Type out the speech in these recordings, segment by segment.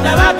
Kulira.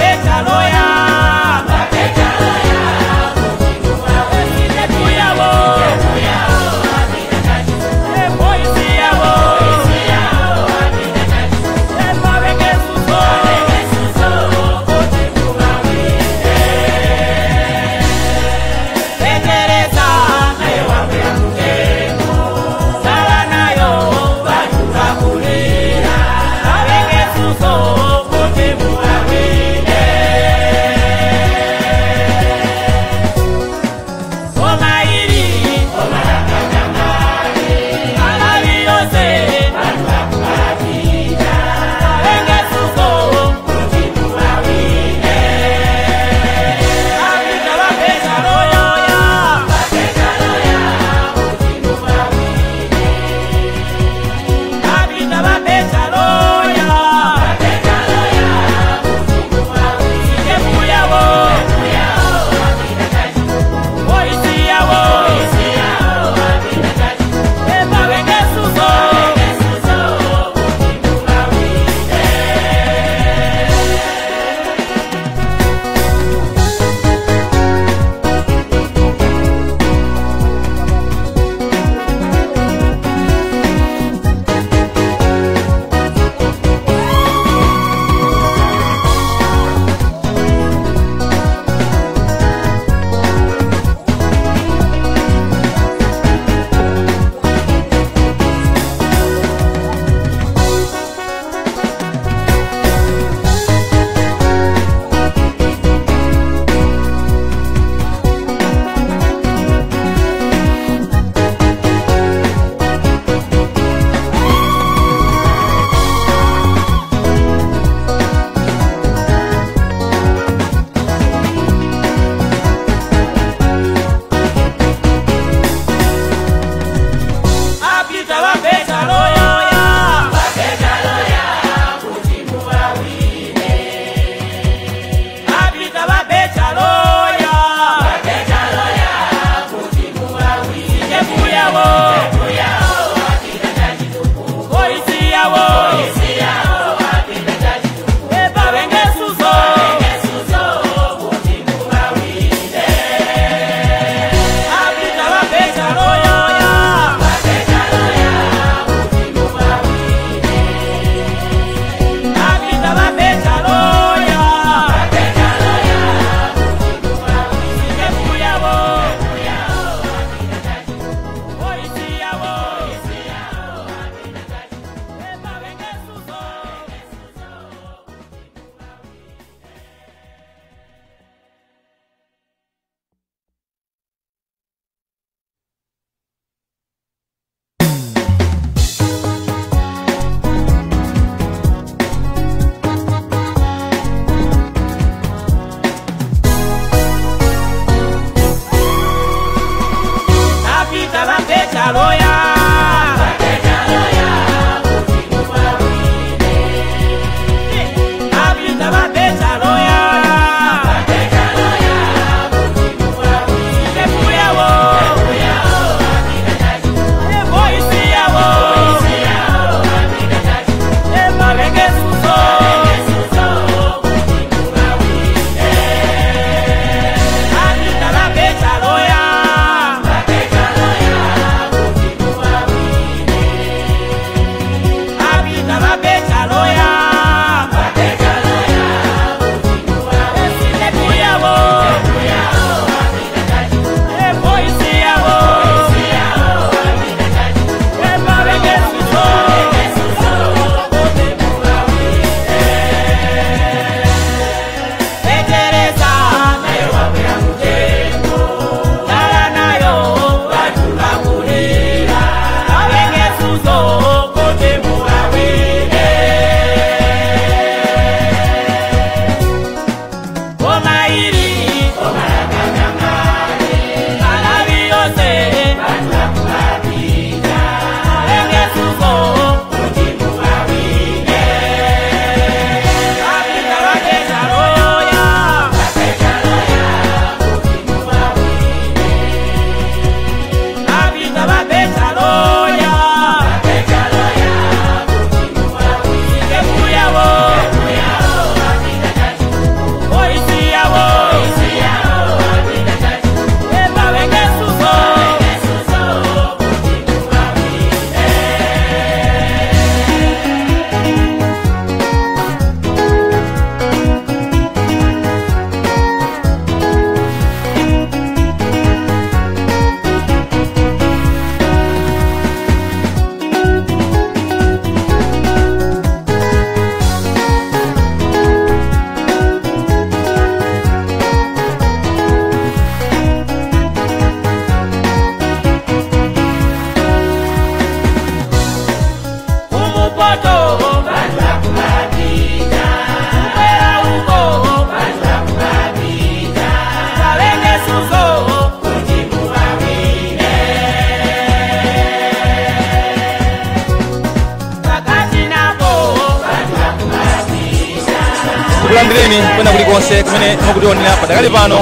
Tikulandireni kwena kulikonse kumene mukutionera padakali pano.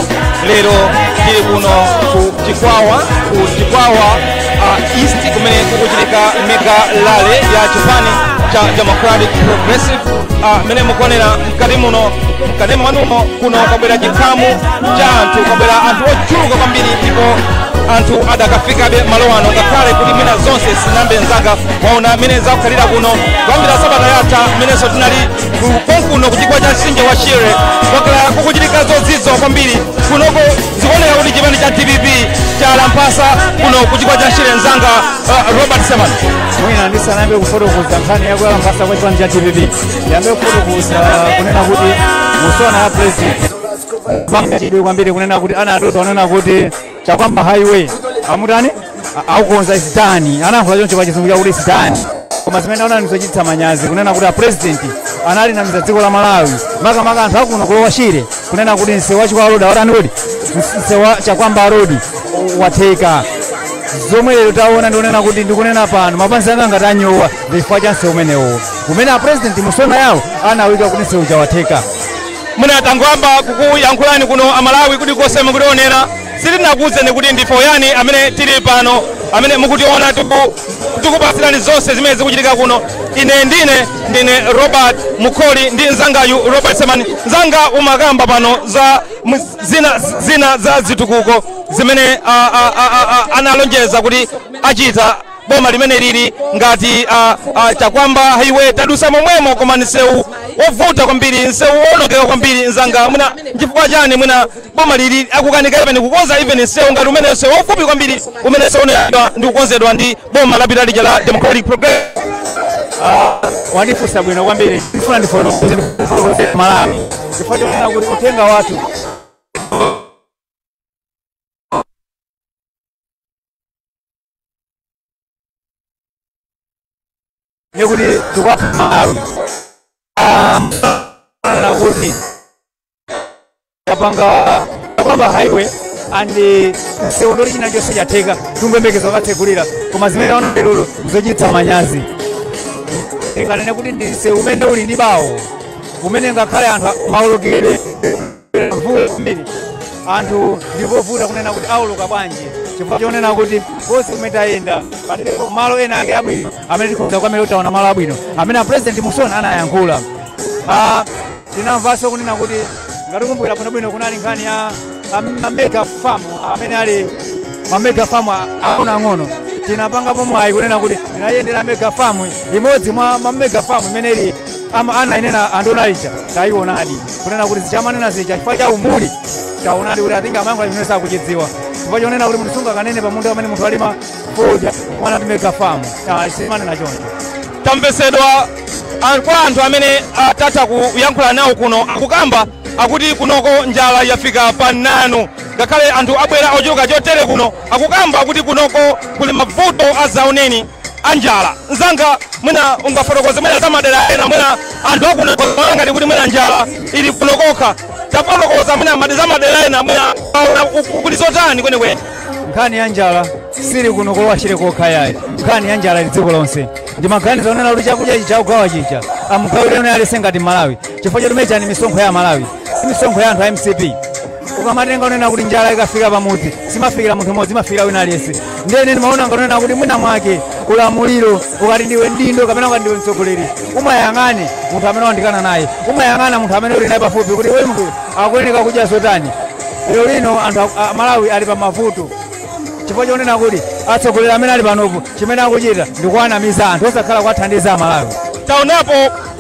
Lero tili kuno ku Chikwawa, ku Chikwawa East, kumene kukuchitika mega rally ya chipani cha Democratic Progressive. Mene mukuonera mkati muno, mkati mwanumo kuno kwabwera chikhamu cha anthu, kwabwera anthu ochuluka kwambiri, ndipo anthu adakafikabe malo ano ngakhale kuti mwina zonse sinambe. Mzanga, waona mene zakukhalira kuno kuyambira sabata yatha, mmenenso tinali konkuno kuchigwa cha mtsinje wa Shire, kwakhala kukuchitika zozizwa kwambiri kunoko. Zikuoneka kuti chipani cha DPP chalampasa kuno kuchigwa cha Shire. Mzanga Robert Seman, mwina ndisanayambe kufotokoza nkhani yakuyala mphasa kwa chipani cha DPP, ndiyambe kufotokoza kunena kuti mu SONA ya president chidwi kwambiri kunena kuti anatoza kunena kuti Chakwamba Highway amutani akukonza, is done. Anayankhula choncho pa Chizungu chakuti is done, koma zimene aona ndizochititsa manyazi kunena kuti a president analinamiza dziko la Malawi, makamaka anthu akuno ku Lower Shire, kunena kuti msewu wa Chikwawa Road awatani, kuti msewu wa Chakwamba Road watheka. Zomwe lero taona, ndikunena kuti ndikunena pano mapanzi anga ngati anyowa chifukwa cha msewu umenewo umene a president mu SONA yawo anawika kuti msewu chawatheka. Mwina tangoyamba kukuyankhulani kuno, Amalawi kuti konse mukutionera, sitinakuwuzeni kuti ndife yani amene tili pano, amene mukutiona tikupasirani zonse zimene zikuchitika kuno. Ine ndine Robert Mukholi ndi mzangayu Robert Semani. Mzanga, umakamba pano za zina za zitukuko zimene analonjeza kuti achita boma limene lili ngati Chakwamba Highway. Tadusa momwemo, koma nsewu wovuta kwambiri, nsewu wonongeka kwambiri. Mzanga, mwina nchifukwa chani mwina boma lili akukanika even kukonza even nsewu ngati umene, nsewu wofupi kwambiri umene seunayidwa ndi kukonzedwa ndi boma lapita lija la Democratic Progressive? Wandifunsa bwino kwambiri. Ndifuna ndifotokoze Malawi chifukwa chonena kuti uthenga wathu nekuti tikwapha Malawi kuti tapanga kwamba highway and msewu ndoti china chonse chatheka, tungwembekezo katsegulira, koma zimene taona lero zochititsa manyazi. Ikanene kuti ndi msewu umene uli ndi bawo, umene ngakhale anthu maulukidwe mvula kwambiri, anthu ndipovuta kunena kuti auluka bwanji, chifukwa chonena kuti konse kumene tayenda palipo malo ena ake abwino amene tikhoza kwamene utaona malo abwino amene a president mu SONA anayankhula. Tinamvanso kunena kuti, ngatikumbukira bwinobwino, kunali nkhani ya ma mega farm amene ali ma mega farm ang'onoang'ono. Tinapangapo mwayi kunena kuti tinayendera mega farm imodzi mwa ma mega farm imene ili ama anayinena anduna ija. Tayionadi kunena kuti zichamanena zija, chifukwa cha umbuli taonadi kuti atinga amayankhula chimene sakuchidziwa, chifukwa chonena kuti munthu sungakanene pamunda amene munthu alima fodya mwana ti mega farm, simanena choncho. Tamvesedwa kwa anthu amene tatha kuyankhula nawo kuno, akukamba akuti kunoko njala yafika pa nanu. Ngakhale anthu abwera ochuluka chotere kuno, akukamba akuti kunoko kuli mavuto azaoneni a njala. Mzanga, mwina ungafotokoze mwina za madera ena, mwina anthu akuno ngati kuti mwina njala ili kuno kokha. Tafotokoza mwina za madera ena, mwina aona kuli zotani kwenikweni? Nkhani ya njala sili kuno ku Lower Shire kokha yayi. Nkhani ya njala ili dziko lonse. Ndimaganiza kunena kuti chakudya ichi chakugawa chicha amugawire une alese ngati Malawi, chifukwa chotumecha ni misonkho ya Malawi, si misonkho ya anthu a MCP. Ukamatenga unena kuti njala ikafika pamudzi simafikira munthu mmodzi, imafikira wina aliyense. Ndiye ine ndimaona nganena kuti mwina mwake ulamuliro, ukati ndiwe mdindo kapena ukati ndiwe mtsogoleri, umayang'ane munthu amene wandikana naye, umayang'ana munthu amene uli naye pafupi, kuti we munthu akuyeneka kudya zotani. Lero lino anthu a Malawi ali pa mavuto chifukwa chonena kuti atsogoleri amene ali panopo chimene akuchita ndikuwanamiza anthu, osakhala kuwathandiza Amalawi. Taonapo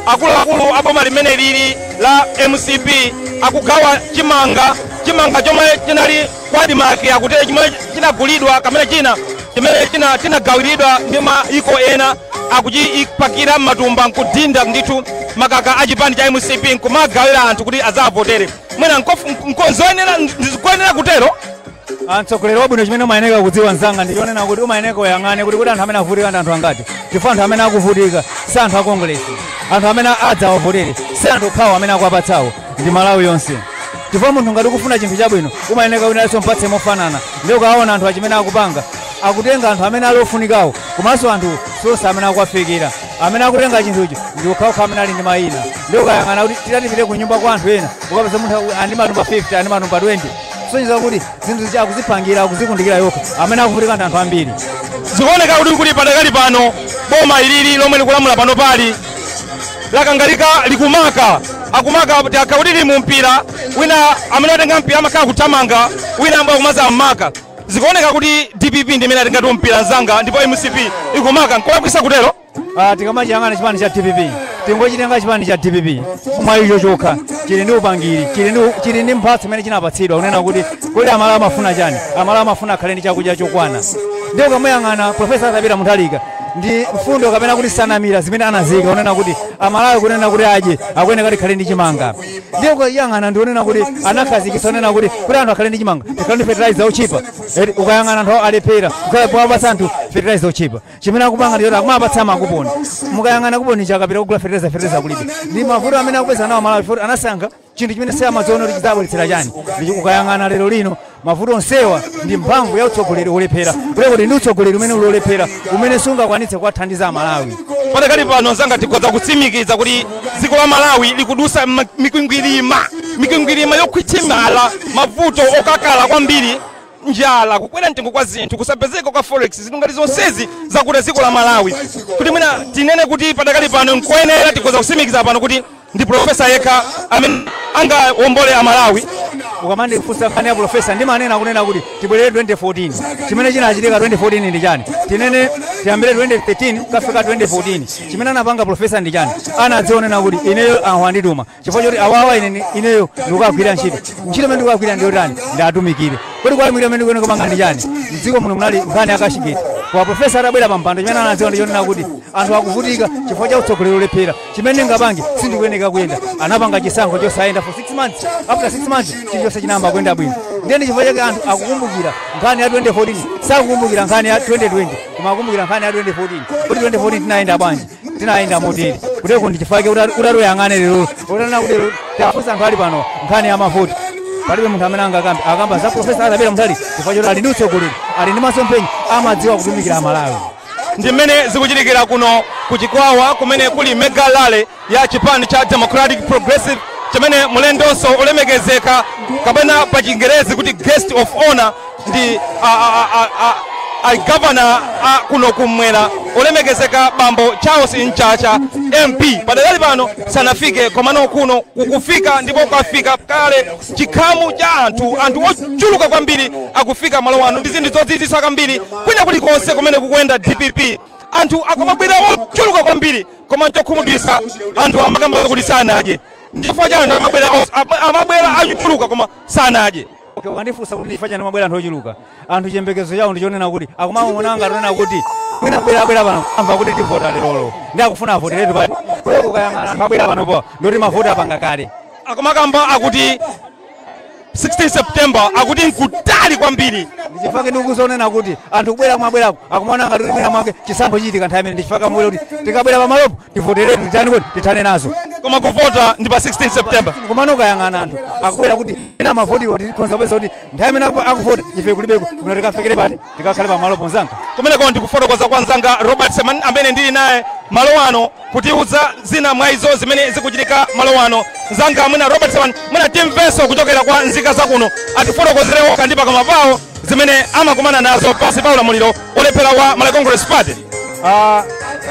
akuluakulu a boma limene lili la MCP akugawa chimanga, chimanga chomwe chinali kwa ADMARC, akuti chimene chinagulidwa kamene china chimene chinagawiridwa ndi maiko ena, akuchipakira m'matumba nkudinda ndithu makaka a chipani cha MCP nkumagawira anthu kuti azavotere. Mwina ndizikuyenera kutero? Mtsogoleri wabwino, chimene umayeneka kudziwa, mzanga, ndichonena kuti umayeneka uyang'ane kuti anthu amene avutika ndi anthu angati, chifukwa anthu amene akuvutika si anthu a Congress, anthu amene adzawavotere si anthu okhawo amene akuwapatsawo, ndi Malawi yonse. Chifukwa munthu ngati ukufuna chinthu chabwino, umayeneka winanso mpatse mofanana. Ndiye ukaona anthu achimene akupanga, akutenga anthu amene ali ofunikawo, komanso anthu sonse amene akuwafikira. Amene akutenga chinthucho ndi okhaokha amene ali ndi mayina. Ndi ukayang'ana kuti titatipite ku nyumba kwa anthu ena, ukapeza munthu andi matumba 50, andi matumba 20, kusonyeza kuti zinthu zija akuzipangira, akuzikundikira yokha. Amene akuvutika ndi anthu ambiri. Zikuoneka kuti padakali pano boma ilili lomwe likulamula pano pali lakangalika, likumaka, akumaka kuti lili mu mpira. Wina amene atenga mpira amakhala kuthamanga, wina ambaye akumaza mmaka. Zikuoneka kuti DPP ndi imene atengatu mpira, mzanga, ndipo MCP ikumaka. Nkolakwisa kutero? Tikamachiyang'ana chipani cha DPP, tingochitenga chipani cha DPP mwa icho chokha, chili ndi upangiri, chili ndi mphatso imene chinapatsidwa kunena kuti kodi Amalawi amafuna chani? Amalawi amafuna akhale ndi chakudya chokwana. Ndiye ukamuyang'ana Profesa Arthur Peter Mutharika ndi mfundo kapena kuti sanamira zimene anazika kunena kuti Amalawi kunena kuti adye akuyeneka tikhale ndi chimanga. Ndiye ukayang'ana ndionena kuti anakhazikitsa kunena kuti anthu akhale ndi chimanga, tikhale ndi fertilizer ochipa. Eti ukayang'ana anthu alephera kukhala kuwapatsa anthu fertilizer ochipa. Chimene akupanga ndiyoti akumapatsa makuponi. Mukayang'ana kuponi chakapita kugula fertilizer, fertilizer kulibe. Ndi mavuto amene akupeza nawo Malawi futi anasankha chinthu chimene samadziona kuti chidzabweretsera chani. Ndi ukayang'ana lero lino mavuto onsewa ndi mphamvu ya utsogoleri wolephera, kuti ndi utsogoleri umene uli wolephera umene sungakwanitse kuwathandiza Amalawi. Padakali pano, mzanga, tikhoza kutsimikiza kuti dziko la Malawi likudusa mikwingwirima yokhwithimala, mavuto okakala kwambiri, njala, kukwera mtengo kwa zinthu, kusapezeka kwa forex, zinthu ngati zonsezi zakuti dziko la Malawi, kuti mwina tinene kuti padakali pano nkoyenera tikhoza kutsimikiza pano kuti ndi profesa yekha amene angawombole Amalawi. Ukamandifunsa nkhani ya profesa, ndimanena kunena kuti tibwerere 2014. Chimene chinachitika 2014 ndi chani? Tinene tiyambire 2013 kafika 2014, chimene anapanga profesa ndi chani? Anadzionena kuti ineyo anthu andituma chifukwa choti awawa ine ineyo ndikukagwira ntchito. Ntchito imene ndikukagwira ndi yotani? Ndatumikire. Kodi kwatumikira imene ndikuyenera kupanga ndi chani? Mdziko muno munali nkhani ya cashgate. Kwa profesa atabwera pa mpando, chimene anadziwa ndi chonena kuti anthu akuvutika chifukwa cha utsogoleri olephera, chimene ndingapange sindikuyeneka kuyenda. Anapanga chisankho chosayenda for 6 months. After 6 months chilichonse chinayamba kuyenda bwino. Ndiye chifukwa chake anthu akukumbukira nkhani ya 2014, sakukumbukira nkhani ya 2020, koma akukumbukira nkhani ya 2014, kuti 2014 tinayenda bwanji, tinayenda motere. Kuteko ndi chifukwa chake utatoyang'ane lero, utanena kuti lero tafunsa anthu ali pano nkhani ya mavuto, palibe munthu amene angakambe akamba za Profesa Arthur Peter Mutharika, chifukwa choti ali ndi utsogoleri, ali ndi masomphenya, amadziwa kutumikira Amalawi. Ndi mmene zikuchitikira kuno kuchikwawa kumene kuli mega rally ya chipani cha Democratic Progressive, chimene mlendonso olemekezeka, kapena pa Chingerezi kuti guest of honor, ndi a governor a kuno kumwera, olemekezeka bambo Charles Mchacha MP. Padakali pano sanafike, komano kuno kukufika ndipo kwafika kale chikhamu cha anthu. Anthu ochuluka kwambiri akufika malo ano ndi zinthu zodzidzimutsa kwambiri. Kwina kulikonse kumene kukuyenda DPP anthu akamabwera ochuluka kwambiri, koma nchokhumudwitsa anthu amakamba kuti sanadye. Chifukwa cha anthu amabwera amabwera achuluka koma sanadye. Okay, ukandifunsa kuti chifukwa chani mabwera anthu ochuluka, anthu chiyembekezo chawo ndichonena kuti akumamuonanga atonena kuti mwina bwera bwera pano amva kuti tivota lerolo, ndi akufuna avoteretu pati. Ukayang'ana anthu abwera panopo ndoti mavoti apanga kale. Akumakamba akuti 16 September akuti nkutali kwambiri. Ndichifukwa ndikuzonena kuti anthu kubwera kumabwerako akumaona ngati kuti mwina mwake chisankho chichitika nthawi imene. Ndichifukwa kamubwera kuti tikabwera pamalopo tivoteretu, titani kuti tithane nazo. Koma kuvota ndi pa 16 September. Komano ukayang'ana anthu akubwera kuti ena mavotiwo tikhonza kupeza kuti nthawi imene akuvota ife kulibeko kuno, tikafikire pati, tikakhale pamalopo, mzanga. Kumeneko ndikufotokoza kwa mzanga Robert Seman amene ndili naye malo ano kutiuza zina mwa izo zimene zikuchitika malo ano. Mzanga mwina Robert Seman, mwina timvenso kuchokera kwa nzika zakuno, atifotokozere okha ndi pakamwa pawo zimene amakumana nazo pansi pa ulamuliro olephera wa Malawi Congress Party.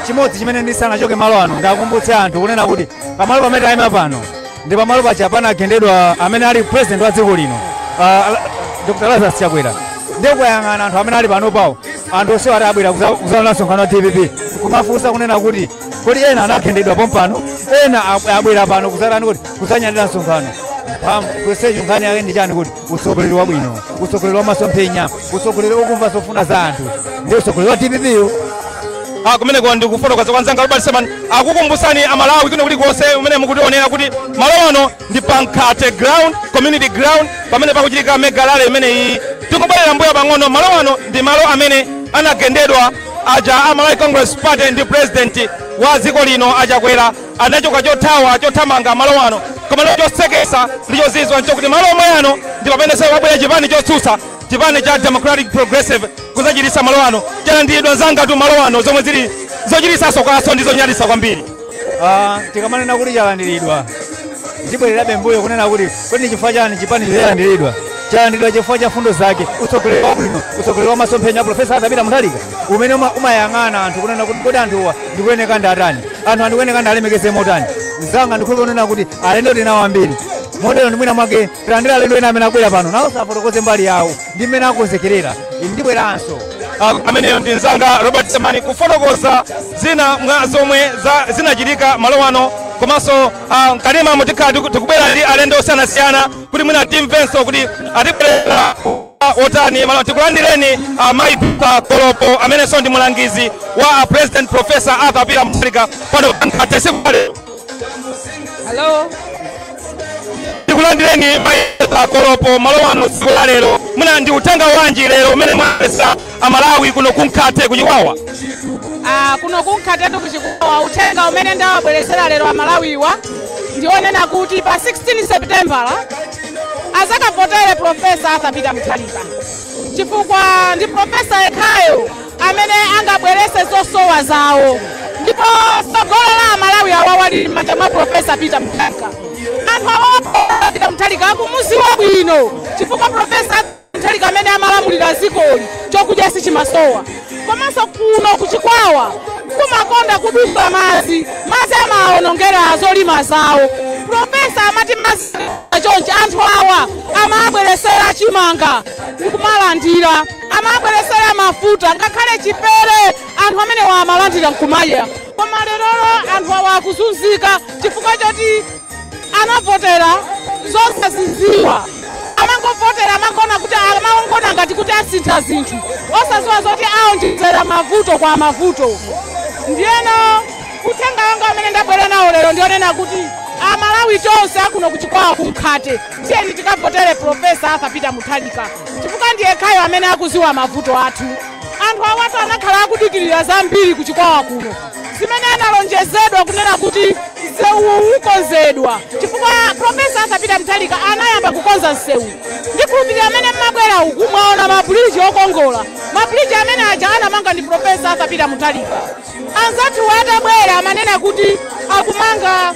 Chimodzi chimene ndisanachoke malo ano ndakumbutse anthu kunena kuti pamalo pamene tayima pano ndi pamalo paja panagendedwa amene ali president wa dziko lino, Dr Lazarus Chakwera. Ndiye kuyang'ana anthu amene ali pano pawo, anthu onsewo ati abwera kuzaona msonkhano wa DPP, kumafunsa kunena kuti kodi ena anagendedwa pompano, ena abwera pano kuzatani, kuti kuzanyadira msonkhano. Kusecho nkhani yake ndi chani? Kuti utsogoleri wabwino, utsogoleri wa masomphenya, utsogoleri okumva zofuna za anthu, ndi utsogoleri wa DPP yo. Kumeneko ndikufotokoza kwa mzanga Robert Seman. Akukumbusani Amalawi kuno kulikonse umene mukutionera kuti malo ano ndi Pankhate ground, community ground, pamene pakuchitika mega rally imeneyi. Tikubwerera mbuyo pang'ono, malo ano ndi malo amene anagendedwa aja a Malawi Congress Party ndi president wa dziko lino Achakwera. Anachoka chothawa, chothamanga malo ano. Koma lero chosekesa ndi chozizwa nchokuti malo omwe ano ndi pamene wabwera chipani chotsutsa, chipani cha Democratic Progressive, kuzachitisa malo ano. Chalandiridwa, nzanga tu, malo ano zomwe zili Zochitisanso kaso ndi zonyadisa kwambiri. Tikamanena kuti chalandiridwa, ndibwererabe mbuyo kunena kuti kodi chifukwa chani chipani chalandiridwa? Chalandiridwa chifukwa cha fundo zake, utsogoleri wabwino, utsogoleri wa masomphenya a Profesa Arthur Peter Mutharika, umene umayang'ana anthu kunena kuti kodi anthuwa ndikuyeneka ndi atani, anthu andikuyeneka ndi alemekeze motani. Mzanga, ndikhulupirira kunena kuti alendo tinawo ambiri motero ndi mwina mwake tilandira alendo ena amene abwera pano, nawo safotokoze mbali yawo ndi mmene akonzekerera. Ndibweranso. Ameneyo ndi mzanga Robert Semani kufotokoza zina mwa zomwe zinachitika malo ano. Komanso mkalima mutikhala tikubwera ndi alendo osiyanasiyana kuti mwina timvenso kuti atibwerera otani malo. Tikulandireni mayi Peter Kolopo, amenenso ndi mulangizi wa President Professor Arthur Peter Mutharika pano atesiku. Hello. Tikulandireni, mayi Peter Kolopo, malo ano tsiku la lero. Mwina ndi uthenga wanji lero umene mwapesa Amalawi kuno kuNkhate kuChikwawa? Kuno kuNkhatetu kuChikwawa, uthenga umene ndawabweresera lero Amalawiwa ndionena kuti pa 16 Septembala azakavotere Profesa Arthur Peter Mutharika, chifukwa ndi profesa yekhayo amene angabwerese zosowa zawo, ndipo tsogolo la Amalawi awawa lili m'manja mwa Profesa Peter Mutharika. Anthu awawa Peter Mutharika akumuziwa bwino, chifukwa Profesa Mutharika amene amalamulira dzikoli chokudya sichimasowa. Komanso kuno kuChikwawa kumakonda kudusa madzi, madzi amaonongera zolima zawo. Profesa amati madzi chonchi, anthu awa amabweresera chimanga nkumalandira, amabweresera mafuta, ngakhale chipere anthu amene amalandira nkumadya. Koma lerolo anthu awa akuzunzika chifukwa choti anavotera zosaziziwa. Amangovotera, amangona kuti, amangona ngati kuti asintha zinthu, osaziwa zoti aonjezera mavuto kwa mavuto. Ndiyeno uthenga wanga amene ndabwera nawo lero ndionena kuti Amalawi tonse akuno kuChikwawa kuNkhate, tiyeni tikavotere Profesa Arthur Peter Mutharika, chifukwa ndiye khayo amene akuziwa mavuto athu. Anthu awatu anakhala akudikirira zambiri kuChikwawa kuno, zimene analonjezedwa kunena kuti msewu ukonzedwa, chifukwa Profesa Arthur Peter Mutharika anayamba kukonza msewu. Ndikhulupirira amene mmabwera uku mwaona mabuliji okongola. Mabuliji amene aja anamanga ndi Profesa Arthur Peter Mutharika. Anzathu atabwera amanena kuti akumanga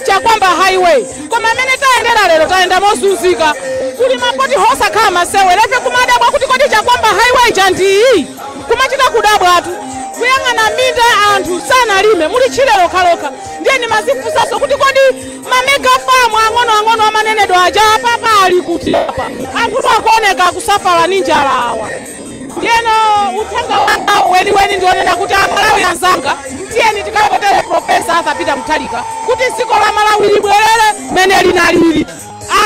Chakwamba Highway, koma amene tayendera lero tayenda mozunzika, kuli mapoti hosakhala masewera. Ife kumadabwa kuti kodi Chakwamba Highway chandiyi? Kumachita kudabwatu, kuyang'ana minda anthu sanalime, muli tchire lokhalokha. Ndiye nimazifunsanso kuti kodi ma mega farm ang'onoang'ono amanenedwa aja apapa ali kuti? Apa anthu akuoneka akusafala ni njala awa. Ndiyeno uthenga wanga weniweni ndionena kuti Amalawi anzanga, tiyeni tikavotere Profesa Arthur Peter Mutharika kuti dziko la Malawi libwerere mene linalili,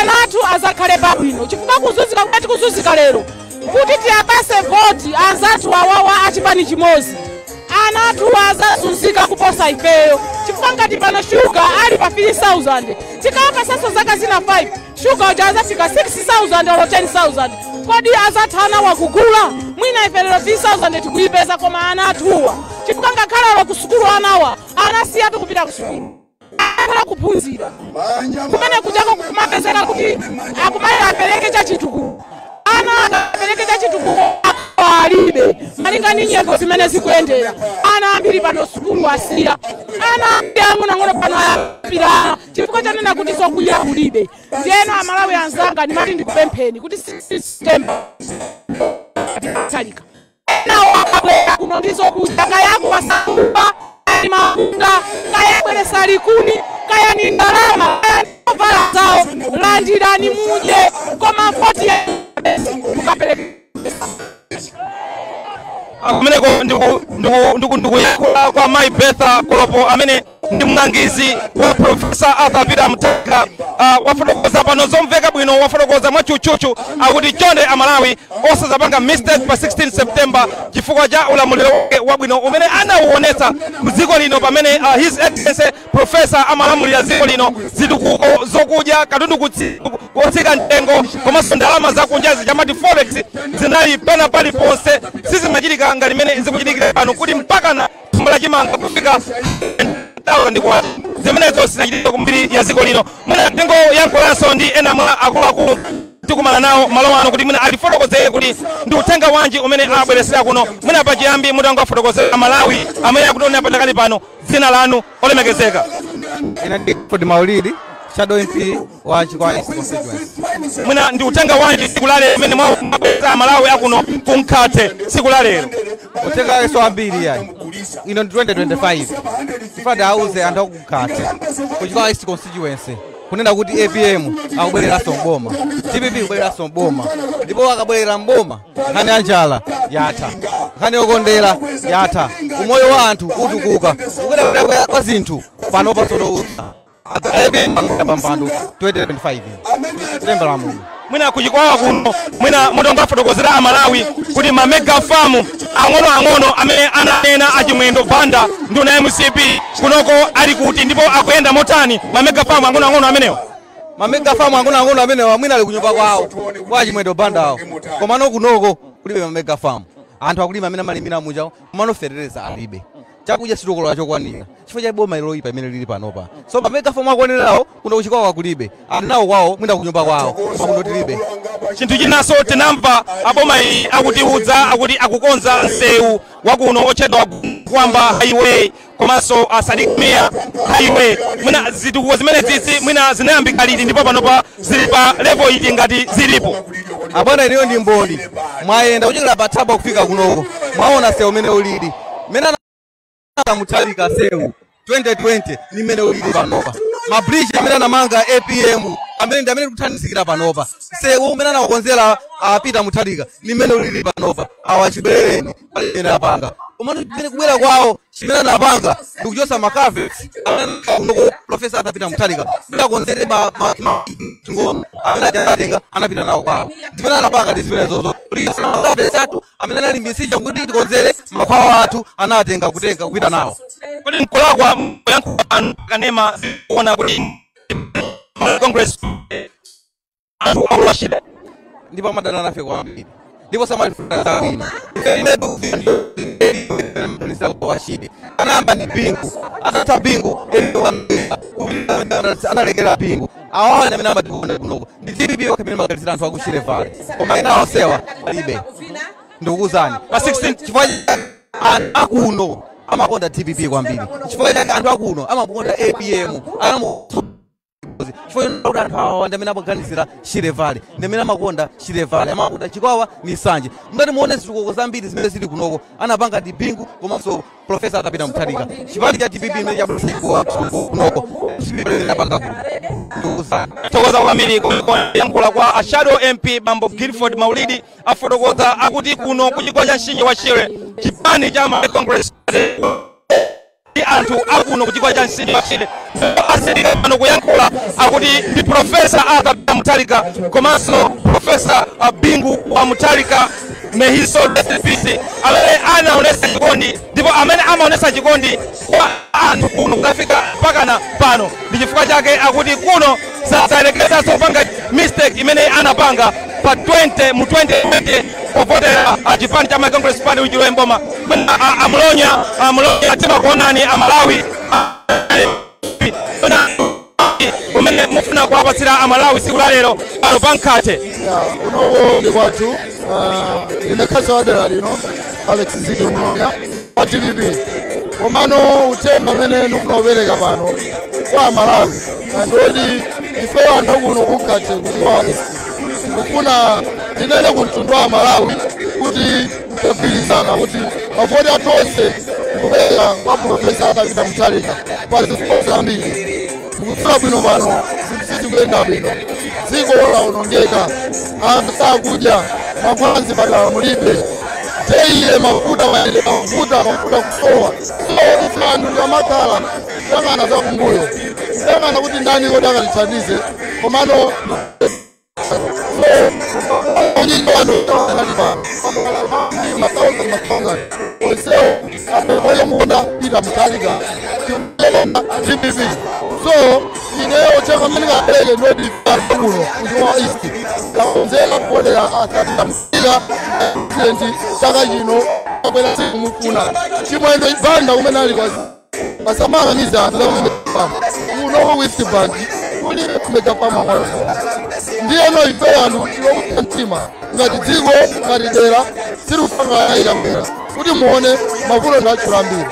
ana athu azakhale pabwino, chifukwa kuzunzika kuti tikuzunzika lero, kuti tiyapase voti anzathu awawa achipani chimozi, ana athu azazunzika kuposa ifeyo, chifukwa ngati pano shuga ali pa 3000, tikawapasanso zaka zina 5, shuga uja azafika 6000 olo 10,000. Kodi azathana wakugula? Mwina ife lero 3000 tikuyipeza, koma ana athuwa, chifukwa ngakhale olo kusukulu anawa anasiyatu kupita kusukulu, akhala kuphunzira kumene kuchako kumapezeka kuti akumayira apereke chachitukuko. Ana akapereke chachitukuko alibe, malinga ndi nyengo zimene zikuyendera. Ana ambiri pano sukulu asiya, ana ambiri ang'onoang'ono pano ayapirana chifukwa chanena kuti zokudya kulibe. Ndiyeno Amalawi anzanga, ndimati ndikupempheni kuti September Mutharika nawo akabwera kuno ndizokudya, kaya akuwasakuba ni mafuta, kaya bweresa likuni, kaya ni ndalama, kaya ni ovala zawo, landirani mudye, koma voti mukapereka. Kumeneko ndikuyankhula kwa mayi Betha Kolopo amene ndi mlangizi wa Profesa Arthur Peter Mutharika. Wafotokoza pano zomveka bwino, wafotokoza mwatchutchutchu, akuti chonde Amalawi osazapanga mistake pa 16 September chifukwa cha ulamuliro wake wabwino umene anauonetsa mdziko lino pamene His Excellency Professor amalamulira dziko lino. Zitukuko, zokudya, katundu kutsika mtengo, komanso ndalama zakunja chamati forex zinali pena paliponse, sizimachitika ngati mmene zikuchitikira pano kuti mpaka na thumba la chimanga kufika 1000 kwacha. Zimenezo zinachitika kumbiri ya dziko lino. Mwina tingoyankhulanso ndi ena mwa akuluakulu. Tikumana nawo malo ano kuti mwina atifotokozere kuti ndi uthenga wanji umene abweresera kuno. Mwina pachiyambi mutangofotokozera Malawi amene akutionera patakali pano dzina lanu olemekezeka. Ine ndi Ford Maulidi, Shadow MP wa Chikwawa East Constituency. Mwina ndi uthenga wanji tsiku la lero umene mwabweresera Malawi akuno kumkhate tsiku la lero? Uthenga wake so ambiri yayi. Ino ndi 2025. Tifade auze anthu akukhate ku Chikwawa East Constituency kunena kuti APM akubwereranso mboma, DPP kubwereranso mboma, ndipo akabwerera mboma nkhani ya njala yatha, nkhani yokondera yatha, umoyo wa anthu utukuka, kukwera kwa zinthu panopa tsono APM pampando 2025 lemba la Mulungu. Mwina kuchikwawa kuno mwina mutangofotokozera Amalawi kuti ma mega farm ang'onoang'ono amene ananena achimwendo Banda ndi una MCP kunoko ali kuti ndipo akuyenda motani ma mega farm ang'onoang'ono amenewa? Ma mega farm ang'onoang'ono amenewa mwina ali kunyumba kwawo kwa achimwendo Banda awo, komano kunoko kulibe ma mega farm. Anthu akulima amene amalimira muchawo, komano fetereza alibe, chakudya sitikolola chokwanira chifukwa cha boma loyipa imene lili panopa. So ma mega farm akwanirawo kuno kuchikwawa kulibe, ali nawo kwawo mwina kunyumba kwawo, koma kuno tilibe. Chinthu chinanso tinamva aboma iyi akutiudza akuti akukonza msewu wakuno otchedwa Kwamba Highway komanso Sadik Mia Highway. Mwina zitukuko zimene zizi mwina zinayambika liti ndipo panopa zili pa level iti ngati zilipo? Abwana, iliyo ndi mboni, mwayenda kuchokera pa Thaba kufika kunoko, mwaona sewu umene ulili mmene Mutharika sewu 2020 ni mmene ulili panopa. Mabridge amene anamanga APM amene ndi amene tikuthandizikira panopa, sewu umene anakonzera Peter Mutharika ni mmene ulili panopa. Awa chibwerereni pamene apanga, komano chimene kubwera kwawo chimene anapanga ndikuchosa makave kunoko. Professor Arthur Peter Mutharika ndakonzere ngoma amene anatenga anapita nawo kwawo, zimene anapanga ndi zimene zozo makave athu amene anali misija kuti tikonzere makhwawa athu anatenga kutenga kupita nawo. Kodi nkulakwa kuyankhula anthu kanema kuona kuti Congress anthu akulwashira? Ndipo amadana nafe kwambiri, ndipo samalifuna zabwino. Washide anayamba ndi Bingu, atatha Bingu analekera Bingu. Awawa amene amatikonda kunoko ndi DPP yokha imene maganizira anthu akushire vale, koma ena onsewa palibe. Ndikukuwuzani pa 16 chifukwa anthu akuno amakonda DPP kwambiri, chifukwa chake anthu akuno amakonda APM chifukwa kuti anthu awa ndi amene amaganizira Shire Valley, ndi amene amakonda Shire Valley, amakonda Chikwawa ni Nsanje. Mngati muone zitukuko zambiri zimene zili kunoko anapanga ndi Bingu komanso Professor Arthur Peter Mutharika. Chipani cha DPP imene chabwera kunoko apanga kuno. Ndikukuwuzani. Thokoza kwambiri kuyankhula kwa a Shadow MP Bambo Guilford Maulidi. Afotokoza akuti kuno kuchigwa cha mtsinje wa Shire chipani cha Malawi Congress anthu akuno kuchigwa cha mtsinje wa Shire asindika pano kuyankhula akuti ndi Professor Arthur Peter Mutharika komanso Professor Bingu wa Mutharika, may his soul rest in peace, amene anaonesa chikondi ndipo amene amaonesa chikondi kwa anthu kuno kukafika mpakana pano. Ndi chifukwa chake akuti kuno sasalekezanso kupanga mistake imene anapanga pa 20 mu 2020 povotera chipani cha Malawi Congress Party uchilowe mboma. Amlonya amlonya timakuonani Amalawi umene mufuna kuwapatsira Amalawi tsiku la lero pano pa Mkhate. Unoko ndi kwathu. Ine khansala wa dera lino Alex Zito Mlonya wa DPP, komano uthenga umene ndikufuna kupereka pano kwa Amalawi ndoti ife anthu kuno kuMkhate kuchikwawa kufuna tinene ku mtundu wa Malawi kuti tagwirizana kuti mavoti athu onse kupereka kwa Professor Arthur Peter Mutharika pa zifukwa zambiri. Mukudziwa bwino pano zinthu sizikuyenda bwino, dziko lawonongeka, anthu sakudya, mankhwala mzipatala mulibe, teiye mafuta maende mafuta mafuta kusowa. So ife anthu tikamakhala kuyang'ana za kumbuyo, kuyang'ana kuti ndani kodi akatithandize, komano so unyinji wanthu ali pano ma thousand onsewo apoyo Peter Mutharika, DPP. So ineyo uthenga amene ndingapereke ndoti kuno kuchikwawa East takonzeka kuvotera Arthur Peter Mutharika president chaka chino akwera sikumufuna Chimwendo Banda kumene ali kwa asamala miza anthu zakumene kuno ku West Bank. Kulibe kumeka pamamalo. Ndiyeno ife anthu tilokuta mtima ngati dziko, ngati dera, sirikupanga ayikamera kuti muone mavuto ndachula ambiri.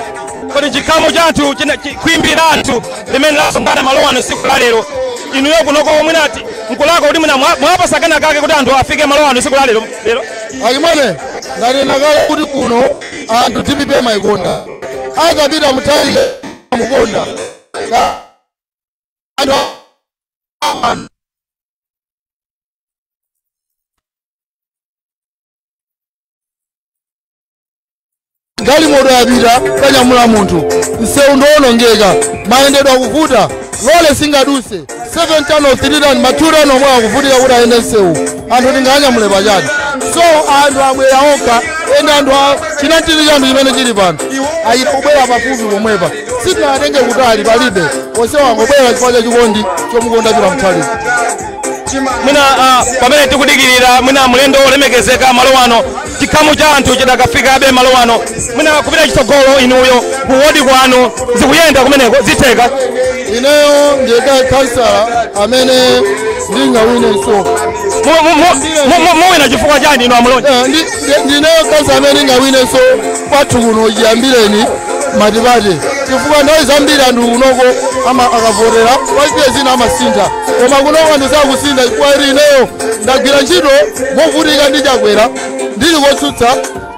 Kodi chikhamu cha anthu, khwimbi la anthu limene lasonkhana malo ano tsiku la lero, inuyo kunoko mwinati nkulako kuti mwina mwapasa kena kake kuti anthu afike malo ano tsiku la lero lero? Akimane, ndanena kale kuti kuno anthu DPP amayikonda, akapita Mutharika mukonda anthu. Galimoto yapita kanyamula munthu, msewu ndowonongeka, mayendedwe akuvuta, lole singaduse 7 ton of 3 ton, ma 2 ton omwe akuvutika kuti ayende msewu, anthu tinganyamule pachani? So anthu abwera okha, ende anthu chinachili chanthu chimene chili pano ayita kubwera pafupi pomwepa, sitinatenge kutali, palibe onsewo angobwera chifukwa cha chikondi chomukonda Peter Mutharika. Mwina pamene tikudikirira mwina mlendo olemekezeka malo ano, chikhamu cha anthu chidakafikabe malo ano, mwina kupita chitsogolo inuyo kuwodi kwanu zikuyenda kumeneko, zitheka? Ineyo ndiye kansala amene ndingawinenso. Muwina chifukwa chani inu amulonje? Ndineyo kansala amene ndingawinenso kwathu kuno chiyambireni matipate, chifukwa nthawi zambiri anthu kunoko akavotera kwaipiye zina amasintha, koma kunoko anthu sakusintha chifukwa ili ineyo ndagwira ntchito movutika ndi Chakwera, ndili kotsutsa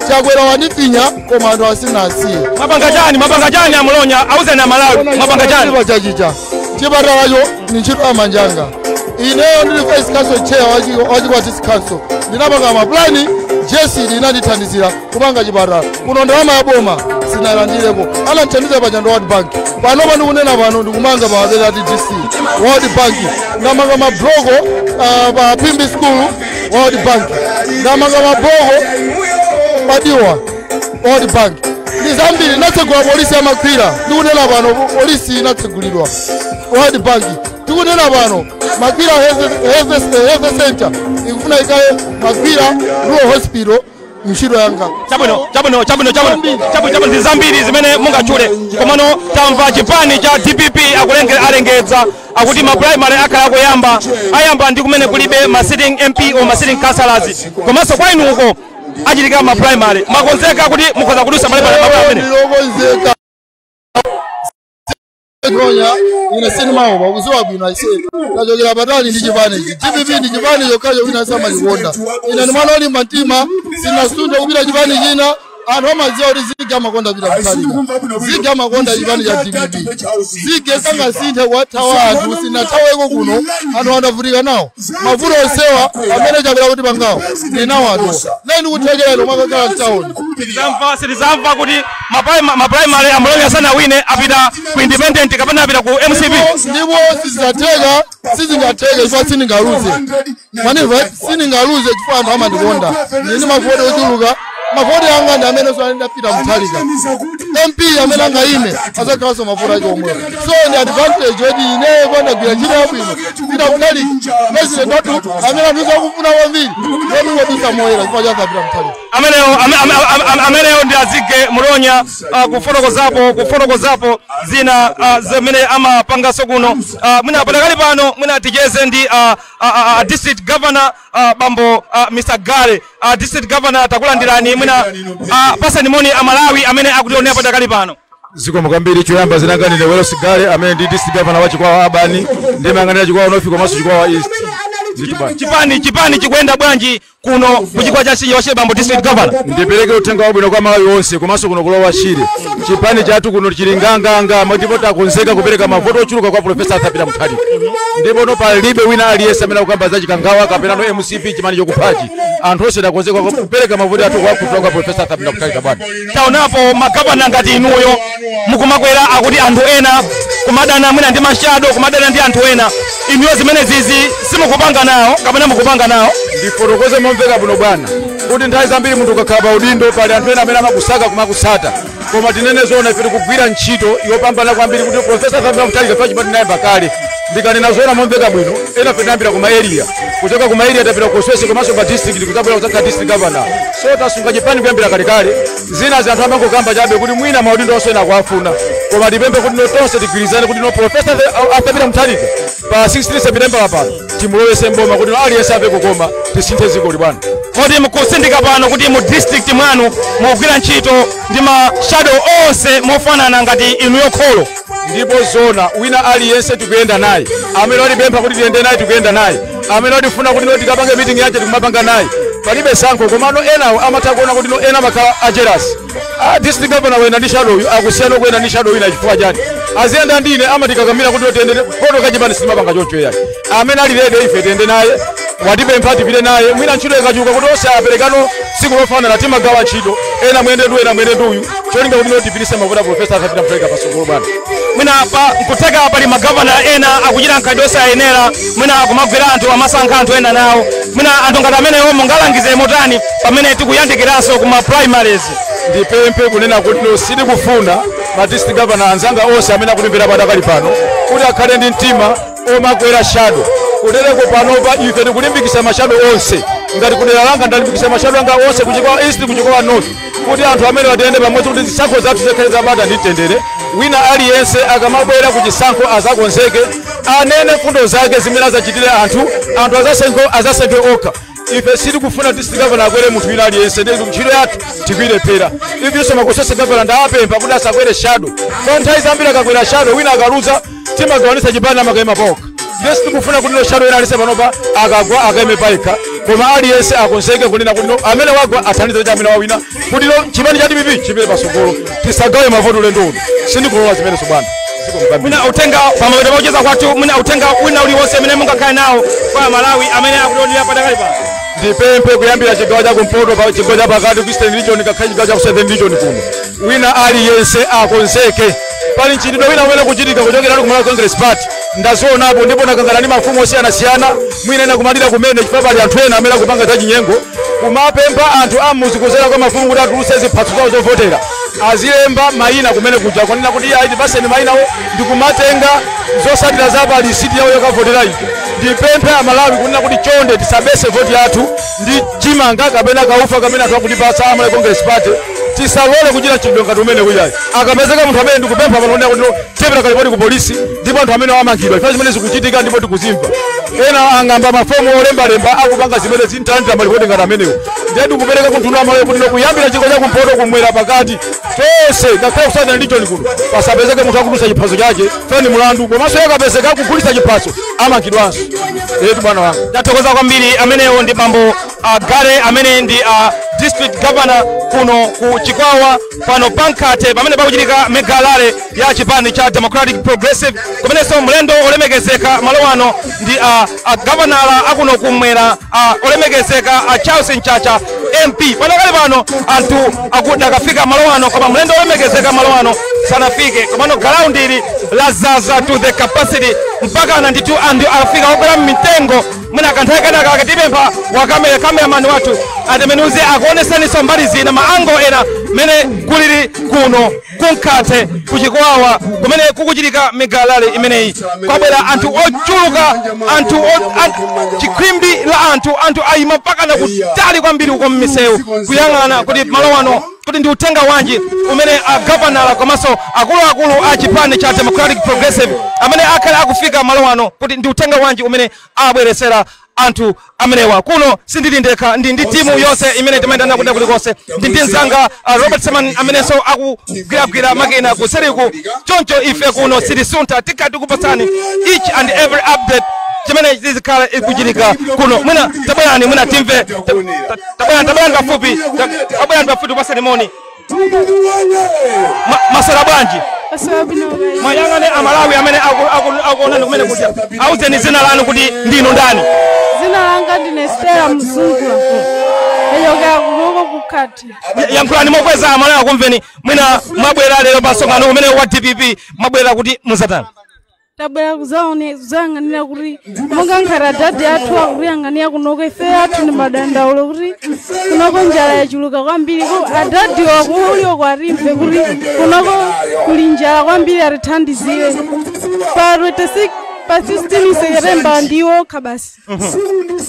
Chakwera wandifinya, koma anthu asinasiye. Mwapanga chani? Mwapanga chani amulonya? Auzeni Amalawi, mwapanga chani? Chachicha chipatalacho ni ntchito ya manjanga. Ineyo ndili vice council chair wa Chikwawa District Council, ndinapanga maplani, jesi linandithandizira kupanga chipatala kuno. Ndalama ya boma sinalandirepo, anandithandiza paja ndi World Bank. Panopa ndikunena pano ndikumanga pa Mapeta TDC, World Bank. Ndamanga mabloko pa Pimbi School, World Bank. Ndamanga mabloko padiwa, World Bank. Ndi zambiri. Inatsegula polisi ya Makwira, ndikunena pano polisi inatsegulidwa, World Bank. Tikunena pano Makwira Health Center ikufuna ikale Makwira Rural Hospital, ntchito yanga. Chabwino, chabwino, chabwino, chabwino, chabwino, chabwino. Ndi zambiri zimene mungatchule, komano tamva chipani cha DPP akulenge alengeza akuti ma primary akhala akuyamba, ayamba ndi kumene kulibe ma sitting MP or ma sitting councillors, komanso kwa inu uko achitika ma primary. Mwakonzeka kuti mukhoza kudusa ma primary amene? Ndilokonzeka gonya, ine sindimaopa, kuziwa bwino aise, tachokera patali ndi chipanichi. DPP ndi chipani chokhacho wina samachikonda. Ine ndi mwana olimba mtima, sinasunde kupita chipani china. Anthu amadziwa kuti Zige amakonda Peter Mutharika, Zige amakonda chipani cha DPP, Zige sangasinthe kuwathawa anthu. Sinathaweko kuno, anthu andavutika nawo mavuto onsewa amene Chakwera kuti pangawo ndinawo anthu nayi ndikuthekera ino mwakakhala mtawuni. Zamva sitizamva kuti ma primary amulonya sanawine, apita ku independent kapena apita ku MCP? Ndipo sizidzatheka, sizingatheke chifukwa sindingaluze, maniva? Sindingaluze chifukwa anthu amandikonda, ndini mavoti ochuluka. Mavoti anga ndi amene so ndapita Mutharika. MP amene angayime azakhalanso mavoti ake omwewo, so ndi advantage yoti ineyo kondagwira ntchito yabwino Peter Mutharika, president wathu amene anthu akufuna kwambiri, ndingodusa moyera chifukwa cha Peter Mutharika. Ameneyo ameneyo ndi Azige Mulonya, kufotokozapo zina zimene amapanganso kuno. Mwina padakali pano mwina ticheze ndi district governor, bambo Mr. Gale. District governor, takulandirani. Mwina pasani moni Amalawi amene akutionera padakali pano. Zikomo kwambiri. Choyamba zinanganire Wells Gale, amene ndi district governor wa Chikwawa Urban, ndimayang'anira Chikwawa North komanso Chikwawa East. Zitubani. Chipani chikuyenda bwanji kuno kuchikwa cha Shire Washire, bambo district governor? Ndipereke uthenga wabwino kwa Malawi onse komanso kuno kulowa Shire. Chipani chathu kuno chili nganganga, ndipo takonzeka kupereka mavoto ochuluka kwa Profesa Arthur Peter Mutharika, ndipo no palibe wina aliyense amene akukamba za Chikangawa kapena no MCP, chimani chokuphachi. Anthu onse takonzeka kupereka mavoto athu kwa kutoka kwa Profesa Arthur Peter Mutharika, bwana. Taonapo magavana ngati inuyo mukumakwera, akuti anthu ena kumadana mwina ndi mashado, kumadana ndi anthu ena. Inuyo zimene zizi simukupanga nawo kapena mukupanga nawo? Ndifotokoze momveka bwino, bwana. Kuti nthawi zambiri munthu ukakhala pa udindo pali anthu ena amene amakusaka kumakusata, koma tinene zoona, ife tikugwira ntchito yopambana kwambiri kuti Professor Arthur Mutharika fa chipani tinayamba kale. Ndikanena zoona momveka bwino, ena fe tinayambira kuma area, kuchoka kuma area tapita ku Swesi komanso pa district, kudzabwera kudzakhala district governor. So tasunga chipani kuyambira kalekale. Zina anthu amangokamba chabe kuti mwina maudindo onse ena akuafuna, koma tipemphe kuti no tonse tigwirizane kuti no Professor Arthur Peter Mutharika pa 16 September pano timulowese mboma, kuti no aliyense amve kukoma, tisinthe dziko bwana. Kodi mukusindika pano kuti mu district mwanu mukugwira ntchito ndi ma shadow onse mofanana ngati inuyo kholo? Ndipo zona, wina aliyense tikuyenda naye. Amene watipempha kuti tiyende naye, tikuyenda naye. Amene watifuna kuti no tikapange meeting yache, tikumapanga naye. Palibe sankho. Komano enawo amatha kuona kuti no ena amakhala a jealous. Ah, district governor wayenda ndi shadow uyu, akusiyana kuyenda ndi shadow wina chifukwa chani? Aziyenda ndine, amatikakamira kuti tiyende koto kachipani. Sitimapanga choncho yayi. Amene ali ready, ife tiyende naye. Watipempha, tipite naye. Mwina ntchito ikachuka kuti onse aperekano tsiku lofanana, timagawa ntchito, ena mwende ndi ena mwende ndi uyu, cholinga kuti no tipitise mavoti Professor Arthur Peter Mutharika pasogolo bwana. Mwina pa nkuteka pali magavana ena akuchita nkhalidwe osayenera, mwina akumagwira anthu, amasankha anthu ena nawo. Mwina anthu ngati amenewo mungalangize motani pamene tikuyandikiranso kuma primaries? Ndipemphe kunena kuti no sitikufuna ma district governor anzanga onse amene akutimvera padakali pano kuti akhale ndi mtima omakwera shadow. Kutereko panopa ife tikulimbikisa ma shadow onse. Ngati kudera langa ndalimbikisa ma shadow anga onse, kuchikowa East, kuchikowa North, kuti anthu amene atiyende pamodzi kuti zisankho zathu zikhale zabata ndi mtendere. Wina aliyense akamabwera ku chisankho azakonzeke, anene fundo zake zimene azachitire anthu. Anthu azasankhe okha. Ife sitikufuna district governor akwere munthu wina aliyense. Ndi ntchito yathu tikuyilephera. Ifenso ma constituency governor ndawapempha kuti asakwere shadow. Kwa nthawi zambiri akakwera shadow, wina akaluza timagawanitsa chipani, amakayima pokha. Ndiye sitikufuna kuti no shadow ena aliyense panopa akagwa akayime payekha, koma aliyense akonzeke kunena kuti no amene wagwa athandize cha amene wawina, kuti no chipani cha DPP chipite pasogolo. Tisagawe mavoti ulendo uno, sindikulola zimenezo bwana. Mwina uthenga pamapeto pakucheza kwathu, mwina uthenga wina uliwonse amene mungakhale nawo kwa Malawi amene akutionera padakali pano? Ndipemphe kuyambira chigawo cha kumpoto, pa chigawo cha pakati, ku Eastern Region, ngakhale chigawo cha ku Southern Region kuno, wina aliyense akonzeke. Pali mchitidwe wina umene kuchitika kuchokera ku Malawi Congress Party, ndazionapo ndipo nakangana ndi mafumu osiyanasiyana, mwina ena kumalira kumene, chifukwa pali anthu ena amene akupanga zachinyengo, kumapempha anthu amuzi kuzera kwa mafumu kuti atulutse ziphatso zawo zovotera, azilemba mayina kumene kuja, kunena kuti ayi, tipaseni mayinawo, ndikumatenga zosatira za pa lisiti yawo yokavotera ija. Ndipemphe Amalawi kunena kuti chonde tisabese voti yathu ndi chimanga kapena kaufa kamene anthu akutipatsa a Malawi Congress Party. Tisalole kuchita chidwi ngati umene kuyayi. Akapezeka munthu amene, ndikupempha pano kunena kuti tepera kalipoti ku polisi, ndipo anthu amene amangidwa, chifukwa zimene zikuchitika ndipo tikuzimva. Ena ang'amba mafomu olembalemba, akupanga zimene zintalandira malipoti ngati amenewo. Ndiye ndikupereka kunthuno Amalawi kuti kuyambira chigawo cha kumpoto, kumwera, pakati, tonse, ngakhale ku Southern Region kuno, pasapezeke munthu akutulutsa chiphaso chake feni mulandu. Komanso yakapezeka akugulitsa chiphaso, amangidwanso. Etu bwana wanga. Tathokoza kwambiri. Amenewo ndi bambo Gale, amene ndi district governor kuno ku Chikwawa, pano pankhate pamene pakuchitika mega rally ya chipani cha Democratic Progressive, kumenenso mlendo olemekezeka malo ano ndi gavanala akuno kumwera, olemekezeka Charles Mchacha MP. Panakale pano anthu akuti akafika malo ano, koma mlendo olemekezeka malo ano sanafike. Komano ground ili lazaza to the capacity, mpaka na ndithu anthu afika okwera mmitengo. Mwina kanthawi kenaka akatipempha wakamera cameraman wathu atembenuze akuoneseninso mbali zina, ma angle ena, mene kulili kuno kunkhate kuchikwawa kumene kukuchitika mega rally imeneyi. Kwabwera anthu ochuluka, anthu chikhwimbi la anthu. Anthu ayima mpaka na kutali kwambiri uko mmisewu, kuyang'ana kuti malo ano kuti ndi uthenga wanji umene agavanala komanso akuluakulu a chipani cha Democratic Progressive amene akhale akufika malo ano, kuti ndi uthenga wanji umene abweresera anthu amenewa. Kuno sindili ndekha, ndi timu yonse imene timayendana kuda kulikonse. Ndi mzanga Robert Seman amenenso akugwiragwira makina kuseriku. Choncho ife kuno sitisuntha, tikhala tikupatsani each and every update chimene zizikhala ikuchitika kuno. Mwina tabwerani, mwina timve. Tabwerani, tabwerani pafupi, tabwerani pafupi, tipaseni moni. Maswera bwanji? Mwayang'ane Amalawi amene akuonani kumene kuja, auzeni zina lanu kuti ndinu ndani. Zina langa ndine Stella Mzungwa. Ndachokera kunoko kukhati. Yankhulani mokweza, Amalawi akumveni. Mwina mwabwera lero pa msonkhano umene wa DPP, mwabwera kuti muzatani? Tabwera kuzaone kuzayang'anira kuti monga nkhati adadi athu akutiyang'anira kunoko, ife athu ndi madandaulo kuti kunoko njala yachuluka kwambiri. Adadiwo kuuliwo kwatimve kuti kunoko kuli njala kwambiri, atithandizire pa 26, pa 16 September ndiwo basi.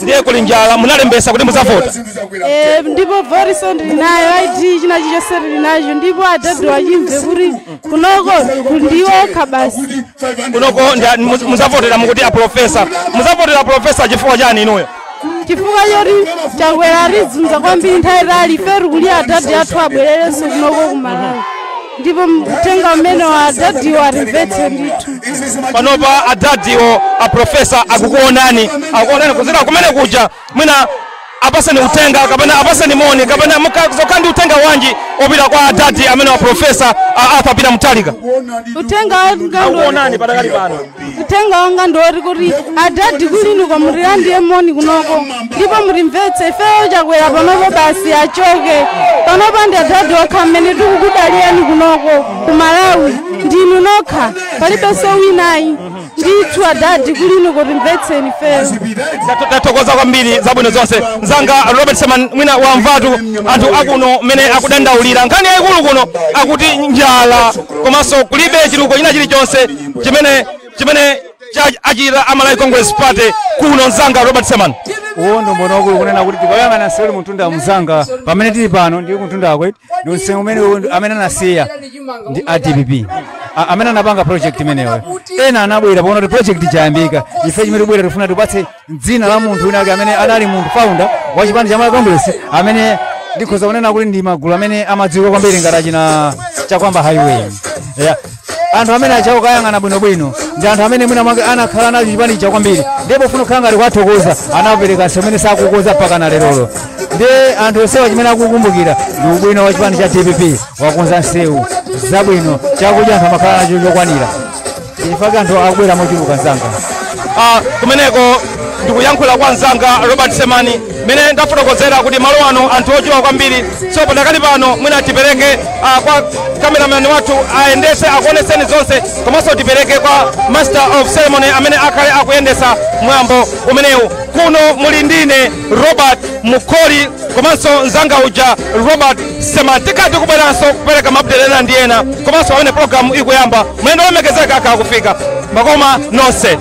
Ndiye kuli njala, munalembesa kuti muzavota? Ndipo votiso ndili nayo, ID, china chilichonse tili nacho, ndipo adadi achimve kuti kunoko ndiwo basi. Kunoko muzavotera, mukuti a professor, muzavotera professor chifukwa chani inuyo? Chifukwa choti Chakwera atizunza kwambiri nthawi itali. Ife tikuli adadi athu abwererenso kunoko kumalawi, ndipo mtenga umene wa adadiwo atimvetse ndithu. Panopa adadiwo a professor akukuonani, akukuonani kuzera kumene kuja. Mwina apaseni uthenga kapena apaseni moni kapena mukazokhala ndi uthenga wanji opita kwa adadi amene wa Professor Arthur Peter Mutharika? Uthenga wanga Akuonani padakali pano. Uthenga wanga ndiwoti kuti adadi kulinuko mutilandire moni kunoko, ndipo mutimvetse ifeyo. Chakwera panopo basi achoke panopo, ndi adadi okha mmene tikukudalirani kunoko ku Malawi, ndinu nokha, palibenso winayi ndithu. Adadi kulinuko timvetseni ifeyo. Tathokoza kwambiri, zabwino zonse mzanga Robert Seman. Mwina wamvatu anthu akuno mmene akudandaulira. Nkhani yayikulu kuno akuti njala, komanso kulibe chitukuko china chilichonse chimene achita a Malawi Congress Party kuno, mzanga Robert Seman. Uwo ndo mbono wakulu kunena kuti tikayang'ana nsewu mutunda mzanga, pamene tili pano ndi kumtunda kwetu, ndi msewu umene amene anasiya ndi a DPP, amene anapanga project imeneyo. Ena anabwera poona kuti project chayambika. Ife chimene tibwera, tifuna tipatse dzina la munthu wina wake amene anali munthu founder wa chipani cha Malawi Congress, amene ndikhoza kunena kuti ndi magulu amene amadziwika kwambiri ngati achina Chakwamba Highway. Yeah. Anthu amene achakukayang'ana bwinobwino ndi anthu amene mwina mwake anakhala nacho chipani cha kwambiri, ndipo funa kukhala ngati kwathokoza, anapereka amene sakukoza mpaka na lerolo. Ndi anthu onsewa chimene akukumbukira ndi ubwino wa chipani cha DPP: wakonza nsewu zabwino, chakudya anthu amakhala nacho chokwanira. Chifukwa anthu akubwera mochuluka, mzanga. Kumeneko ndikuyankhula kwa mzanga Robert Semani, mene ndafotokozera kuti malo ano anthu ochuluka kwambiri. So padakali pano mwina tipereke kwa cameraman wathu ayendese, akuoneseni zonse, komanso tipereke kwa master of ceremony amene akhale akuyendesa mwambo umenewu. Kuno muli ndine Robert Mukoli komanso mzanga uja Robert Semani. Tikati kubweranso kupereka ma update ena ndi ena, komanso pamene program ikuyamba, mlendo olemekezeka akhala kufika. Makoma nonse.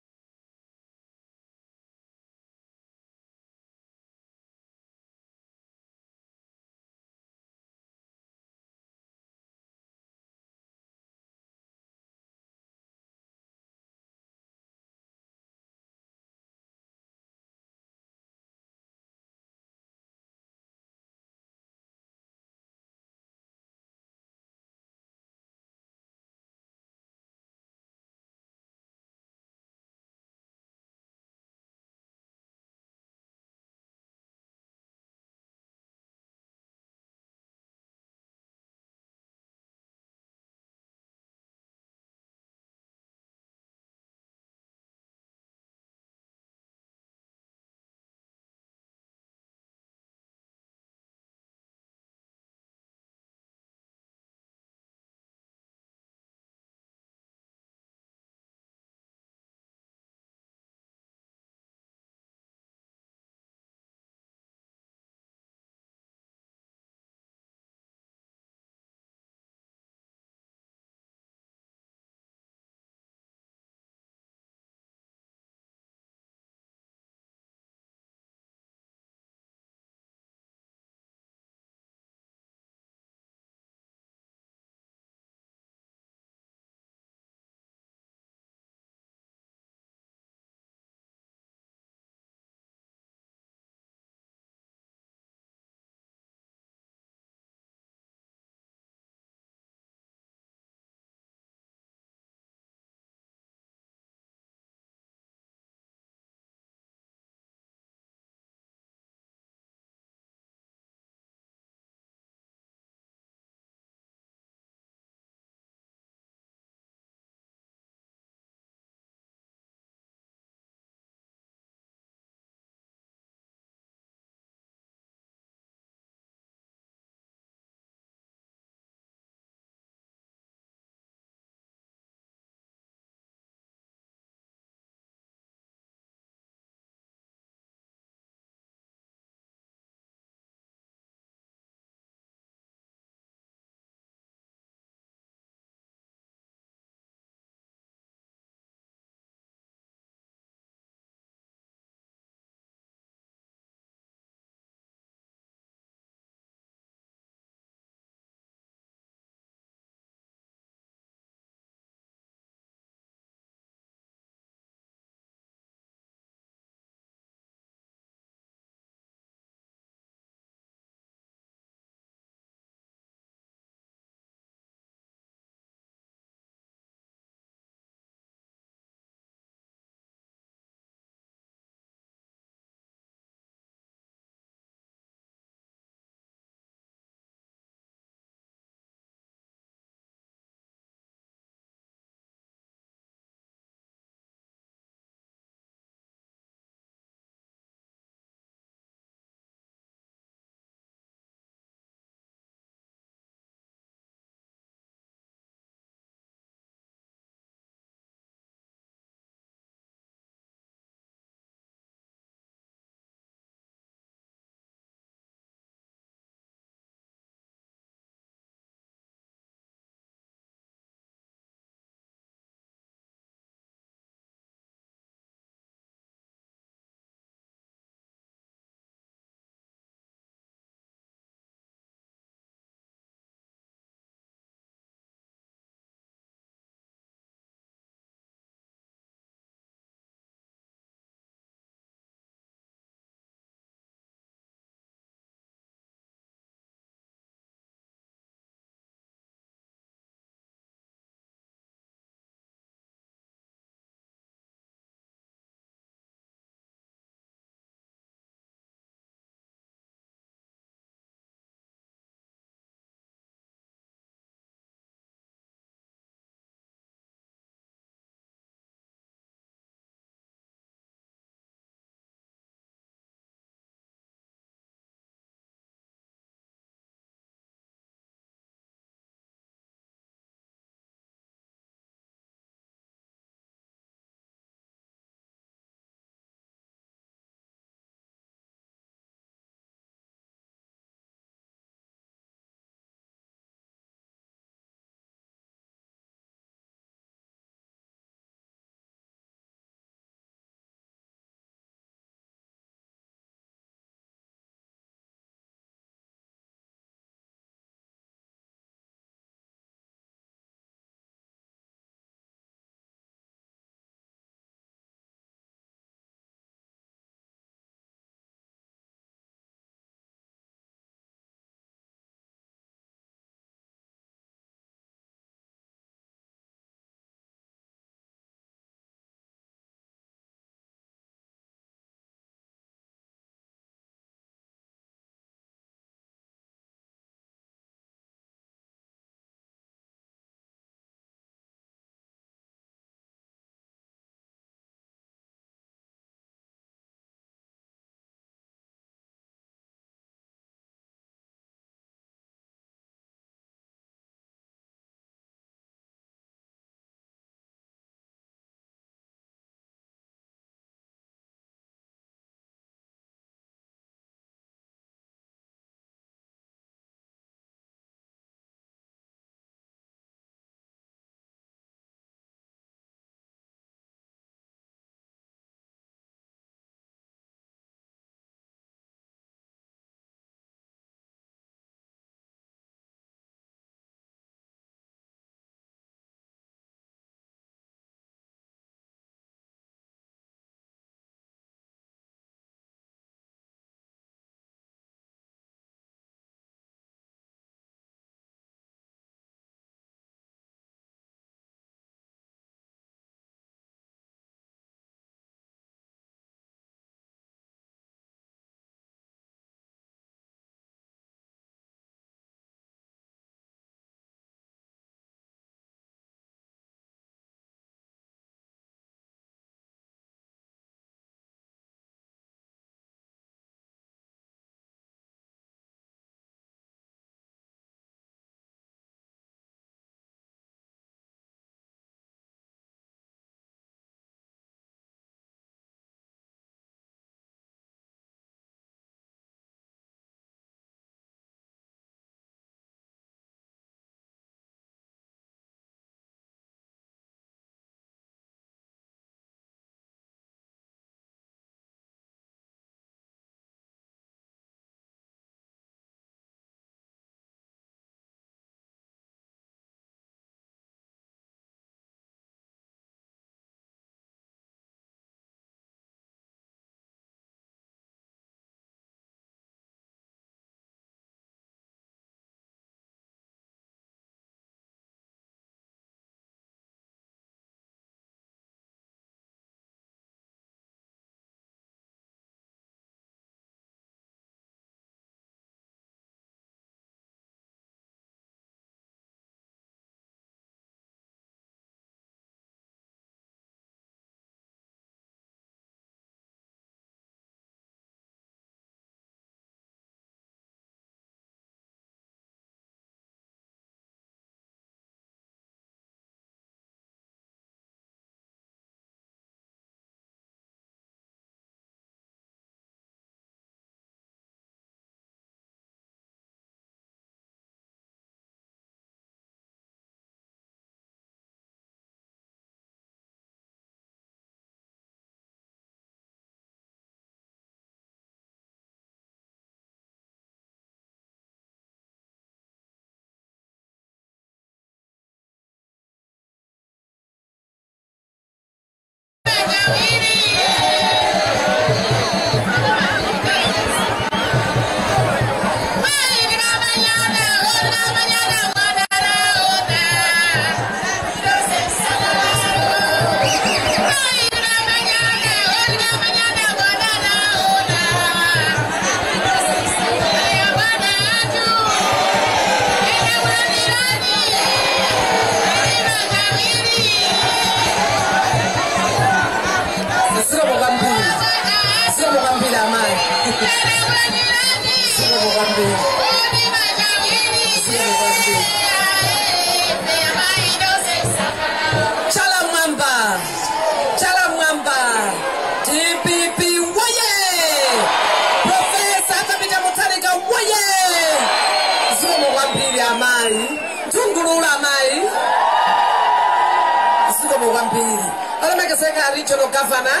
kwambiri. Olemekezeka regional governor,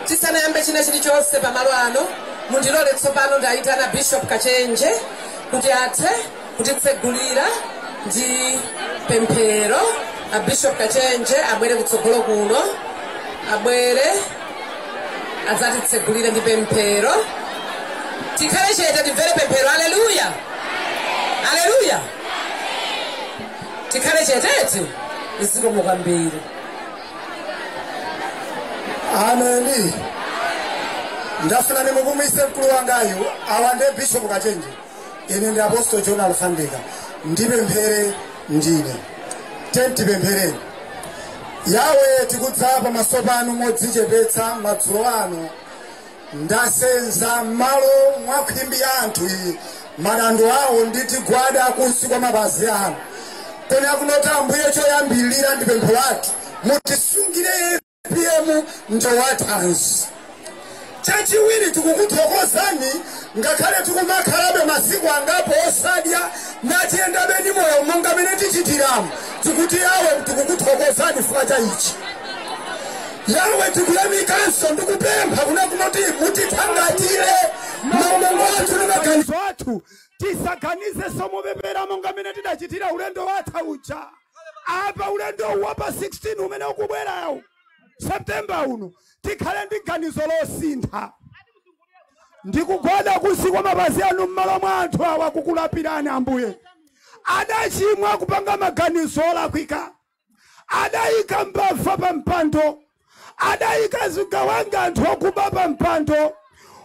tisanayambe china chilichonse pamalo ano, mundilole tsopano ndayitana Bishop Kachenje kuti athe kutitsegulira ndi pemphero. A Bishop Kachenje abwere kutsogolo kuno, abwere adzatitsegulire ndi pemphero. Tikhale chete timvere pemphero. Haleluya, haleluya. Tikhale cheteti. Zikomo kwambiri. Ameni. Ndafuna nimukumise mkulu wangayu awande Bishop Kachenje. Ine ndi Apostle John Alfandika. Ndipemphere ndine. Tentipemphereni. Yawe tikudza pamaso panu modzichepetsa madzulo ano. Ndasenza malo mwa khwimbi ya anthu iyi. Madando awo nditigwada kunsi kwa mapazi anu. Kona kunota Ambuye choyambilira ndi pempho lathu. Mutisungire APM njowathanzi. Chachiwiri tikukuthokozani ngakhale tikumakhalabe masiku angapo osadya natiyendabe ndi moyo monga mene tichitiramo. Tikuti yawe tikukuthokozani chifukwa cha ichi. Yawe tikuyamikanso ndikupempha kuna kunoti mutithangatire maungo athu ndi maganizo athu. Tisaganize somupepera monga mene tidachitira ulendo watha uja. Apa ulendo wa pa 16 umene ukubwerawo September uno tikhale ndi ganizo losintha. Ndikugwada kunsi kwa mapazi anu m'malo mwa anthu awa kukulapirani Ambuye. Adachimwa kupanga maganizo olakwika. Adayika mbava pa mpando. Adayika zigawanga anthu okuba pa mpando.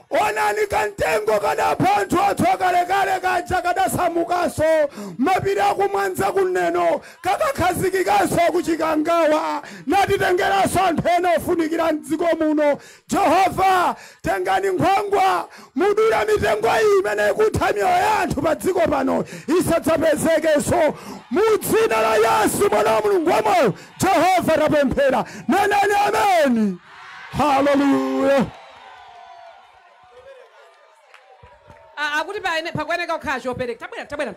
Onani kantengo kadapha anthu athu akalekale kaja kadasamukanso mapiri akumwanza kuneno kakakhazikikanso kuchikangawa natitengeranso anthu ena ofunikira mdziko muno. Jehova, tengani nkhwangwa mudula mitengo iyi imene ikutha miyoyo ya anthu pa dziko pano isadzapezekenso mu dzina la Yesu mwana wa Mulungu wamoyo. Jehova tapemphera. Nenani ameni. Haleluya. Akuti pakuyeneka kukhala chopereka. Tabwerani,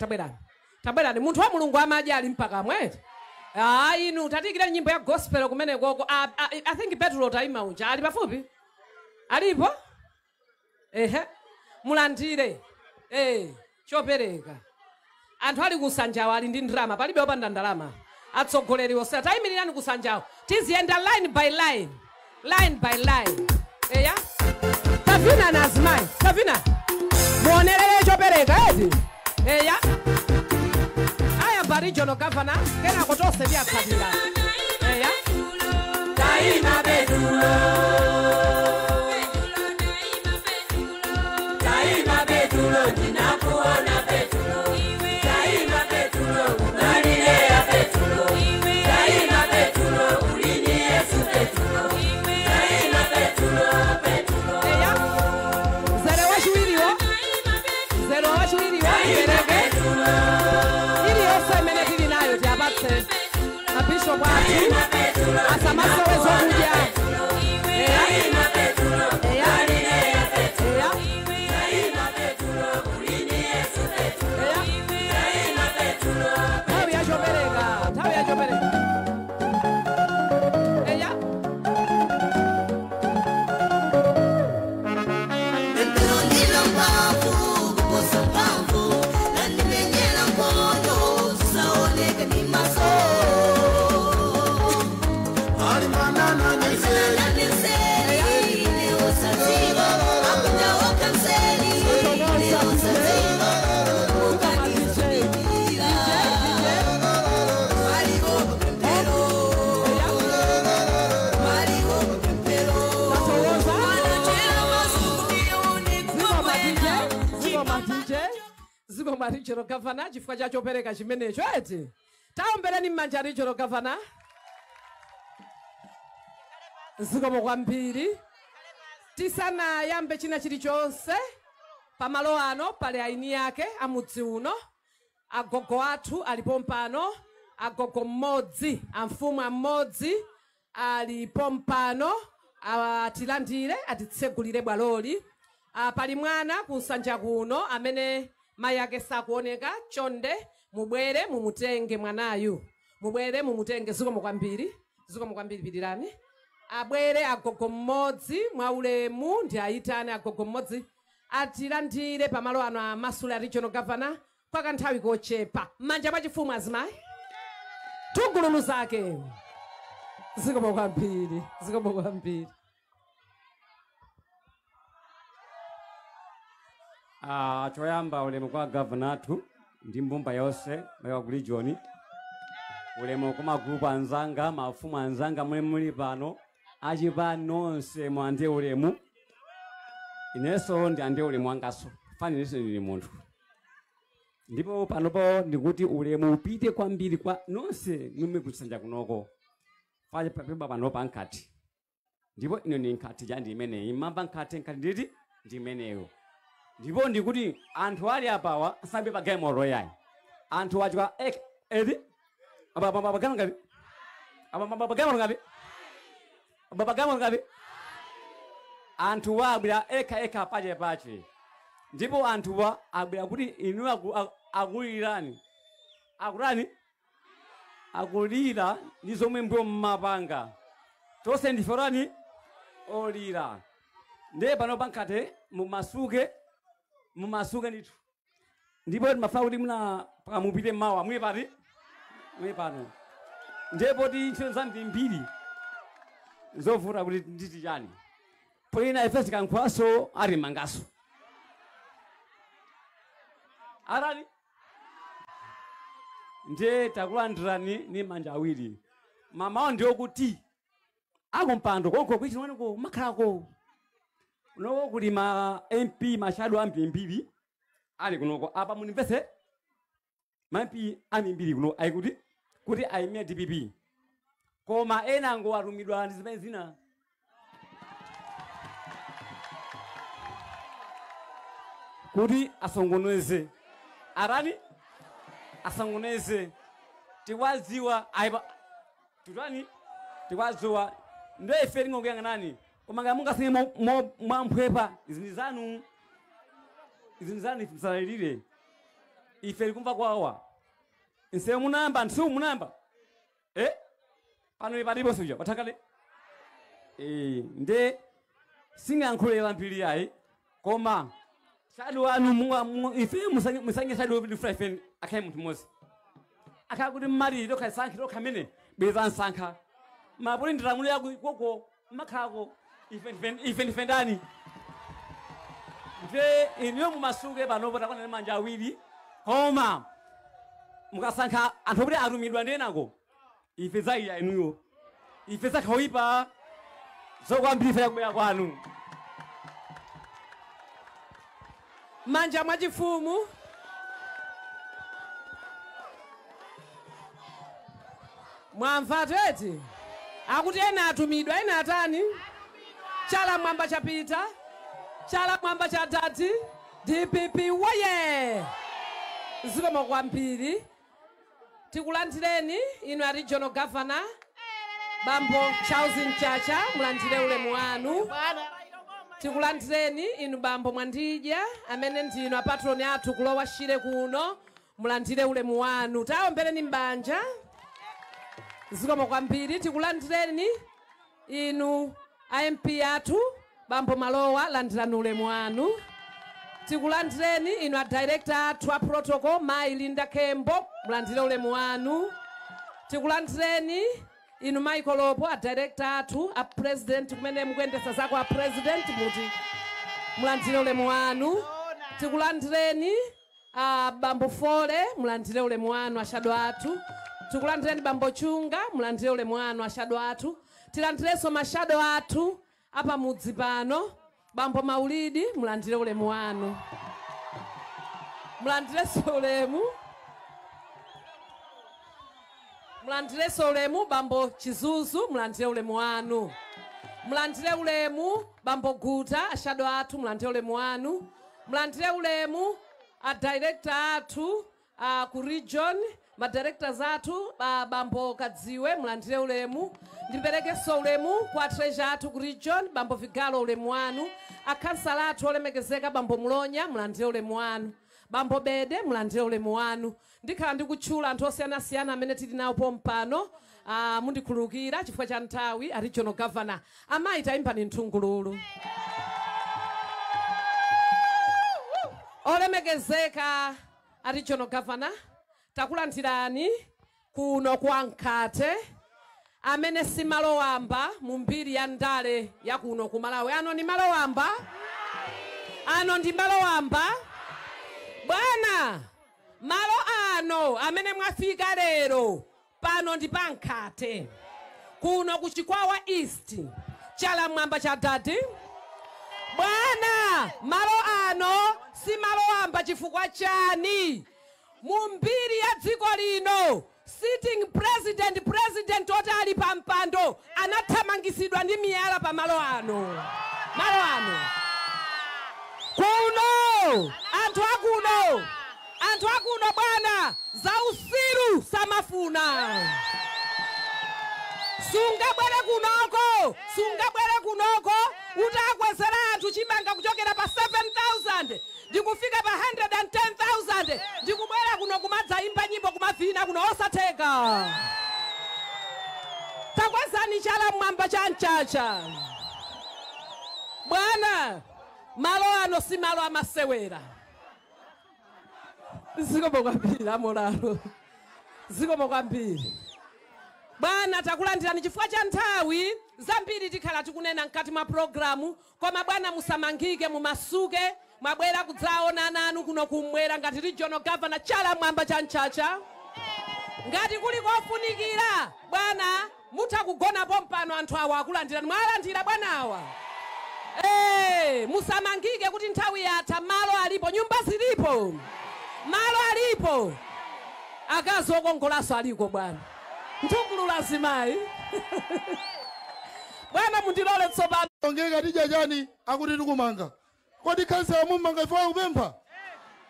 tabwerani. Munthu wa Mulungu amadya ali mpaka mwete. Inu tatikira nyimbo ya gospel kumene koko. I think Petro taima uja ali pafupi, alipo. Ehe, mulandire chopereka. Anthu ali kusanjawo ali ndi ndalama, palibe opanda ndalama. Atsogoleri onse tayimirirani kusanjawo, tiziyenda line by line, line by line. Eya, tavina na azimayi, tavina. Muonerere chopereka eti. Eya. Aya regional governor kena kotose byatsatira. Eya. Daima bedulo. Daima bedulo ninakuona bedulo. Daima bedulo unalilea bedulo. Daima bedulo ulini Yesu bedulo. Daima bedulo bedulo. Eya. Zero wachiwiriwo. Zero wachiwiriwo. Ili yose mene tili nayo tiabatse. Mabisho kwathu. Asamasowe zokudya. Nthawi yachopereka, nthawi yachopereka. Eya. Zikomo regional governor chifukwa cha chopereka chimenecho eti. Taombereni m'manja regional governor. Zikomo kwambiri. Tisanayambe china chilichonse pamalo ano pali aini yake amudzi uno. Agogo athu alipo mpano, agogo mmodzi, amfumu amodzi alipo mpano, atilandire atitsegulire bwaloli. Pali mwana kusanja kuno amene mayi ake sakuoneka. Chonde mubwere mumutenge mwanayu, mubwere mumutenge. Zikomo kwambiri. Zikomo kwambiri, pitirani. Abwere agogo mmodzi mwaulemu, ndi ayitane agogo mmodzi atilandire pamalo ano amasule a regional governor kwa kanthawi kochepa. M'manja mwachifumu azimayi, tungululu zake. Zikomo kwambiri, zikomo kwambiri. Choyamba ulemu kwa gavana athu ndi mbumba yonse mayiwa ku region, ulemu kwa magrupu anzanga, mafumu anzanga muli muli pano, achipani nonse mwande ulemu. Inenso ndi ande ulemu wangaso fani, inenso ndili munthu. Ndipo panopo ndikuti ulemu upite kwambiri kwa nonse mumwe kusanja kunoko faje papeba panopa nkati, ndipo ino ni nkati ja ndi imeneyi mamba nkati nkati nditi ndi imeneyo. Ndipo ndikuti anthu ali apawa sambe pa game royal, anthu achwa ek edi aba aba aba ngati aba aba aba ngati aba aba ngati anthu wa abwera eka eka pache pache. Ndipo anthu wa abwera kuti inu akulirani, akulani akulira ndi zomwe mbuyo mmapanga tonse ndiforani olira. Ndiye pano pankate mumasuke, mumasuke ndithu. Ndipo timafuna kuti muna pakamupite mmawa mwe pati mwe pano. Ndipo ti ntchito zambirimbiri zovuta kuti nditi chani polina ife tikankhwaso arimangaso arali. Ndiye takulandirani ni manja awiri. Mamawo ndiyo kuti akumpando konko kuichi mweneko makhalako unoko kuli ma MP mashado ambirimbiri ali kunoko apa munimvese ma MP ambirimbiri kuno ayikuti kuti ayimire DPP, koma ena ngo atumidwa ndi zimene zina. Kuti asongoneze arani asongoneze tiwaziwa aiba tutani tiwaziwa ndiye ife tingokuyang'anani koma ngati mungasinye mwamphwepa izi zanu, izi zanu ife msalalire ife likumva kwawa nsewu munayamba nsewu munayamba pano palipo suja pathakale nde singayankhulira mbiri yayi koma shadu wanu ife musange shadu ndifuna ife akhale munthu mmodzi akhala kuti mmalire lokha sankhe lokha amene bweza nsankha mapuli ndilamulo yaku koko makhalako ife ndife ndani. Nde iniyo mumasuke panopo takwana manja awiri koma mukasankha anthu okuti atumidwa ndenako ife zaiya inuyo ife zakhawipa zokwambiri ife yakubwera kwanu. Manja mwachifumu. Mwamva tete akuti ena atumidwa ena atani chala mwamba chapita chala mwamba cha dati DPP woye. Zikomo kwambiri. Tikulandireni inu a regional governor Bambo Charles Mchacha, mulandire ulemu wanu. Tikulandireni inu Bambo Mwandija amene ndinu apatroni athu kulowa Shire kuno, mulandire ulemu wanu. Taombereni mbanja. Zikomo kwambiri. Tikulandireni inu MP athu Bambo Malowa, landirani ulemu wanu. Tikulandireni inu a director athu a protocol Mai Linda Kembo, mulandire ulemu wanu. Tikulandireni inu Michael Lopo a director athu a president kumene mukuyendetsa zako a president muti mulandire ulemu wanu. Tikulandireni a Bambo Fole, mulandire ulemu wanu ashado athu. Tikulandireni Bambo Chunga, mulandire ulemu wanu ashado athu. Tilandirenso mashado athu apa mudzi pano Bambo Maulidi, mulandire ulemu wanu. Mulandirenso ulemu. Mulandirenso ulemu Bambo Chizuzu, mulandire ulemu wanu. Mulandire ulemu Bambo Guta, ashado athu, mulandire ulemu wanu. Mulandire ulemu a director athu ku region, ma directors athu Bambo Kadziwe, mulandire ulemu. Ndimperekenso ulemu kwa treasurer athu ku region Bambo Vigalo, ulemu wanu. Akhansala athu olemekezeka Bambo Mulonya, mulandire ulemu wanu. Bambo Bede, mulandire ulemu wanu. Ndikhala ndikutchula anthu osiyanasiyana amene tili nawo pompano. Mundikhululukira chifukwa cha nthawi. A regional governor, amayi tayimbani nthungululu. Olemekezeka a regional governor, takulandirani kuno kwa Nkhate, amene si malo wamba mu mbiri ya ndale ya kuno ku Malawi. Ano ndi malo wamba, ano ndi malo wamba bwana. Malo ano amene mwafika lero pano ndi pa Nkhate kuno ku Chikwawa East, chala mwamba cha dadi bwana. Malo ano si malo wamba chifukwa chani? Mu mbiri ya dziko lino, sitting president, president oti ali pa mpando, anathamangisidwa ndi miyala pa malo ano. Malo ano kuno, anthu akuno, anthu akuno bwana, zausiru samafuna. Sungabwere kunoko, sungabwere kunoko utakwezera anthu chimanga kuchokera pa 7000 ndikufika pa 110,000, ndikubwera kuno kumadzaimba nyimbo kumavina kuno, osatheka. Takwezani chala mwamba cha mchacha bwana. Malo ano si malo amasewera. Zikomo kwambiri amolalo, zikomo kwambiri bwana. Takulandirani chifukwa cha nthawi, zambiri tikhala tikunena mkati mwa programu, koma bwana musamangike, mumasuke. Mwabwera kudzaona nanu kuno kumwera ngati regional governor, chala mwamba cha mchacha. Ngati kuli kofunikira bwana, mutha kugona pompano, anthu awa akulandirani. Mwalandira bwana awa. Musamangike kuti nthawi yatha. Malo alipo, nyumba zilipo, malo alipo, akazi okongolaso aliko bwana. Nthungululu azimayi bwana, mundilole tsopano. Ongeka tija chani akuti tikumanga. Kodi khansala mumanga ife kupempha?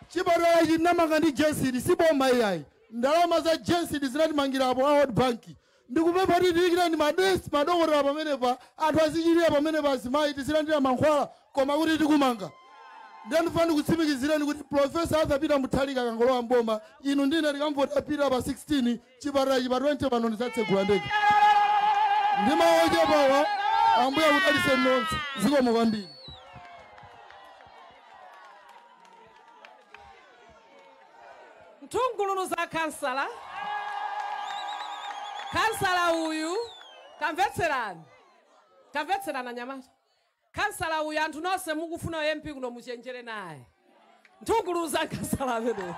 Chipatala ichi tinamanga ndi GESD, si boma iyayi. Ndalama za GESD zinatimangirapo a World Bank. Ndikupempha kuti tiyikireni madesi, madokotera pamenepa, anthu azichirira pamenepa, azimayi tizilandira mankhwala, koma kuti tikumanga. Ndiye ndifuna kutsimikizireni kuti Professor Arthur Peter Mutharika akangolowa mboma, inu ndine tikamvota Peter pa 16, chipatala ichi pa 20 pano ndidzatsegula ndege. Ndi mawu ochepawa, Ambuye akudalitseni nonse. Zikomo kwambiri. Nthungululu za kansala. Kansala uyu, tamvetserani, tamvetserani anyamata. Kansala uyu, anthu nonse mukufuna MP kuno, muchenjere naye. Nthungululu za kansala amene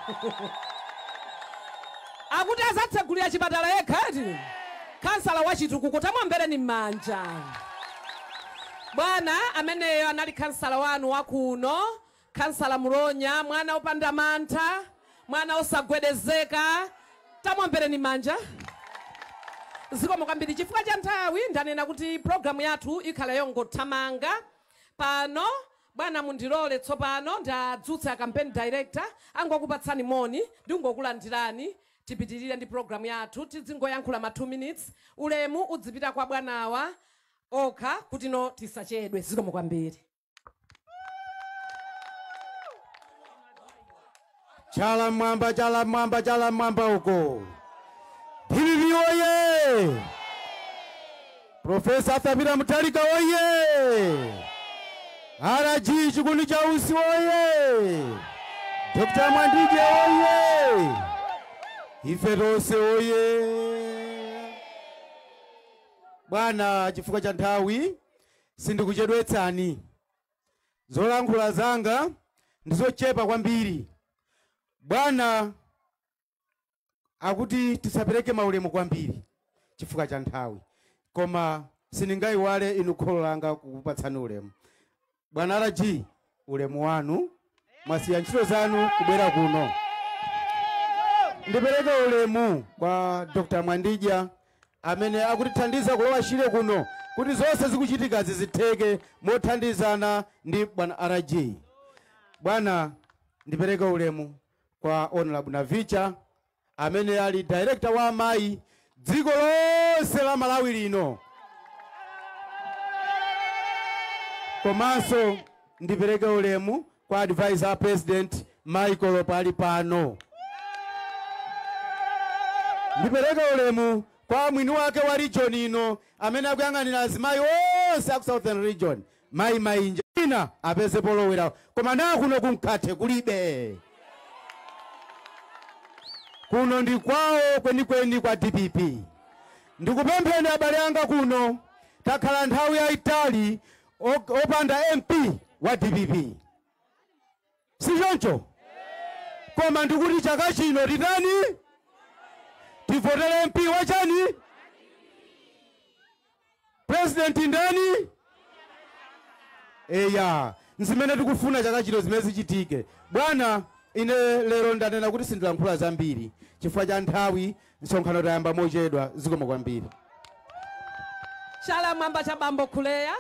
akuti azatsegulira chipatala yekha eti. Kansala wachitukuko, tamwambereni m'manja bwana. Ameneyo anali kansala wanu wakuno, kansala Mulonya, mwana opanda mantha, mwana osagwedezeka. Tamwambereni manja. Zikomo kwambiri. Chifukwa cha nthawi, ndanena kuti programu yathu ikhala yongothamanga pano bwana. Mundilole tsopano ndadzutsa campaign director, angokupatsani moni ndingokulandirani, tipitirire ndi programu yathu. Tidzingoyankhula ma 2 minutes, ulemu udzipita kwa bwanawa okha kuti no tisachedwe. Zikomo kwambiri. Chala mwamba, chala mwamba, chala mwamba uko. DPP oye! Professor Arthur Peter Mutharika oye! RG Chikuni cha Usi oye! Dr. Mwandije oye! Ife tonse oye! Bwana, chifukwa cha nthawi sindikuchedwetsani. Zolankhula zanga ndizochepa kwambiri. Bwana akuti tisapereke maulemu kwambiri chifukwa cha nthawi, koma sindingayiwale inu kholo langa kukupatsani ulemu. Bwana RG, ulemu wanu, mwasiya ntchito zanu kubwera kuno. Ndipereke ulemu kwa Dr. Mwandija amene akutithandiza kulowa Shire kuno kuti zonse zikuchitikazi zitheke mothandizana ndi bwana RG. Bwana, ndipereke ulemu kwa Honorable Navicha amene ali director wa amayi dziko lonse la Malawi lino. Komanso ndipereke ulemu kwa advisor president Michael pali pano. Ndipereke ulemu kwa mwini wake wa region ino amene akuyang'anira azimayi onse aku Southern Region, Mayi Mainja, ina apeze polowera, koma na kuno kunkhathe kulibe. Kuno ndi kwawo kwenikweni kwa DPP. Ndikupempheni abale anga, kuno takhala nthawi yayitali opanda MP wa DPP, si choncho? Koma ndikuti chaka chino titani? Tivotere MP wachani? President ndani? Eya, nzimene tikufuna chaka chino zimene zichitike. Bwana, ine lero ndanena kuti sindilankhula zambiri chifukwa cha nthawi, msonkhano tayamba mochedwa. Zikomo kwambiri. Chala mwamba cha Bambo Kuleya.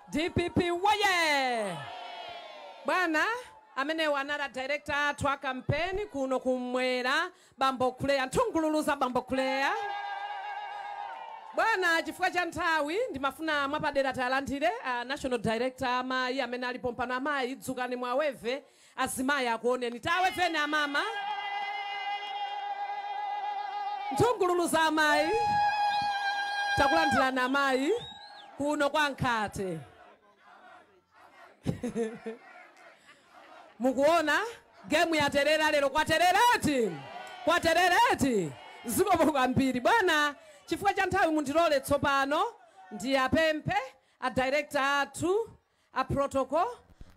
DPP woye! Bwana, amene wanala director athu a campaign kuno kumwera, Bambo Kuleya, nthungululu za Bambo Kuleya. Bwana, chifukwa cha nthawi ndimafuna mwapadera talandire national director amayi amene alipo mpano. Amayi, dzukani mwaweve azimayi akuoneni. Taweveni amama. Nthungululu za amayi. Takulandirani amayi kuno kwa Nkhate. Mukuona gemu yaterera lero, kwaterereti, kwaterereti. Zikomo kwambiri bwana. Chifukwa cha nthawi mundilole tsopano ndiyapemphe a director athu a protocol,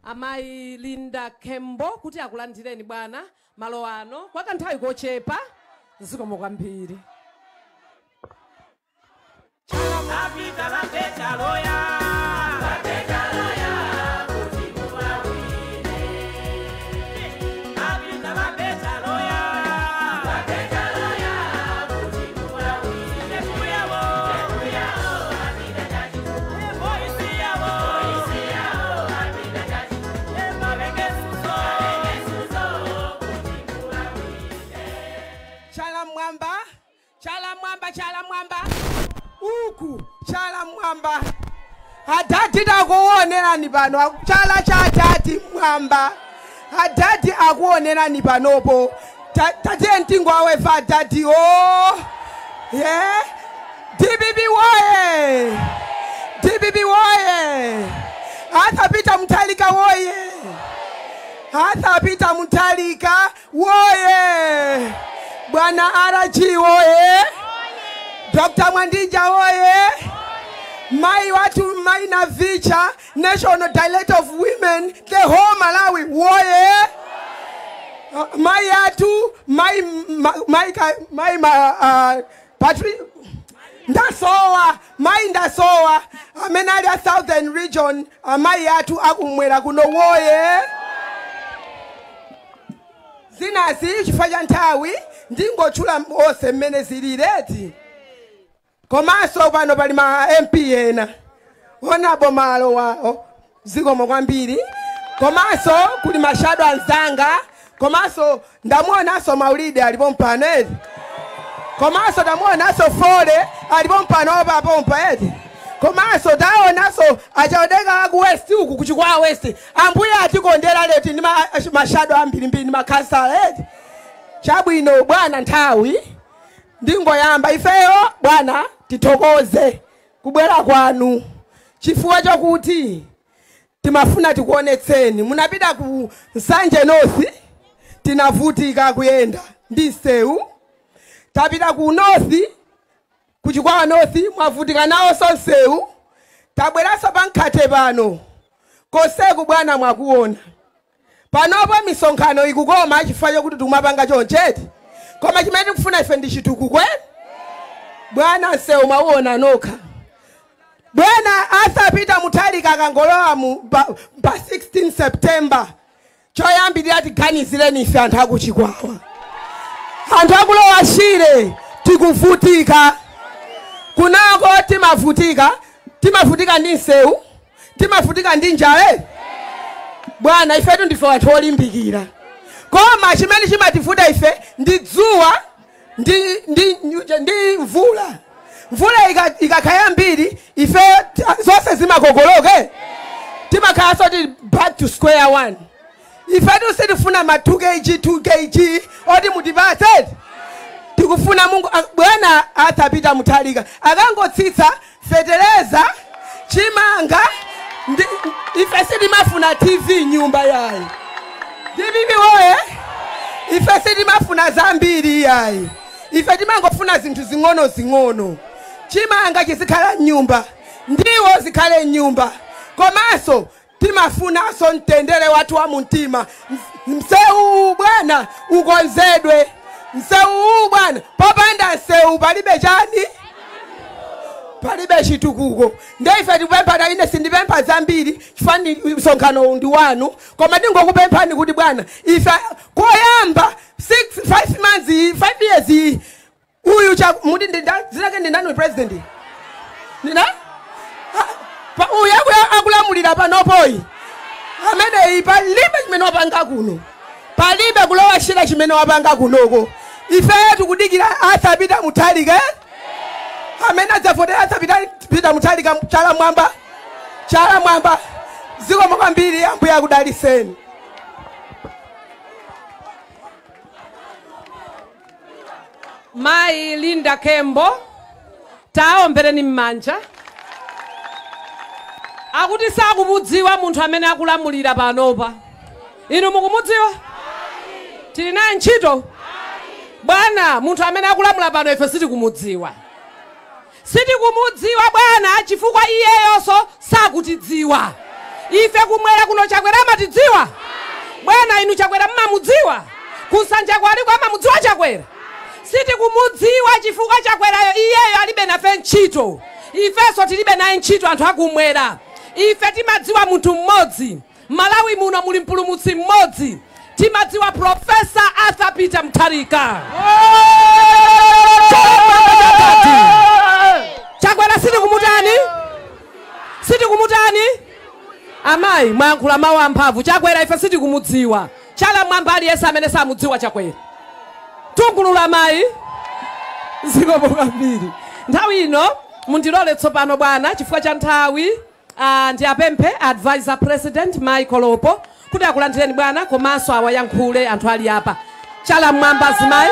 amayi Linda Kembo, kuti akulandireni bwana malo ano kwa kanthawi kochepa. Zikomo kwambiri. Apita la pecha loya, la pecha loya, kuti muwawine. Apita la pecha loya, la pecha loya, kuti muwawine. Tekuyabo, tekuyabo, apita chachi. Boisiyabo, boisiyabo, apita chachi. Mabeke suso, mabeke suso, kuti muwawine. Chala mwamba, chala mwamba, chala mwamba. Uku chala mwamba. Adadi takuonerani pano, chala cha dadi mwamba. Adadi akuonerani panopo. Tatiye mtingo awefa adadi o. Yeah. DPP woye. DPP woye. Arthur Peter Mutharika woye. Arthur Peter Mutharika woye. Bwana RG woye. Dr. Mwandija woye. Mai watu Mai Navicha, National Director of Women, the whole Malawi woye. Mai atu Mai Mai Mai Patrick Ndasowa, Mai Ndasowa, amene ali a Southern Region, mai atu akumwera kuno woye. Zinazi chifukwa cha nthawi ndingotchula onse mmene zilireti. Komanso pano pali ma MP ena onabo malo wawo, zikomo kwambiri. Komanso kuli ma shadow anzanga, komanso ndamuonanso Maulidi alipo mpano eti, komanso ndamuonanso Fole alipo mpano opapompa eti, komanso taonanso achaodeka aku West uku kuchikwa West. Ambuye atikondera leti ndi ma shadow ambirimbiri ndi makhansala eti. Chabwino bwana, nthawi ndingoyamba ifeyo bwana tithokoze kubwera kwanu chifukwa chakuti timafuna tikuonetseni. Munapita ku Nsanje North, tinavutika kuyenda ndi msewu. Tapita ku North, kuchikwawa North, mwavutika nawonso msewu. Tabweranso pa Nkhate pano koseku bwana mwakuona panopo misonkhano ikukoma chifukwa chokuti tikumapanga choncheti, koma chimene tikufuna ife ndi chitukuko bwana. Msewu mwauona nokha bwana. Arthur Peter Mutharika akangolowa mu pa 16 September, choyambirira tiganizireni ife anthu akuchikwawa, anthu akulowa Shire. Tikuvutika kunako, timavutika, timavutika ndi msewu, timavutika ndi njala bwana. Ifetu ndife anthu olimbikira, koma chimene chimativuta ife ndi dzuwa ndi mvula. Mvula ikakhala mbiri ife zonse zimakokoloke, timakhalanso ti back to square one. Ifetu sitifuna ma 2 kg 2 kg oti mutipatse. Tikufuna Mungu bwana Arthur Peter Mutharika akangotsitsa fetereza chimanga. Ife sitimafuna TV nyumba yayi. DPP woye. Ife sitimafuna zambiri yayi. Ife timangofuna zinthu zing'ono zing'ono. Chimanga chizikhala nyumba, ndiwo zikhale nyumba. Komanso timafunanso mtendere wathu wa mumtima. Msewu bwana ukonzedwe. Msewu bwana, popanda msewu palibe chani, palibe chitukuko. Nde ife tikupempha, ine sindipempha zambiri chifukwa msonkhano ndi wanu, koma ndingokupemphani kuti bwana ife koyamba 6 5 months 5 years uyu muti zinake ndi ndani president ndina uyu akulamulira panopoyi ameneyi palibe chimene wapanga kuno, palibe kulowa Shire chimene wapanga kunoko. Ife tikudikira Arthur Peter Mutharika amene adzavotera Arthur Peter Mutharika. Chala mwamba, chala mwamba. Zikomo kwambiri, Ambuye akudalitseni. Mayi Linda Kembo, taombereni m'manja. Akuti sakumudziwa munthu amene akulamulira panopa. Inu mukumudziwa? Tili naye ntchito? Bwana, munthu amene akulamula pano ife sitikumudziwa. Sitikumudziwa bwana, chifukwa iyeyonso sakutidziwa. Ife kumwera kuno Chakwera amatidziwa? Bwana, inu Chakwera mmamudziwa? Kusanja kwaliko amamudziwa Chakwera? Sitikumudziwa chifukwa Chakwerayo iyeyo alibe nafe ntchito. Ifenso tilibe naye ntchito anthu akumwera. Ife timadziwa munthu mmodzi. Malawi muno muli mpulumutsi mmodzi. Timadziwa Professor Arthur Peter Mutharika. Chakwera sitikumutani? Sitikumutani? Amayi mwayankhula mawu amphamvu. Chakwera ife sitikumudziwa. Chala mwamba aliyense amene samudziwa Chakwera. Tungulula mayi. Zikomo kwambiri. Nthawi ino mundilole tsopano bwana, chifukwa cha nthawi, ndiapemphe advisor president Michael Opo kuti akulandireni bwana, komanso awayankhule anthu ali apa. Chala mwamba azimayi.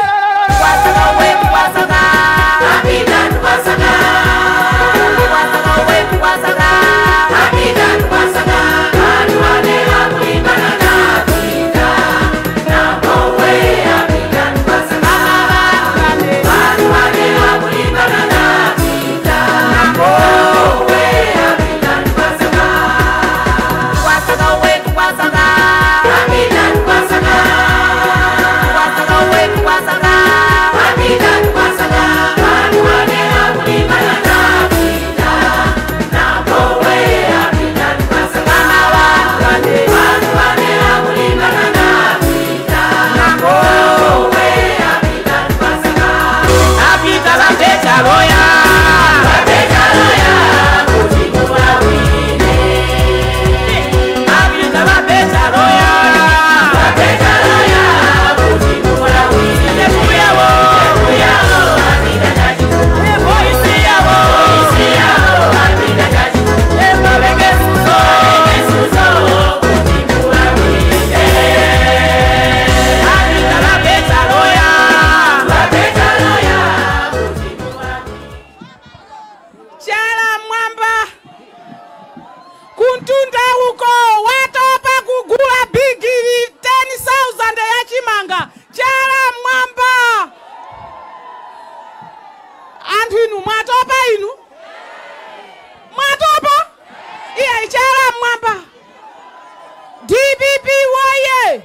DPP woye!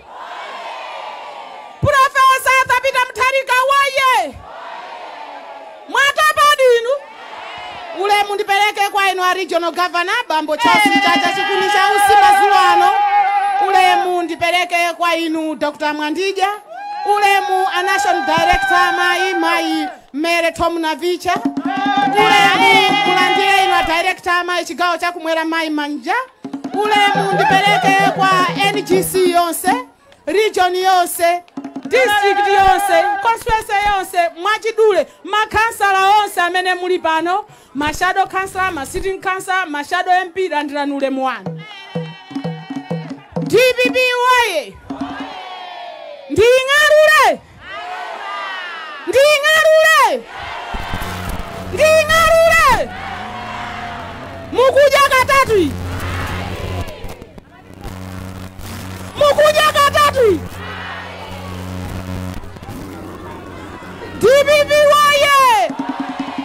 Professor Arthur Peter Mutharika woye! Mwatopa inu? Ulemu ndipeleke kwa inu a regional governor Bambo Charles Mchacha Chikuni cha Usi madzulo ano. Ulemu ndipeleke kwa inu Dr. Mwandija. Ulemu a national director mai Mere Tom Navicha. Ulemu kulandire inu a director mai chigawo cha kumwera mai Manja. Ulemu ndipeleke kwa NGC yonse, region yonse, district yonse, constituency yonse, mwachidule, makansala onse amene muli pano, ma shadow councillor, ma sitting councillor, ma shadow MP, landirani ulemu wanu. DPP woye! Ndiying'alule, ndiying'alule, ndiying'alule. Mukudya katatu, mukudya katatu. DPP woye!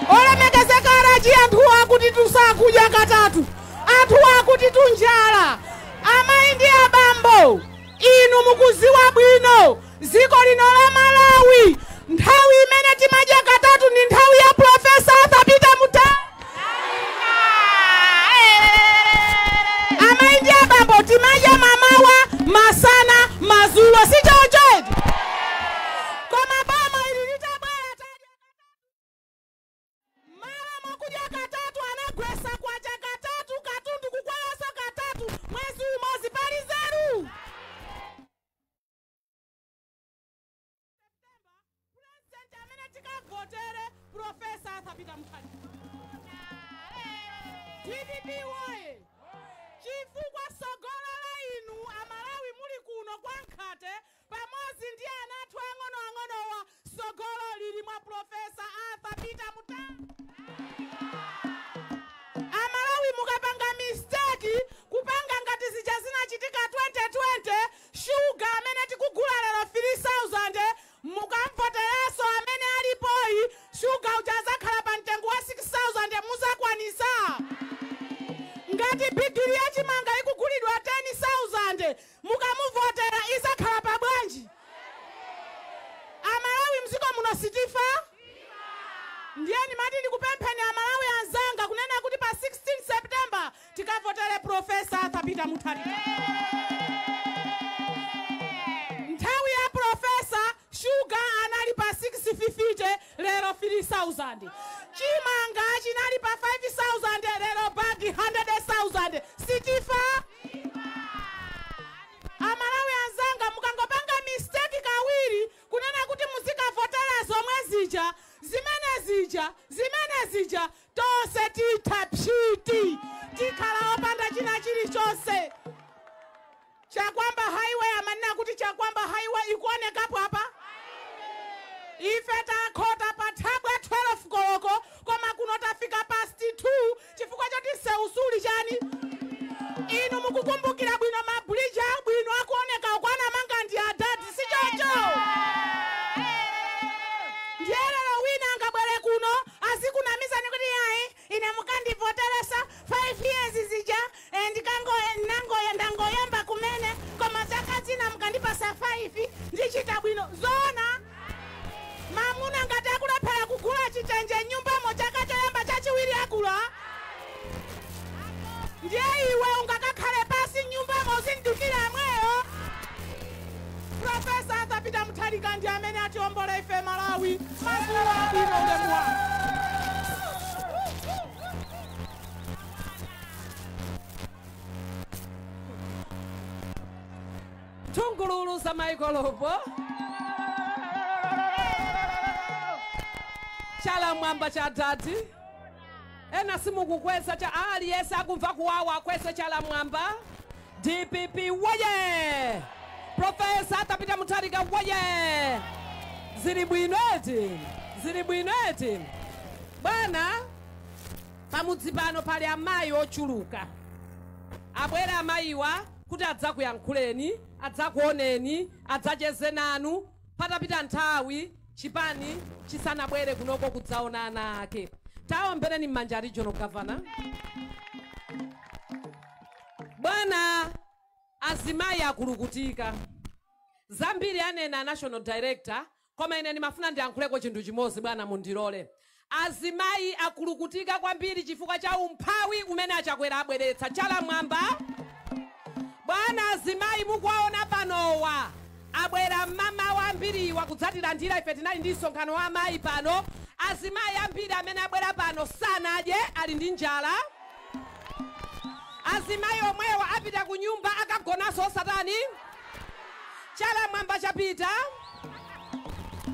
Olemekezeka RG, anthu akuti tusakudya katatu, anthu akuti tunjala. Amayi ndi abambo, inu mukuziwa bwino dziko lino la Malawi, nthawi imene timadya katatu ndi nthawi ya Profesa Arthur Peter Mutharika. Amayi ndi abambo, timadya mamawa, masana, madzulo, si choncho eti? Koma boma ili litabwera, tadya mala mokudya katatu, anagwesa kwacha katatu, katundu kukweraso katatu mwezi umodzi. Pali zeru? President amene tikavotere, Profesa Arthur Peter Mutharika. DPP woye! Chifukwa sogolo la inu Amalawi muli kuno kwa Nkhate pamodzi ndi ana athu ang'onoang'onowa, sogolo lili mwa Profesa Arthur Peter Mutharika. Amalawi, mukapanga mistake kupanga ngati zija zinachitika 2020, shuga amene tikugula lero 3000, mukamvoteranso amene alipoyi, shuga uja azakhala pa mtengo wa 6000. Muzakwanisa? Ngati bigiri ya chimanga ikugulidwa 10,000, mukamuvotera izakhala pa bwanji? Amalawi, mdziko muno sitifa. Ndiye ndimati ndikupempheni Amalawi anzanga kunena kuti pa 16 September tikavotere Profesa Arthur Peter Mutharika. Nthawi ya Profesa, shuga anali pa 650, lero 3000. Chimanga chinali pa 5000, lero bagi 100,000. Sitifa? Amalawi anzanga, mukangopanga mistake kawiri kunena kuti muzikavotera zomwe zija, zimene zija, zimene zija, tonse titha pchiti, tikhala opanda china chilichonse. Chakwamba Highway, amanena kuti Chakwamba Highway ikuonekapo apa. Ife takhota pa Thabwa 12 koloko, koma kuno tafika past 2 chifukwa choti seusuli chani. Inu mukukumbukira bwino, mabridge abwino akuoneka ukwana manga ndi adadi, si choncho? Ndiye lero wina angabwere kuno azikunamizani kuti yayi, ine mukandivoteresa 5 years zija, ndikango ndangoyamba kumene, koma zaka zina mukandipasa 5 ndichita bwino. Zona? Mamuna ngati akulephera kugula chitenje nyumbamo chaka choyamba, chachiwiri akula? Ndiye iwe ungakakhale pasi nyumbamo uzindikira amweyo? Profesa Arthur Peter Mutharika ndi amene atiombola ife Malawi. Madzulo abwino, ulemu wanu. Thungululu za maikolopo, chala mwamba cha dadi. Ena simukukweza cha aliyense akumva kuwawa akwese chala mwamba. DPP woye! Profesa Arthur Peter Mutharika woye! Zili bwino eti? Zili bwino eti? Bwana, pamudzi pano pali amayi ochuluka. Abwera amayiwa kuti adzakuyankhuleni, adzakuoneni, adzacheze nanu patapita nthawi chipani chisanabwere kunoko kudzaona ana ake. Taombereni m'manja regional governor. Bwana, azimayi akulukutika zambiri anena national director, koma ine ndimafuna ndiyankhuleko chinthu chimodzi. Bwana, mundilole. Azimayi akulukutika kwambiri chifukwa cha umphawi umene achakwera abweretsa. Chala mwamba. Bwana, azimayi mukuwaona panowa abwera mama wambiriwa kudzatilandira ife. Tinali ndi msonkhano wa amayi pano. Azimayi ambiri amene abwera pano sanadye, ali ndi njala. Azimayi omwewa apita ku nyumba akagonanso osatani. Chala mwamba chapita.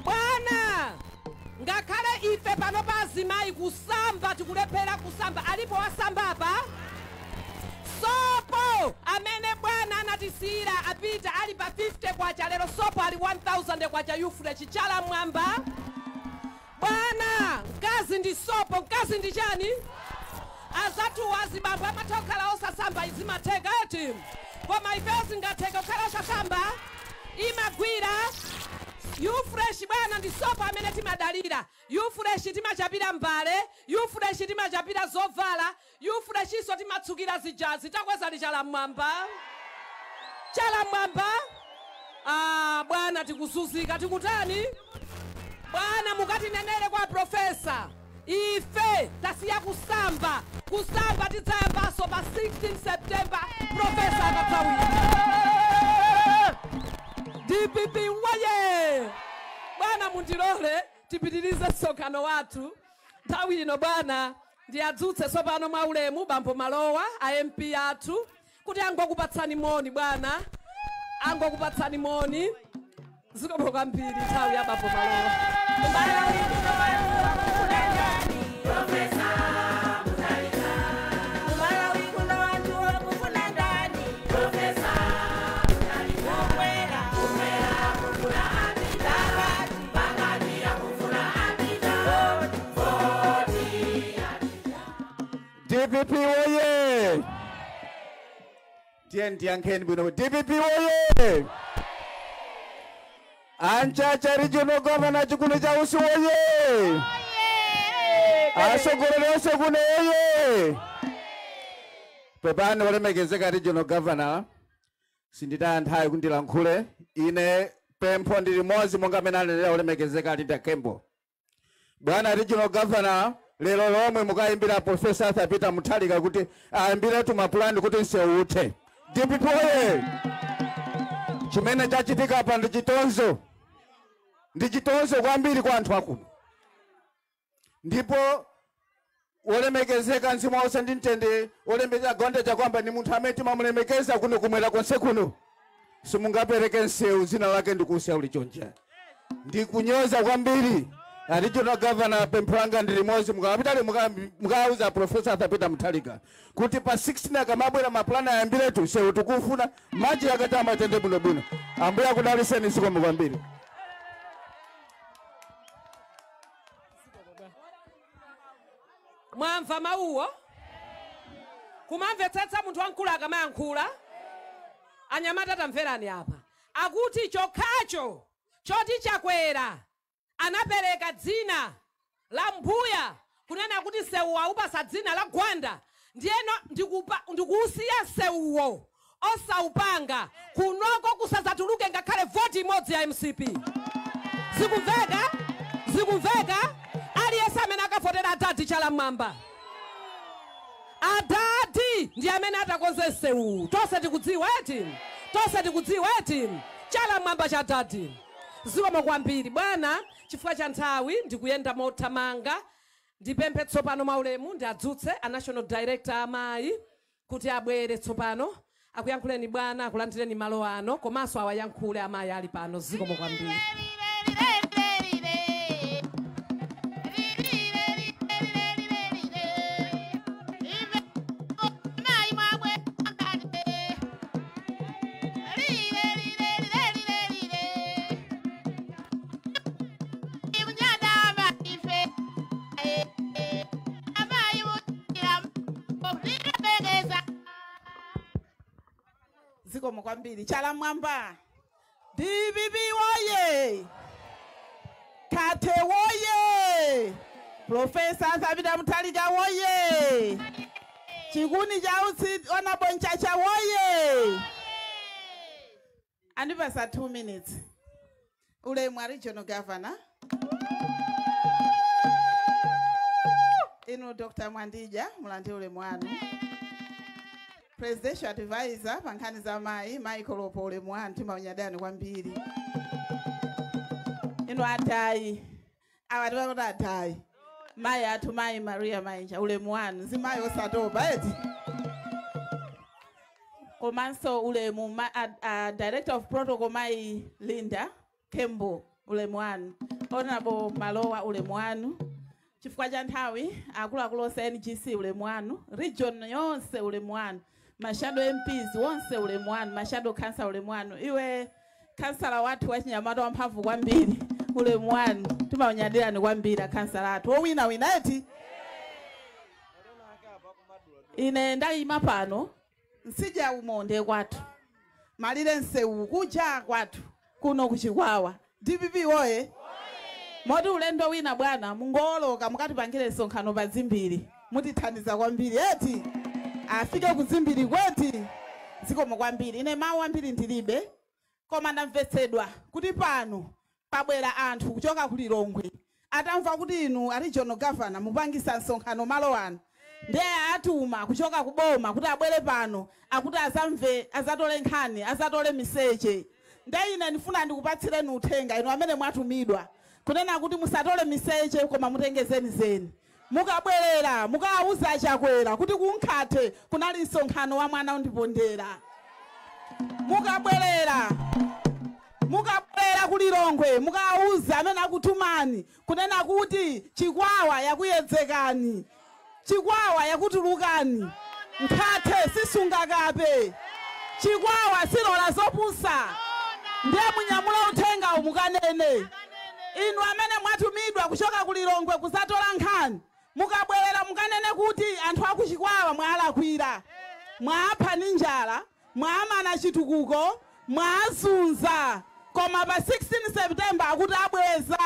Bwana, ngakhale ife pano pa azimayi kusamba tikulephera kusamba. Alipo wasamba apa? Sopo amene bwana Anatisiyira apita ali pa 50 kwacha, lero sopo ali 1000 kwacha. Ufresh chala mwamba bwana. Mkazi ndi sopo, mkazi ndi chani? Azathu azibambo amatha osasamba, izimatheka eti? Koma ifeyo zingatheka kukhala osasamba? Imagwira Ufresh bwana, ndi sopo amene timadalira. Ufresh timachapira mbale, Ufresh timachapira zovala, Ufresh iso timatsukira zijazi. Takwezani chala mwamba, chala mwamba. Ah, bwana, tikuzunzika, tikutani bwana? Mukatinenere kwa profesa, ife tasiya kusamba. Kusamba tidzayambaso pa 16 September profesa akadzawina. DPP waye! Bwana, mundilole tipitirize msonkhano wathu nthawi ino. Bwana, ndiyadzutse tsopano mwaulemu bambo Malowa, a MP athu, kuti angokupatsani moni. Bwana, angokupatsani moni. Zikomo kwambiri. Nthawi ya bambo Malowa. Profesa Mutharika. Kumalawi kuno anthu akufuna ndani? Profesa Mutharika. Kumwera, kumwera akufuna apita, pakati akufuna apita, voti. DPP woye! Tiye ndiyankheni bwino. DPP woye! Anchacha Regional Governor Chikuni cha Usi woye! Atsogoleri onse kuno woye! Pepani olemekezeka Regional Governor, sinditaya nthawi kundilankhule. Ine pempho ndi limodzi, monga amene anenera olemekezeka Linda Kembo. Bwana Regional Governor, lero lomwe mukayimbira Professor Arthur Peter Mutharika kuti ayambiretu mapulani kuti msewu uthe. DPP woye! Chimene chachitika apa ndi chitonzo, ndi chitonzo kwambiri kwa anthu akuno. Ndipo wolemekezeka, mzimu wonse ndi mtende, wolemekeza Gonde Chakwamba ni munthu amene timamulemekeza kuno kumwera konse kuno. Simungapereke msewu dzina lake ndikuusiya uli chonja, ndikunyoza kwambiri. Regional Governor, pempho langa ndi limodzi: mukapitali mukauza Professor Arthur Peter Mutharika kuti pa 16 akamabwera, mapulani ayambiretu. Msewu tikufuna maji akati amatende bwinobwino. Ambuye akudalitseni, zikomo kwambiri. Mwamva mawuwo? Kumamvetsetsa munthu wamkulu akamayankhula? Anyamata, tamverani apa. Akuti chokhacho choti Chakwera anapereka dzina la mbuya, kunena kuti msewu waupasa dzina la Gwanda, ndiyeno ndikuusiya msewuwo osaupanga, kunoko kusadzatuluke ngakhale voti imodzi ya MCP. Zikumveka? Zikumveka? Aliyense amene akavotera adadi, chala mwamba. Adadi ndi amene atakonze msewu. Tonse tikudziwa eti? Tonse tikudziwa eti? Chala mwamba cha adadi. Zikomo kwambiri bwana. Chifukwa cha nthawi ndikuyenda mothamanga. Ndipemphe tsopano maulemu ndiadzutse a National Director amayi kuti abwere tsopano akuyankhuleni. Bwana, akulandireni malo ano, komanso awayankhule amayi ali pano. Zikomo kwambiri. Zikomo kwambiri. Chala mwamba. DPP woye! Kate woye! Profesa Arthur Mutharika woye! Chikuni cha Utsi, Honorable Nchacha woye! Andipasa 2 minutes. Ulemu Regional Governor, inu Dr. Mwandija, mulandire ulemu wanu. Presidential Advisor pa nkhani za mayi, Michael Opo, ulemu wanu, timaunyadani kwambiri. Inu atayi, awa tivakuti atayi, mayi athu, mayi Maria Mainja, ulemu wanu, zimayi osatopa eti. Komanso ulemu Director of Protocol, mayi Linda Kembo, ulemu wanu. Honorable Malowa, ulemu wanu. Chifukwa cha nthawi, akuluakulu onse NGC, ulemu wanu. Region yonse, ulemu wanu. Ma shadow MPs wonse, ulemu wanu. Ma shadow councillor, ulemu wanu. Iwe kansala wathu wachinyamata wamphamvu kwambiri, ulemu wanu, timaunyadirani kwambiri akansala athu owina wina eti. Ine ndayima pano, nsija umonde kwathu, malire nsewu kuja kwathu kuno kuChikwawa. DPP woye! Moti ulendo wina, bwana, mungoloka mukatipangire msonkhano pa Dzimbiri, mutithandiza kwambiri eti, afike kuDzimbiri kweti. Zikomo kwambiri. Ine mawu ambiri ndilibe, koma ndamvetsedwa kuti pano pabwera anthu kuchoka ku Lilongwe atamva kuti inu a regional governor mupangisa msonkhano malo ano, ndiye atuma kuchoka kuboma kuti abwere pano, akuti azamve, azatole nkhani, azatole miseche. Ndiye ine ndifuna ndikupatsireni uthenga, inu amene mwatumidwa, kunena kuti musatole miseche koma mutenge zenizeni. Mukabwerera mukawuza Chakwera kuti kuNkhate kunali msonkhano wa mwana undipondera. Mukabwerera kuLilongwe mukawuza amene akutumani kunena kuti Chikwawa yakuyedzekani, Chikwawa yakutulukani. Nkhate sisungakape, Chikwawa silola zopusa. Ndiye munyamula uthenga mukanene. Inu amene mwatumidwa kuchoka kuLilongwe kuzatola nkhani, mukabwerera mukanene kuti anthu akuChikwawa mwalakwira, mwapha ndi njala, mwamana chitukuko, mwazunza, koma pa 16 September akuti abweza.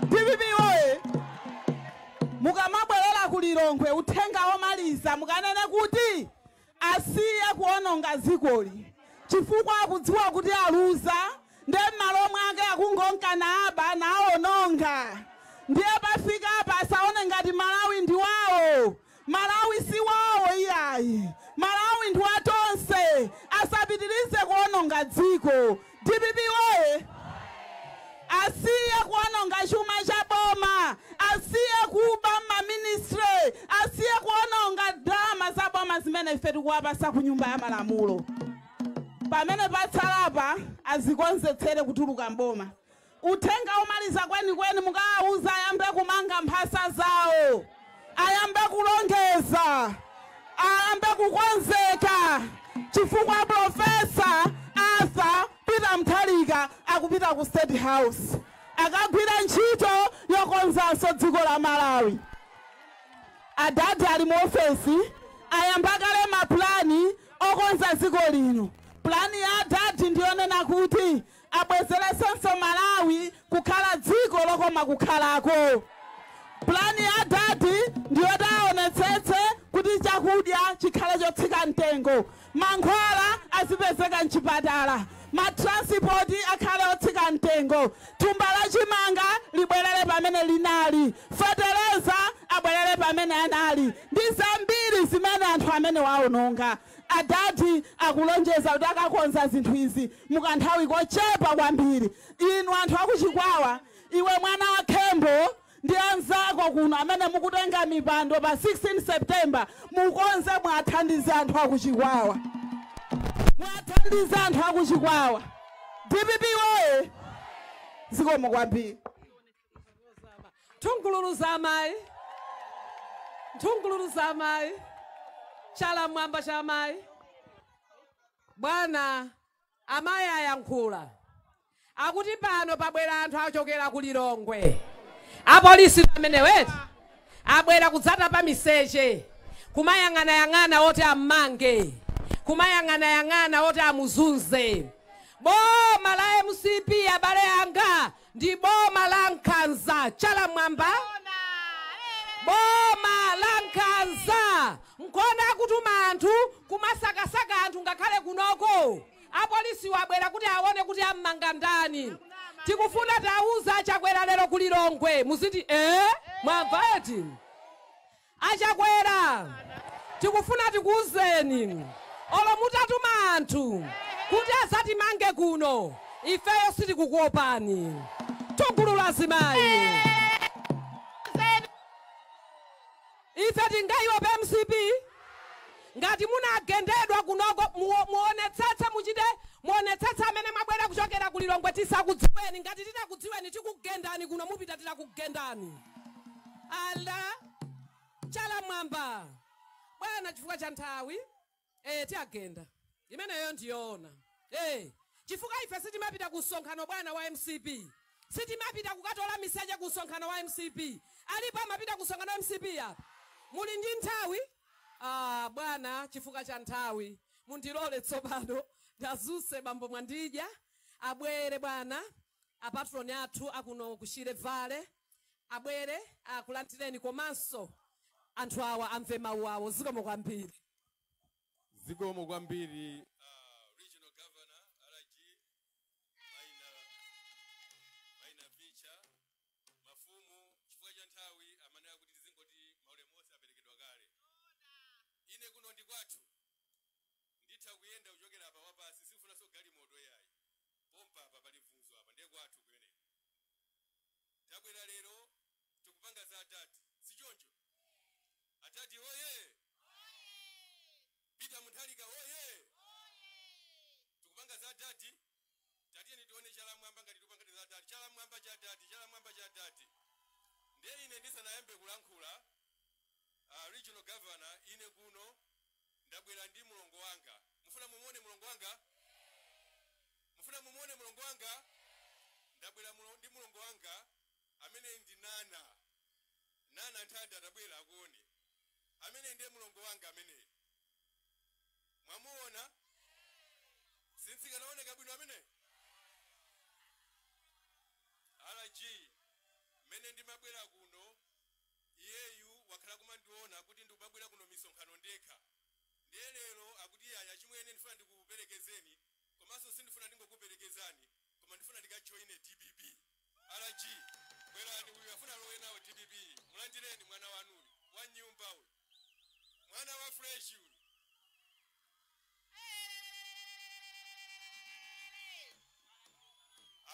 DPP oye! Mukamabwerera kuLilongwe, uthenga womaliza, mukanene kuti asiye kuononga dzikoli chifukwa akudziwa kuti aluza, ndiye m'malo mwake akungonka naaba naononga. Ndiye pafika apa asaone ngati Malawi ndi wawo. Malawi si wawo iyayi, Malawi ndi watonse. Asapitirize kuononga dziko. DPP oye! Asiye kuononga chuma cha boma, asiye kuba ma ministry, asiye kuononga ndalama za boma zimene ife tikuwapasa ku Nyumba ya Malamulo. Pamene patsalapa azikonzetsere kutuluka mboma. Uthenga omaliza kwenikweni, mukawauza ayambe kumanga mphasa zawo, ayambe kulongeza, ayambe kukonzeka, chifukwa Professor Arthur Peter Mutharika akupita ku State House akagwira ntchito yokonzanso dziko la Malawi. Adadi ali mu ofesi, ayamba kale mapulani okonza dziko lino. Pulani ya adadi ndiyonena kuti abwezeresenso Malawi kukhala dziko lokoma kukhalako. Pulani ya adadi ndiyoti aonetsetse kuti chakudya chikhale chotsika mtengo, mankhwala azipezeka mchipatala, ma transport akhale otsika mtengo, thumba la chimanga libwerere pamene linali, fetereza abwerere pamene anali, ndi zambiri zimene anthu amene waononga. Adadi akulonjeza kuti akakonza zinthu izi mukanthawi kochepa kwambiri. Inu anthu akuChikwawa, iwe mwana wa Khembo ndi anzako kuno amene mukutenga mipando pa 16 September, mukonze, mwathandize anthu akuChikwawa, mwathandize anthu akuChikwawa. DPP woye! Zikomo kwambiri. Nthungululu za amayi, nthungululu za amayi, chala mwamba cha amayi. Bwana, amayi ayankhula akuti pano pabwera anthu achokera ku Lilongwe, apolisi ameneweti abwera kudzata pa miseche, kumayang'anayang'ana oti ammange, kumayang'anayang'ana oti amuzunze. Boma la MCP, abale anga, ndi boma la nkhanza. Chala mwamba, boma la nkhanza. Nkona akutuma anthu kumasakasaka anthu ngakhale kunoko. Apolisi wabwera kuti aone kuti ammanga ndani. Tikufuna tauza aChakwera lero kuLilongwe, muziti mwamva eti? AChakwera, tikufuna tikuuzeni, olo mutatuma anthu kuti azatimange kuno, ifeyo sitikukuopani. Tugulu la azimayi, ife tingaiope MCP? Ngati munagendedwa kunoko, muonetsetse, muchite muonetsetse amene mwabwera kuchokera kuLilongwe tisakudziweni. Ngati titakudziweni, tikugendani kuno, mupita titakugendani. Ala, chala mwamba, bwana, chifukwa cha nthawi. Tiagenda imeneyo ndiyoona. Chifukwa ife sitimapita ku msonkhano bwana wa MCP, sitimapita kukatola miseche ku msonkhano wa MCP. Alipo amapita ku msonkhano wa MCP apa? Muli ndi nthawi? Bwana, chifukwa cha nthawi mundilole tsopano ndazuse bambo Mwandija abwere bwana, apatroni athu akuno kushire vale abwere akulandireni, komanso anthu awa amve mawu awo. Zikomo kwambiri. Zikomo kwambiri regional governor RG Maina Vicha mafumu. Chifukwa cha nthawi amanena kuti tizingoti maulemu onse aperekedwa kale. Ine kuno ndi kwathu, nditha kuyenda kuchokera apa wapasi, sifunanso galimoto yayi, pompa apa pali vunzo apa, ndiye kwathu kumeneko. Tabwera lero tikupanga za atati, si choncho? Atati oye! Peter Mutharika oye! Tikupanga za atati, tatiyeni tione chalamwamba ngati tikupanga za atati, chalamwamba cha atati, chalamwamba cha atati. Ndiye ine ndisanayambe kulankhula, regional governor, ine kuno ndabwera ndi mulongo wanga. Mufuna mumuone mulongo wanga? Mufuna mumuone mulongo wanga? Ndabwera ndi mulongo wanga amene ndi Nana. Nana Nthanda atabwera akuone. Amene ndiye mulongo wanga amene. Mwamuona? Sinsikanaoneka bwino amene? RG, mene ndimabwera kuno, iyeyu wakhala kumandiona kuti ndikubabwera kuno misonkhano ndekha. Ndiye lero akuti yaya chimwene ndifuna ndikuperekezeni, komanso sindifuna ndingokuperekezani, koma ndifuna ndikajoine DPP. RG, bwerani, uyu afuna lowe nawo DPP. Mulandireni mwana wanuyu, wa nyumba uyu. Mwana wa fresh uyu.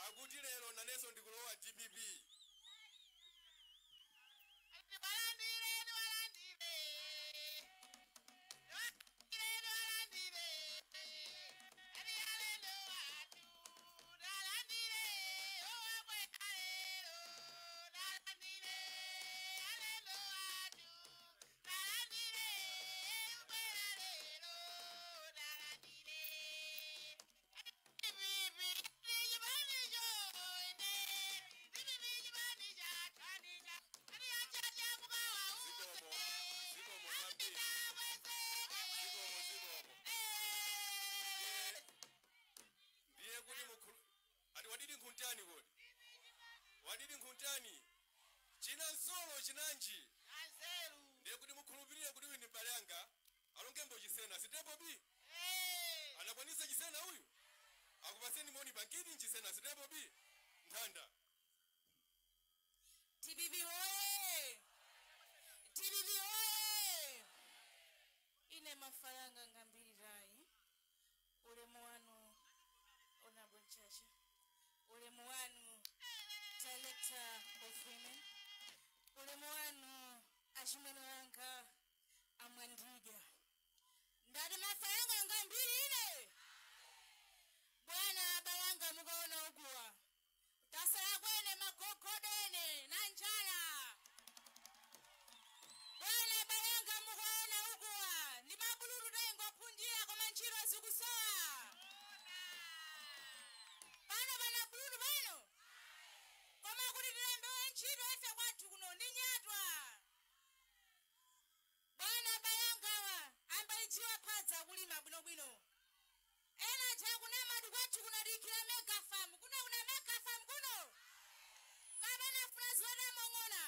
Akuti lero nanenso ndikulowa DPP. Wadidi nkuntani kodi? Wadidi nkuntani? China nsolo chinanji? Ndiye kuti mukhulupirire kuti uyu ndi m'bale anga, alongembo chisena, sitepo bi? Anakwanisa chisena uyu? Akupaseni moni bankini chisena, sitepo bi? Nthanda. TBB oye! TBB oye! Ine mafalanga ngambirirai. Ulemu wanu Honorable Chacha. Ulemu wanu Director of Women. Ulemu wanu achimwene wanga amwandija. Ndati mafalanga ngambiri ile. Bwana balanga mukaona ukuwa. Tasala kwene magogodene na njala. Bwana balanga mukaona ukuwa. Ndi mabululu tengo phunjira koma ntchito zikusowa. Pano bana bululu pano. Koma kuti tilembewe ntchito ife kwathu kuno ndi nyatwa. Bwana balangawa ambalidziwa phadza kulima bwinobwino. Ena aja kunama kwathu kunadikira mega farm. Kuno kuna mega farm kuno. Kapena funa ziweta mong'ona.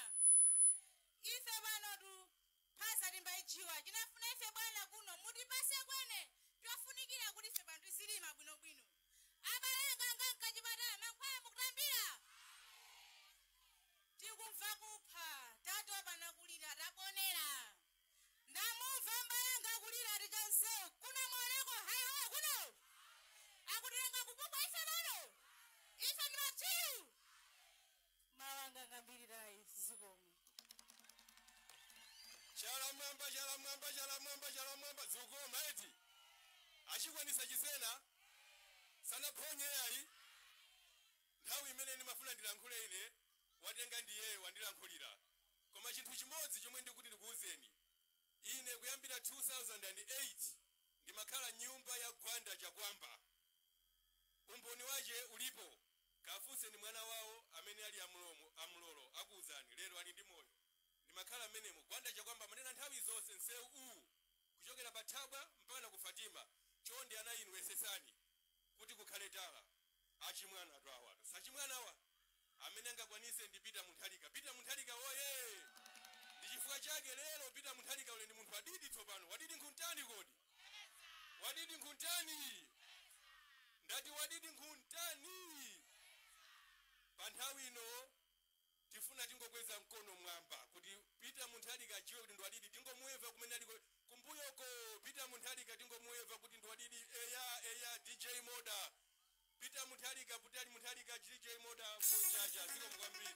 Ife panotu phasa timbaijiwa. Chinafuna ife bwana kuno mutipase kwene. Twafunikira kuti ife pano tizilima bwinobwino. Abalenga ngankachipatala mankhwala mukutambira. Tikumva kupha tatopa nakulira takonera. Ndamumva mbalanga kulira tichansewu. Kuno maoneko hayawa kuno. Akutilenga kupupwa ife pano. Ife ndi machiru. Mawanga ngambirirai zikomo. Chalamwamba, chalamwamba, chalamwamba, chalamwamba, zikoma eti. Achikwanisa chisena. Sanaphonye yayi. Nthawi imene ndimafuna ndilankhule ine, watenga ndiye wandilankhulira. Koma chinthu chimodzi chomwe ndikuti ndikuwuzeni. Ine kuyambira 2008 Ndimakhala nyumba ya Gwanda Chakwamba, umboni wache ulipo. Kafuse ni mwana wawo amene ali amlomo amlolo, akuwuzani lero ali ndi moyo. Ndimakhala mmenemo. Gwanda Chakwamba manena nthawi zonse, nsewu uwu kuchokera pa Thabwa mpaka na ku Fatima, chonde ana inu yesesani kuti kukhale tala. Achimwana atu awato sachimwanawa amene angakwanise ndi Peter Mutharika. Peter Mutharika woye! Ndi chifukwa chake lero Peter Mutharika ule ndi munthu wadidi tsopano. Wadidi nkhuntani kodi? Wadidi nkhuntani? Ndati wadidi nkhuntani? Pa nthawi ino tifuna tingokweza mkono mwamba kuti Peter Mutharika ajiwe kuti ndi wadidi. Tingomuweva kumene aliko kumbuyoko. Peter Mutharika tingomuweva kuti ndi wadidi. Eya, eya, DJ Moda, Peter Mutharika, Putali Mutharika, DJ Moda Mfunjaja. Zikomo kwambiri.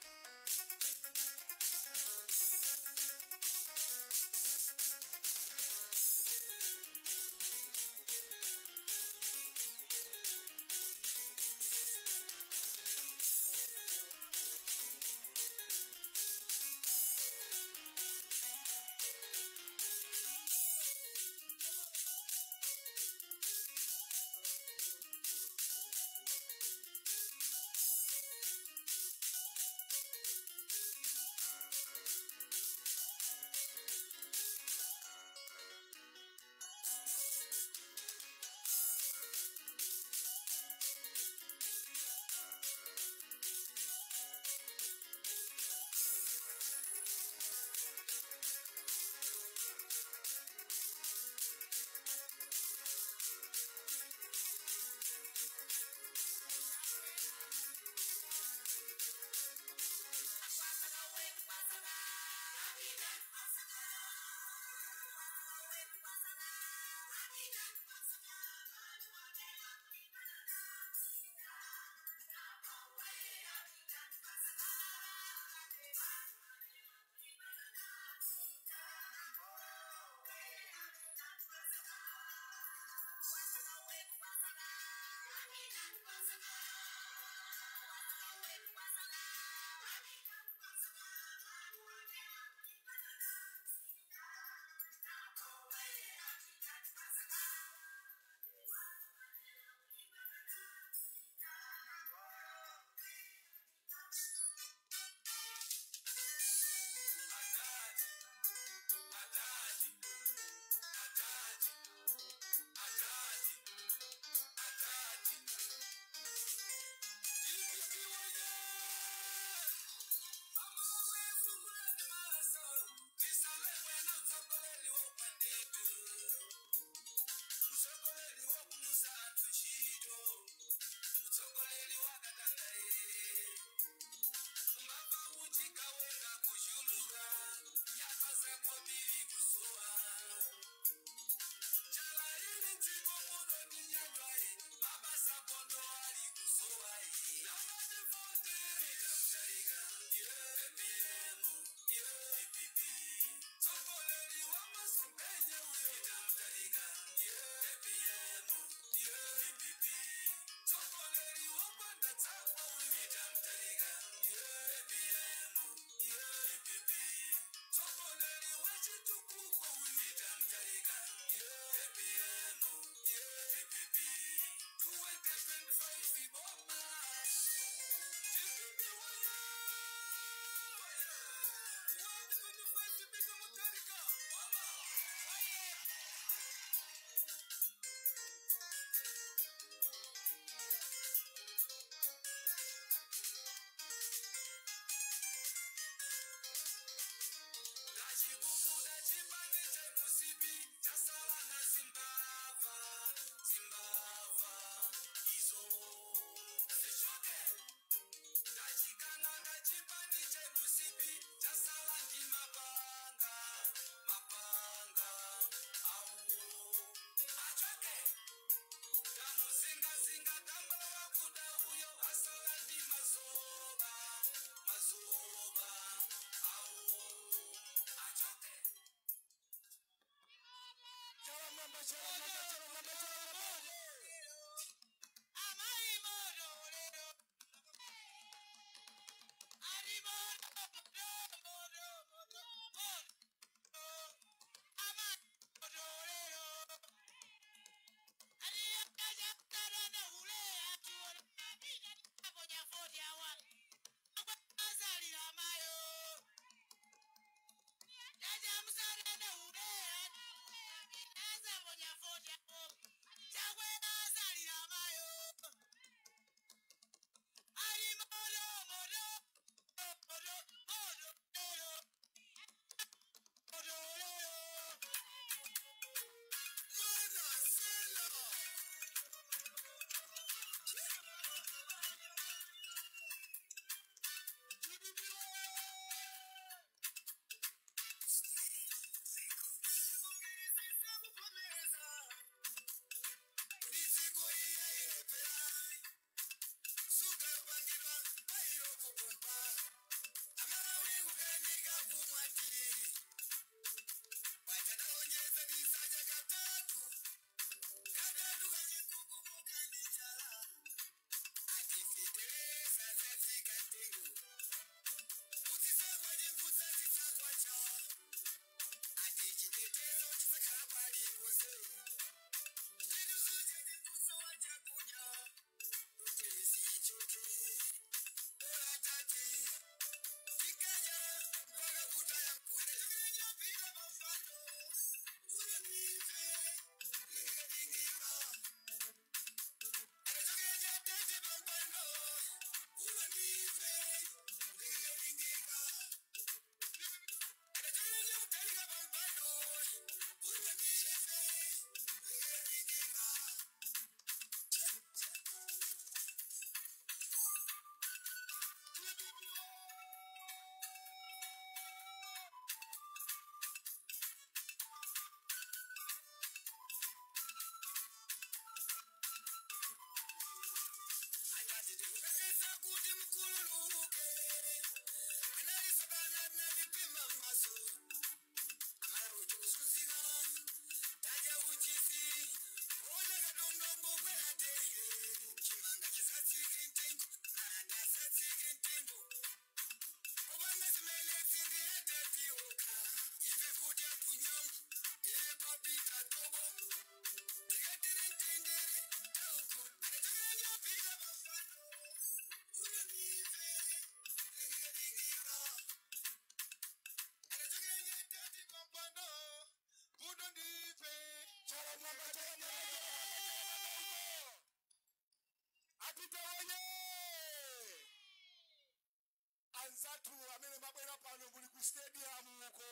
Stadium uko.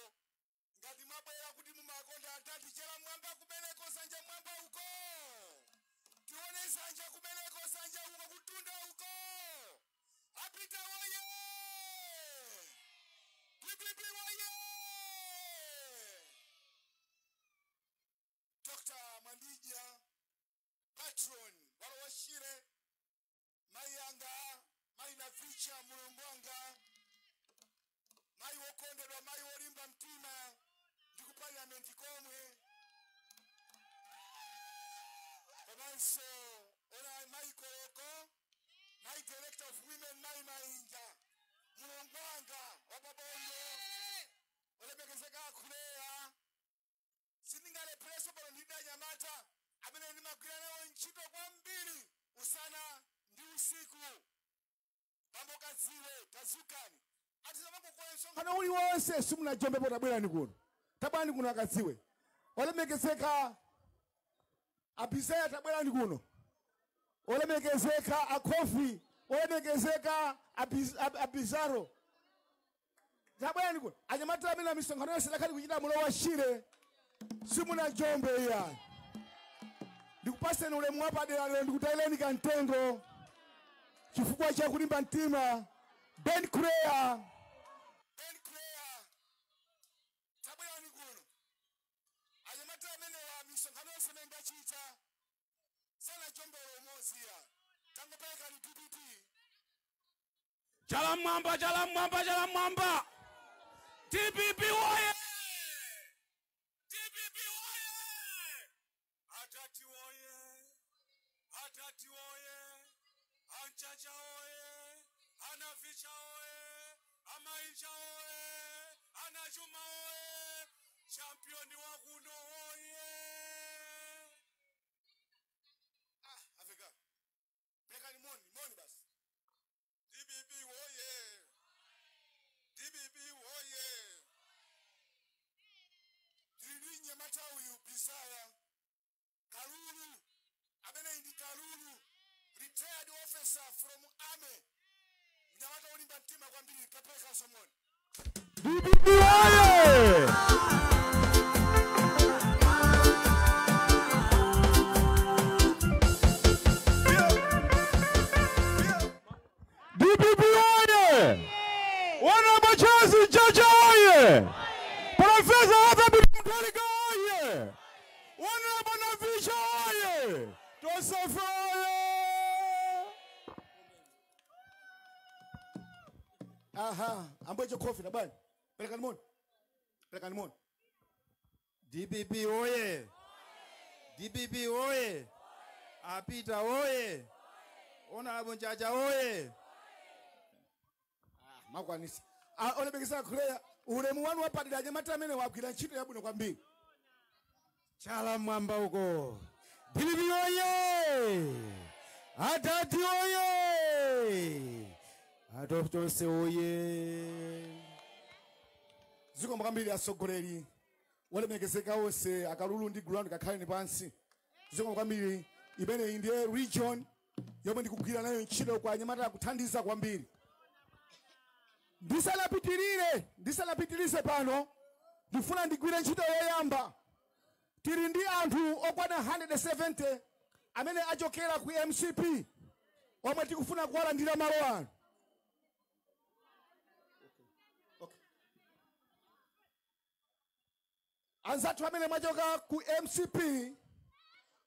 Ngati mwabwera kuti mumakonda atati, chala mwamba kumeneko, sanja mwamba uko, tione sanja kumeneko, sanja uko, kutunda uko. Apita woye! DPP woye! Dr. Mwandija, patron wa Lower Shire, mayi anga, mayi Navicha, mulongo wanga, mayi wokondedwa, mayi wolimba mtima, ndi ku parliament komwe, komanso ona mayi Koloko, mayi director of women, mayi Mainja, mulongo wanga wapabondo, olemekezeka akhuleya. Sindingalephereso pano ndidi anyamata amene ndimagwira nawo ntchito kwambiri usana ndi usiku. Bambo Kadziwe, tazukani. Msonkhano uliwonse simunajombepo. Tabwerani kuno, tabwerani kuno Akadziwe. Olemekezeka Abizeya, tabwerani kuno. Olemekezeka Akhofi, olemekezeka Abizaro, tabwerani kuno. Anyamata amene misonkhano yonse dakhali kuchita mu Lower Shire simunajombe iya. Ndikupaseni ulemu wapadera lero, ndikutayireni kamtengo chifukwa cha kulimba mtima. Ben Creya. Ben Creya, tabwerani kuno. Anyamata amene wa misonkhano yonse imene ndachita sanajombere umodzi ya. Tangoperekani DPP. Chala mwamba, chala mwamba, chala mwamba! DPP woye! DPP woye! Atati woye! Atati woye! Anchacha woye! Anaficha woye! Amaicha woye! Anachuma woye! Champion wa kuno woye! Ah, Afrika. Pelekani moni, moni basi. DPP woye! DPP woye! Tili nyamata uyu Bisaya Kalulu, amene ndi Kalulu, retired officer from army, mnyamata olimba mtima kwambiri. Kapeka somoni. DPP woye! DPP woye! Honorable Charles Mchacha woye! Professor Arthur Peter Mutharika woye! Honorable Navisha woye! Tosefe woye! Aha, ambaye kofi na bani. Pelekani moni. Pelekani moni. DPP oye! DPP oye! Apita oye! Honorable Mchacha oye! Makwanisa. Ah, olemekezeka Kuleya, ulemu wanu wapadera. Anyamata amene wagwira ntchito yabwino kwambiri. Chala mwamba uko! DPP oye! Atati oye! Atotonse oye! Zikomo kwambiri atsogoleri olemekezeka onse. Akalulu ndi gulu lanu, kakhaleni pansi. Zikomo kwambiri. Imeneyi ndiye region yomwe ndikugwira nayo ntchito kwa anyamata kuthandiza kwambiri. Ndisanapitirire, ndisanapitirize pano, ndifuna ndigwire ntchito yoyamba. Tili ndi anthu okwana 170 amene achokera ku MCP omwe tikufuna kuwalandira malo ano. Okay. Anzathu amene mwachoka ku MCP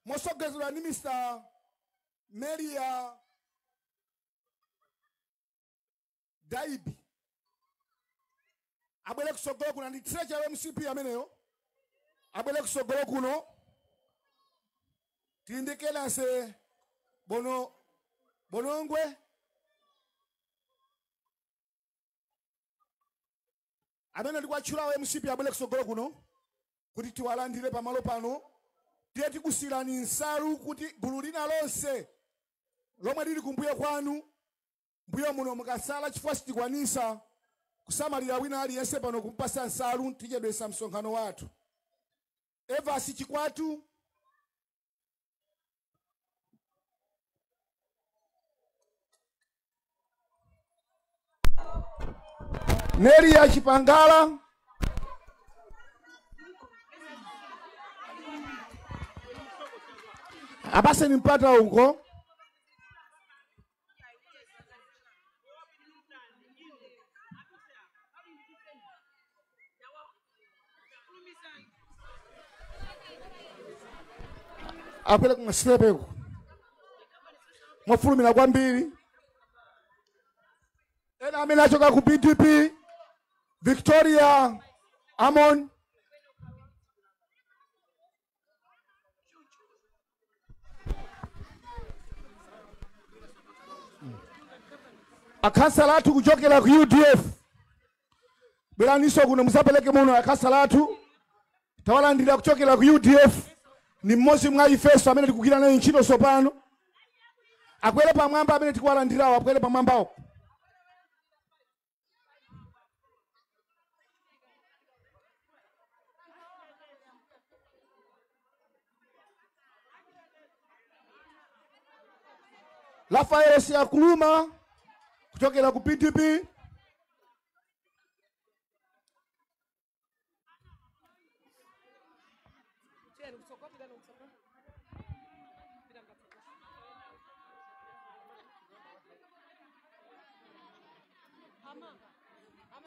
mosogezedwa ndi Mr. Melia Daibi abwere kusogolo kuno. Ndi treasurer wa MCP ameneyo, abwere kusogolo kuno. Tili ndi Kenase Bono Bonongwe amene ndikuwatchulawo MCP, abwere kusogolo kuno kuti tiwalandire pamalo pano. Tiye tikusirani nsalu kuti gulu lina lonse lomwe lili kumbuyo kwanu mbuyo muno mukasala, chifukwa sitikwanisa kusamalira wina aliyense pano kumpasa nsalu, tichedwesa msonkhano wathu. Evasi Chikwatu. Nelia Chipangala. Apase nimpata uko. Akwele kumasilepeko. Mwafulumira kwambiri. Ena amene achoka ku PDP, Victoria Amon. Akansala athu kuchokera ku UDF. Bweraniso kuno musapeleke muno akansala athu. Tawalandira kuchokera ku UDF. Ni mmodzi mwa ifeso amene tikugwira nayo ntchito tsopano. Akwere pamwamba amene tikuwalandirawo, akwere pamwambawo. Rafael Siakuluma kuchokera ku PDP.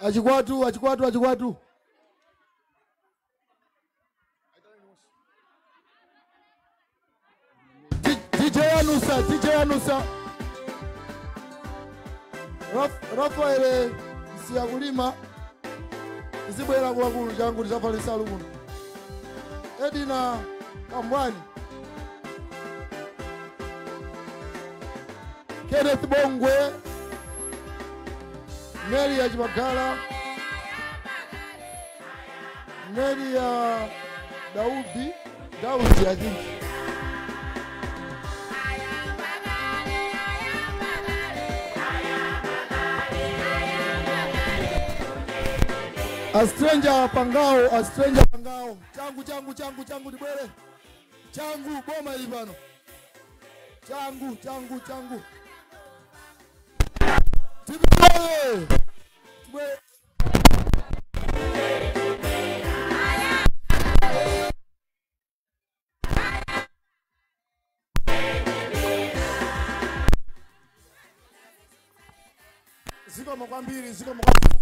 Achikwatu, achikwatu, achikwatu. DJ Anusa, DJ Anusa. Rafael Siakulima. Isibwera kwa kulu changu tisafalisa lukuno. Edina Kambwani. Kenneth Bongwe. Mary ya Chibakala, Mary ya Daudi, Daudi I think. A stranger Pangao, a stranger Pangao. Changu, changu, changu, changu, dibwere. Changu, boma ilivano. Changu, changu, changu. Tibwere. Tibwere. Ziko mkwambiri, ziko mkwambiri.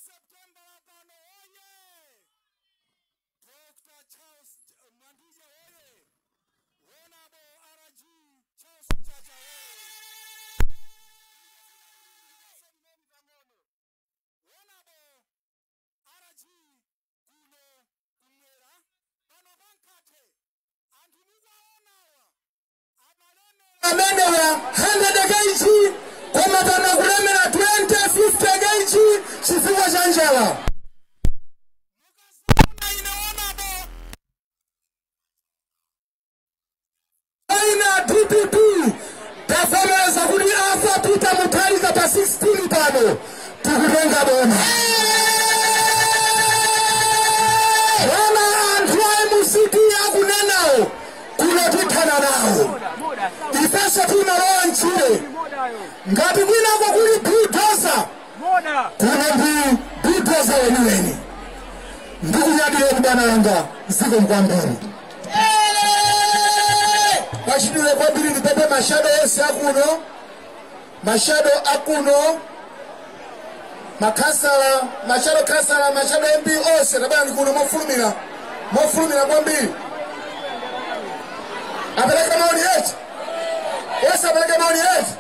September pano oye! Dr. Charles Mwandija oye! Honorable RG Charles Chacha oye! Honorable RG kuno kumwera pano pankate anthu mukuwaonawa amenewa 100 kg koma pano kulemera 20 50 kg chifukwa cha njala. Aina DPP tavomereza kuti Arthur Peter Mutharika pa 16 pano tikutenga boma. Ona anthu a MCP akunenawo kuno tithana nawo. Ifeso timalowa ntchire ngati kwinako kuli bulldozer kuno ndi bulldozer weniweni. Ndikunyadire bwana wanga ziko mkwambiri. Wachidule kwambiri ndipepe mashado yonse akuno, mashado akuno, makasala, mashado kasala, mashado MP onse tabani kuno mofulumira, mofulumira kwambiri. Apeleka maoni yetu. Onse apeleka maoni yetu.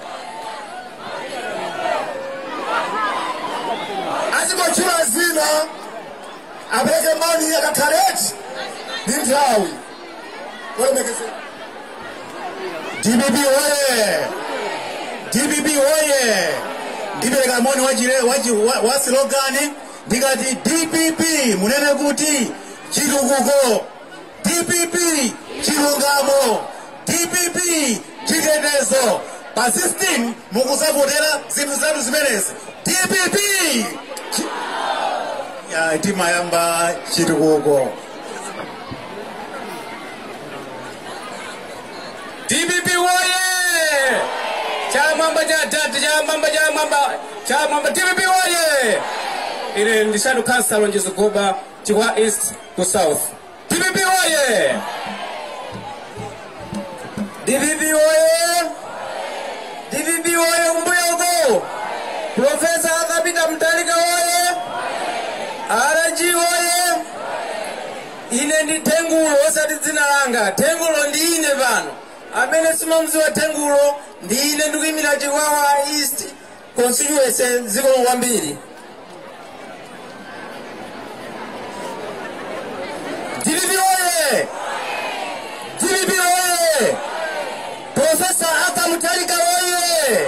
Azikochula zina apeleke maoni yakakhaleti ndi nthawi. Olemekeze. DPP oye! DPP oye! Ndipereka moni wa slogan, ndikati DPP munene kuti chitukuko, DPP chilungamo, DPP chitetezo. Pa 16 mukusapotera zinthu zanu zimenezi. DPP ya timayamba chitukuko. DPP woye! Chamwamba cha tatu, chamwamba, chamwamba, chamwamba. DPP woye! Ine ndi shadow council Lonjezo Goba, Chikwawa East ku South. DPP woye! DPP woye! DPP woye kumbuyo uko! Profesa Arthur Peter Mutharika woye! RG woye! Ine ndi Tengulo, osati dzina langa. Tengulo ndi ine pano. Amene simamziwa Tengulo ndi ine, ndikuyimira Chikwawa East constituency. Zikomo kwambiri. DPP oye! DPP oye! Profesa Arthur Mutharika oye!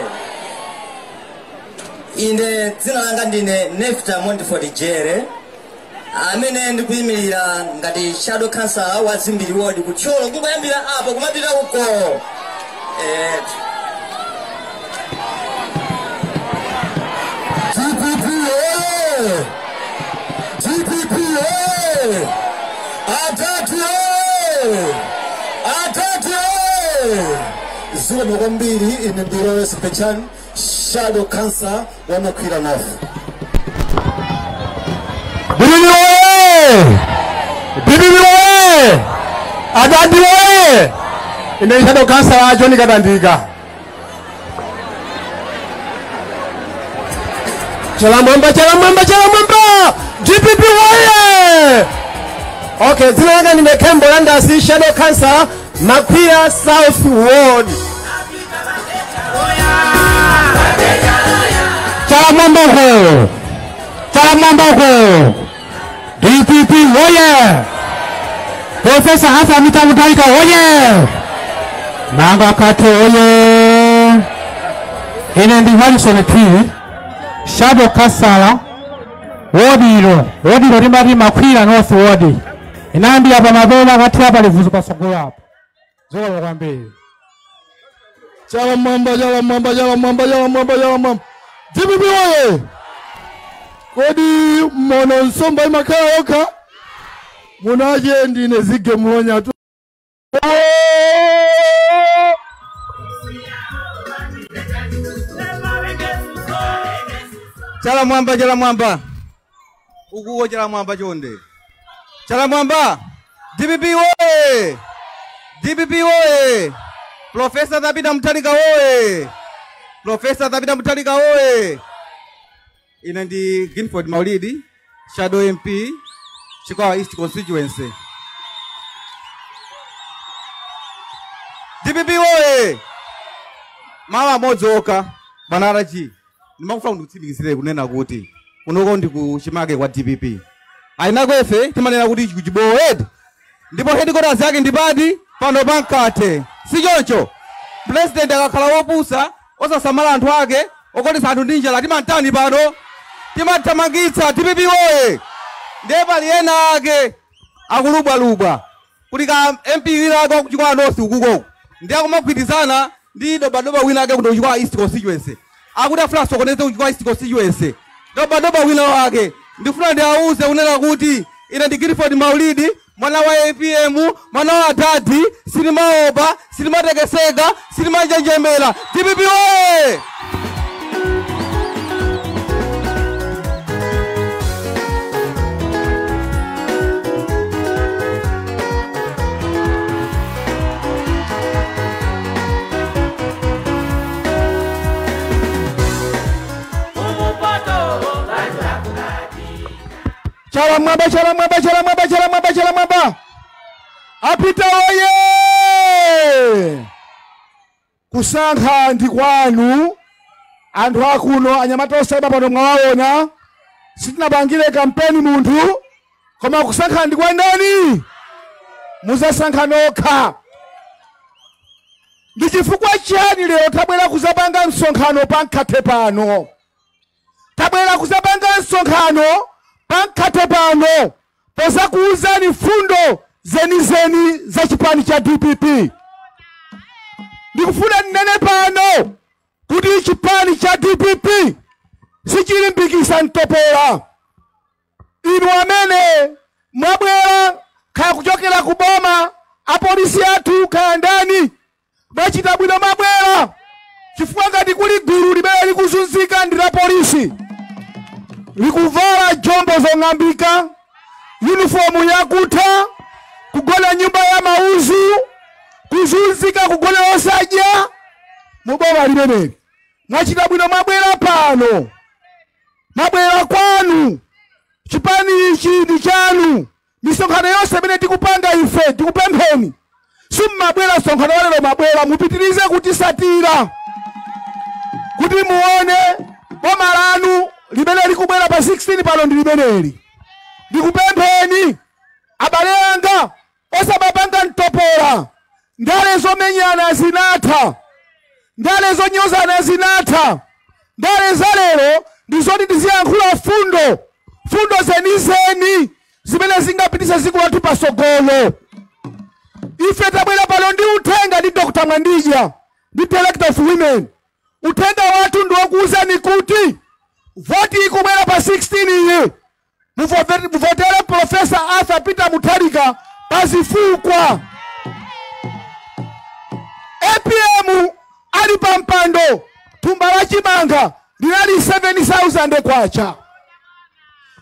Ine dzina langa ndine Nefta Montford Jere, amene ndikuyimirira ngati shadow councillor wa Dzimbiri Ward ku Thyolo, kungoyambira apo kumapita uko. DPP oye! DPP oye! Atatu oye! Atatu oye! Zikomo kwambiri. Ine ndi Lawrence Pechan, shadow councillor wa Makwira North. DPP oye! DPP oye! Adadi oye! Ine shadow councillor John Katandika. Chalamwamba, chalamwamba, chalamwamba! DPP oye! Okay, dzina langa ndine Kembo Landasi, shadow councillor Makwira South Ward. Chalamwamba uko! Chalamwamba uko! DPP oye! Profesa Arthur Peter Mutharika oye! Manga Kate oye! Ine ndi Harrison P, shadow councillor wodiro wodiro limati Makwira North Ward. Inayambira pa mabela kati apa livuzu pasogolo apo. Zikomo kwambiri. Chalamwamba, chalamwamba, chalamwamba, chalamwamba, chalamwamba! DPP oye! Kodi mono nsomba imakhala yokha? Munache ndine Zige Mlonya tu. Chalamwamba, chalamwamba, ukuwo chalamwamba chonde. Chalamwamba! DPP oye! DPP oye! Profesa Arthur Peter Mutharika oye! Profesa Arthur Peter Mutharika oye! Ine ndi Ginford Maulidi, shadow MP Chikwawa East constituency. DPP oye! Mama amodzi okha, bwana RG, ndimakufuna ndikutsimikizire kunena kuti kunoko ndi kuchimake kwa DPP. Ayinako efe timanena kuti kuchibowo, ndipo headquarters yake ndi pati pano pankate, si choncho? President akakhala wopusa, osasamala anthu ake, okondesa anthu ndi njala, timantani pano? Timathamangitsa. DPP oye! Ndiye pali ena ake akulubwalubwa kuti ka MP wina ake wakuchikwawa North ukukoko ndi akumagwirizana ndi dobadoba wina ake kuti kuchikwawa East constituency, akuti afuna asokoneze kuchikwawa East constituency. Dobadoba wina wake, ndifuna ndiawuze kunena kuti ine ndi Gifford Maulidi, mwana wa APM, mwana wa dadi. Silimaopa, silimatekeseka, silimanjenjemera. DPP oye! Chalamwamba, chalamwamba, chalamwamba, chalamwamba, chalamwamba! Apita oye! Kusankha ndi kwanu. Anthu akuno, anyamata osaiba pano mwawaona. Sitinapangire kampeni munthu, koma kusankha ndi kwa ndani? Muzasankha nokha. Ndi chifukwa chiyani lero tabwera kuzapanga msonkhano pa Mkhathe pano? Tabwera kuzapanga msonkhano pankhate pano pozakuuzani fundo zenizeni za chipani cha DPP. Ndikufuna nnene pano kuti chipani cha DPP sichilimbikisa mtopola. Inu amene mwabwera kaya kuchokera kuboma, apolisi athu kaya ndani, mwachita bwino mwabwera, chifukwa ngati kuli gulu limene likuzunzika ndi la polisi, likuvala jombo zong'ambika, yunifomu yakutha, kugona nyumba ya mauzu, kuzunzika, kugona osadya muboma limeneli. Mwachita bwino mwabwera pano, mwabwera kwanu, chipani ichi ndi chanu. Misonkhano yonse imene tikupanga ife tikupempheni, simmabwera msonkhano walero, mabwera mupitirize kutisatira kuti muone boma lanu limene likubwera pa 16 pano ndi limeneli. Ndikupempheni abale anga, osamapanga mtopola. Ndale zomenyana zinatha, ndale zonyozana zinatha. Ndale za lero ndizoti tiziyankhula fundo, fundo zenizeni zimene zingapitise dziko lathu pasogolo. Ife tabwera pano ndi uthenga ndi Dr. Mwandija ndi Director of Women. Uthenga wathu ndi wokuwuzani kuti voti ikubwera pa 16 iyi, muvotere Professor Arthur Peter Mutharika pazifukwa. APM ali pa mpando, thumba la chimanga linali 7,000 kwacha.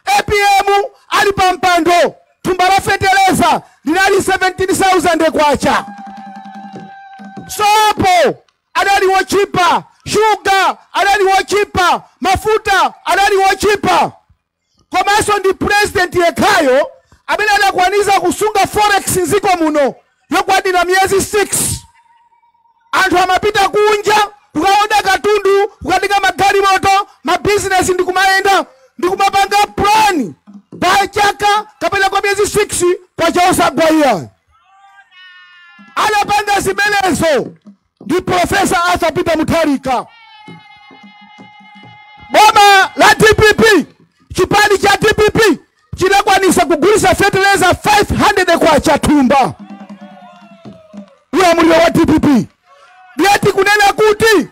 APM ali pa mpando, thumba la feteleza linali 17,000 kwacha. Sopo adali wochipa, shuga adali wochipa, mafuta adali wochipa. Komanso ndi president yekhayo amene adakwaniza kusunga forex mdziko muno yokwanira miyezi 6. Anthu amapita kunja kukaoda katundu, kukatenga magalimoto, mabizinesi ndi kumayenda ndi kumapanga plan pa chaka kapena kwa miyezi 6 kwacha osagwa. Anapanga zimenezo ndi Professor Arthur Peter Mutharika. Boma la DPP, chipani cha DPP chinakwanisa kugulisa fertilizer 500 kwacha thumba. Ulamuliro wa DPP. Ndiyati kunena kuti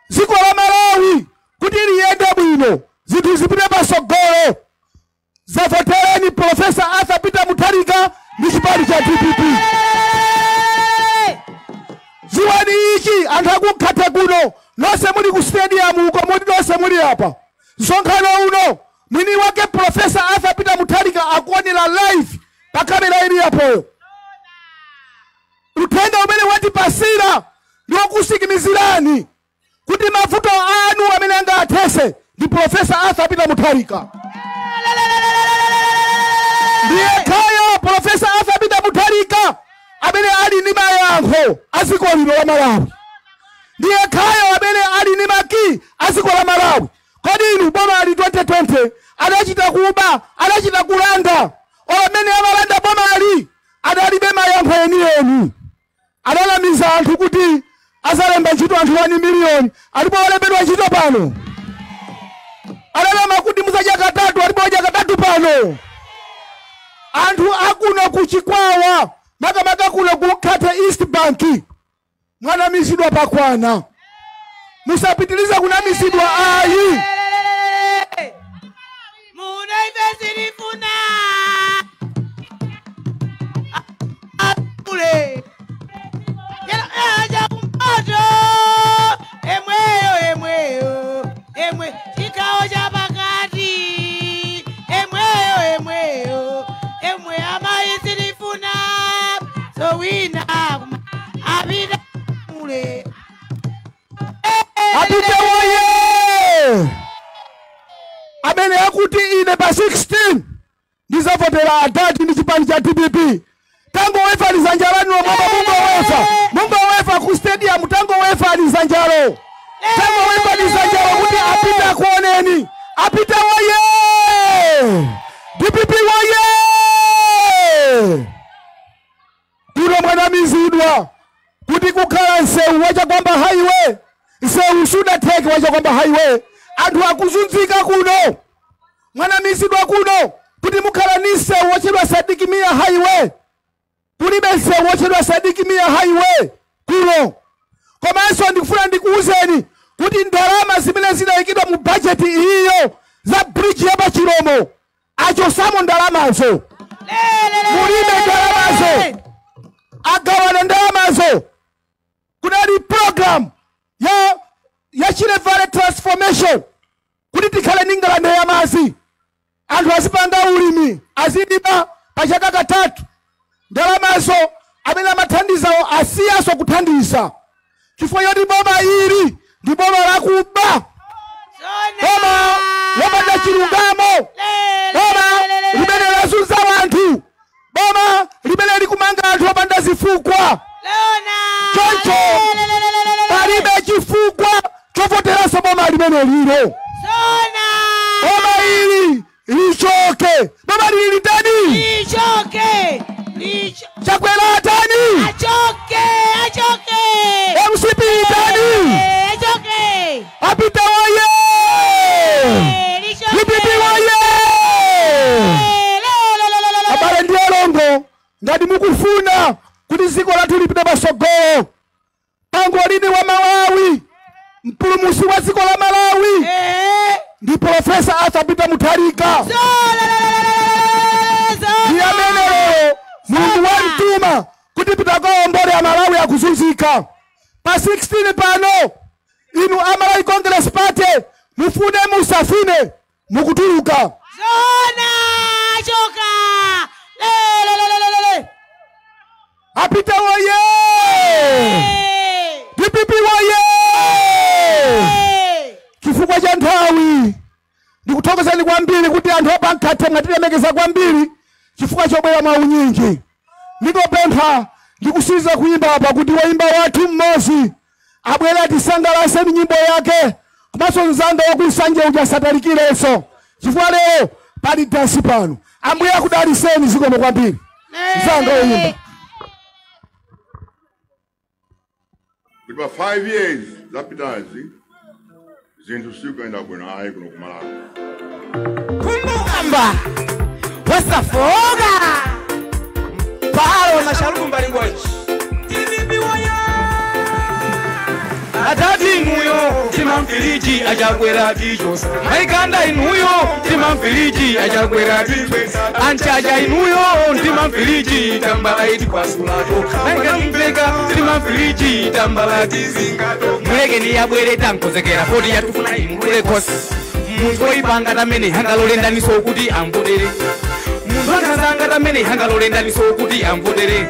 dziko la Malawi kuti liyende bwino, zinthu zipite pasogolo, zavotereni Professor Arthur Peter Mutharika ndi chipani cha DPP. Ziwani ichi anthu akukhate kuno, nonse muli ku stadium uko, muli nonse muli apa. Msonkhano uno mwini wake Professor Arthur Peter Mutharika akuonera live pa kamera ili apoyo. Uthenga umene watipasira ndi wokusikimizirani kuti mavuto anu amene angathese ndi Professor Arthur Peter Mutharika. Ndiye khayo Professor Arthur Peter Mutharika amene ali ndi mayankho a dziko lino la Malawi. Ndiye khayo amene ali ndi maki a dziko la Malawi. Kodi inu boma ali 2020 adachita kuba, adachita kulanda. Amene amalanda boma ali adalibe mayankho enieni. Adalamiza anthu kuti azalemba ntchito anthu 1 miliyoni, alipo walembedwa ntchito pano. Adalama kuti muzadya katatu, alipo wadya katatu pano. Anthu akuno kuchikwawa, makamaka kuno ku Nkate East Bank, mwanamizidwa pakwana. Musapitiliza kunamizidwa ayi. Apite woye! Amene akuti ine pa 16 ndizavotera adati ndi chipani cha DPP. Tango wefa lizanjalani wa mama Mungu wefa. Mungu wefa ku stadium tango wefa lizanjalo. Tango wefa lizanjalo kuti apite akuoneni. Apite woye! DPP woye! Kuno mwana mizidwa kuti kukhala nsewu wacha kwamba highway. Nsewu sudatheke wacha kwamba highway. Anthu akuzunzika kuno, mwanamizidwa kuno kuti mukhala ni msewu wotchedwa Sidik Mia Highway. Kulibe msewu wotchedwa Sidik Mia Highway kuno. Komanso ndikufuna ndikuwuzeni kuti ndalama zimene zinayikidwa mu bajeti iyo za bridge ya Pachiromo achosamo ndalamazo. Mulibe ndalamazo, agawana ndalamazo. Kunali program ya Shire Valley Transformation kuti tikhale ndi ngalande ya madzi, anthu azipanga ulimi, azilima pa chaka katatu. Ndalamazo amene amathandizawo asiyaso kuthandiza chifukwa choti boma ili ndi boma lakuba, boma lopanda chilungamo, boma limene lazunza anthu, boma limene likumanga anthu opanda zifukwa. Choncho palibe chifukwa chovoteranso boma limene lilo. Boma ili lichoke. Boma lili litani? Lichoke. Chakwera atani? Achoke, achoke. MCP itani? Achoke. Apita waye! DPP waye! Abale ndi alongo, ngati mukufuna kuti dziko lathu lipite patsogolo, pangolini wa Malawi, mpulumutsi wa dziko la Malawi ndi Profesa Arthur Peter Mutharika. Ndi amene lero Mulungu wamtuma kuti pita kaombole a Malawi akuzunzika. Pa 16 pano inu a Malawi Congress Party mufune musafune mukutuluka. Zona choka. Le. Apita woye! DPP woye! Chifukwa cha nthawi ndikuthokozani kwambiri kuti anthu apankhathe mwatilemekeza kwambiri chifukwa chobwera mwaunyinji. Ndikopempha ndikusiza kuimba apa kuti woimba wathu mmodzi abwere atisangalatse ndi nyimbo yake, komanso mzanga wakunsanje uja asatalikirenso chifukwa lero pali dansi pano. Ambuye akudalitseni zikomo kwambiri. Mzanga woimba. Kuti pa 5 years zapitazi zinthu sikuyenda bwino ayi kuno kumalawi. Kumbukamba wasafoga palo masharubu mbalingwaji atati inuyo timamfiliji achakwera tichosa maikanda inuyo timamfiliji achakwera tichwesa anchacha inuyo timamfiliji tambala iti kwasulato maikambeka timamfiliji tambala tizingato mulekeni yabwere tankozekera poti yatufuna imulule kosi munthu oipanga tamene hangalolendaniso kuti amvotere munthu akhazanga tamene hangalolendaniso kuti amvotere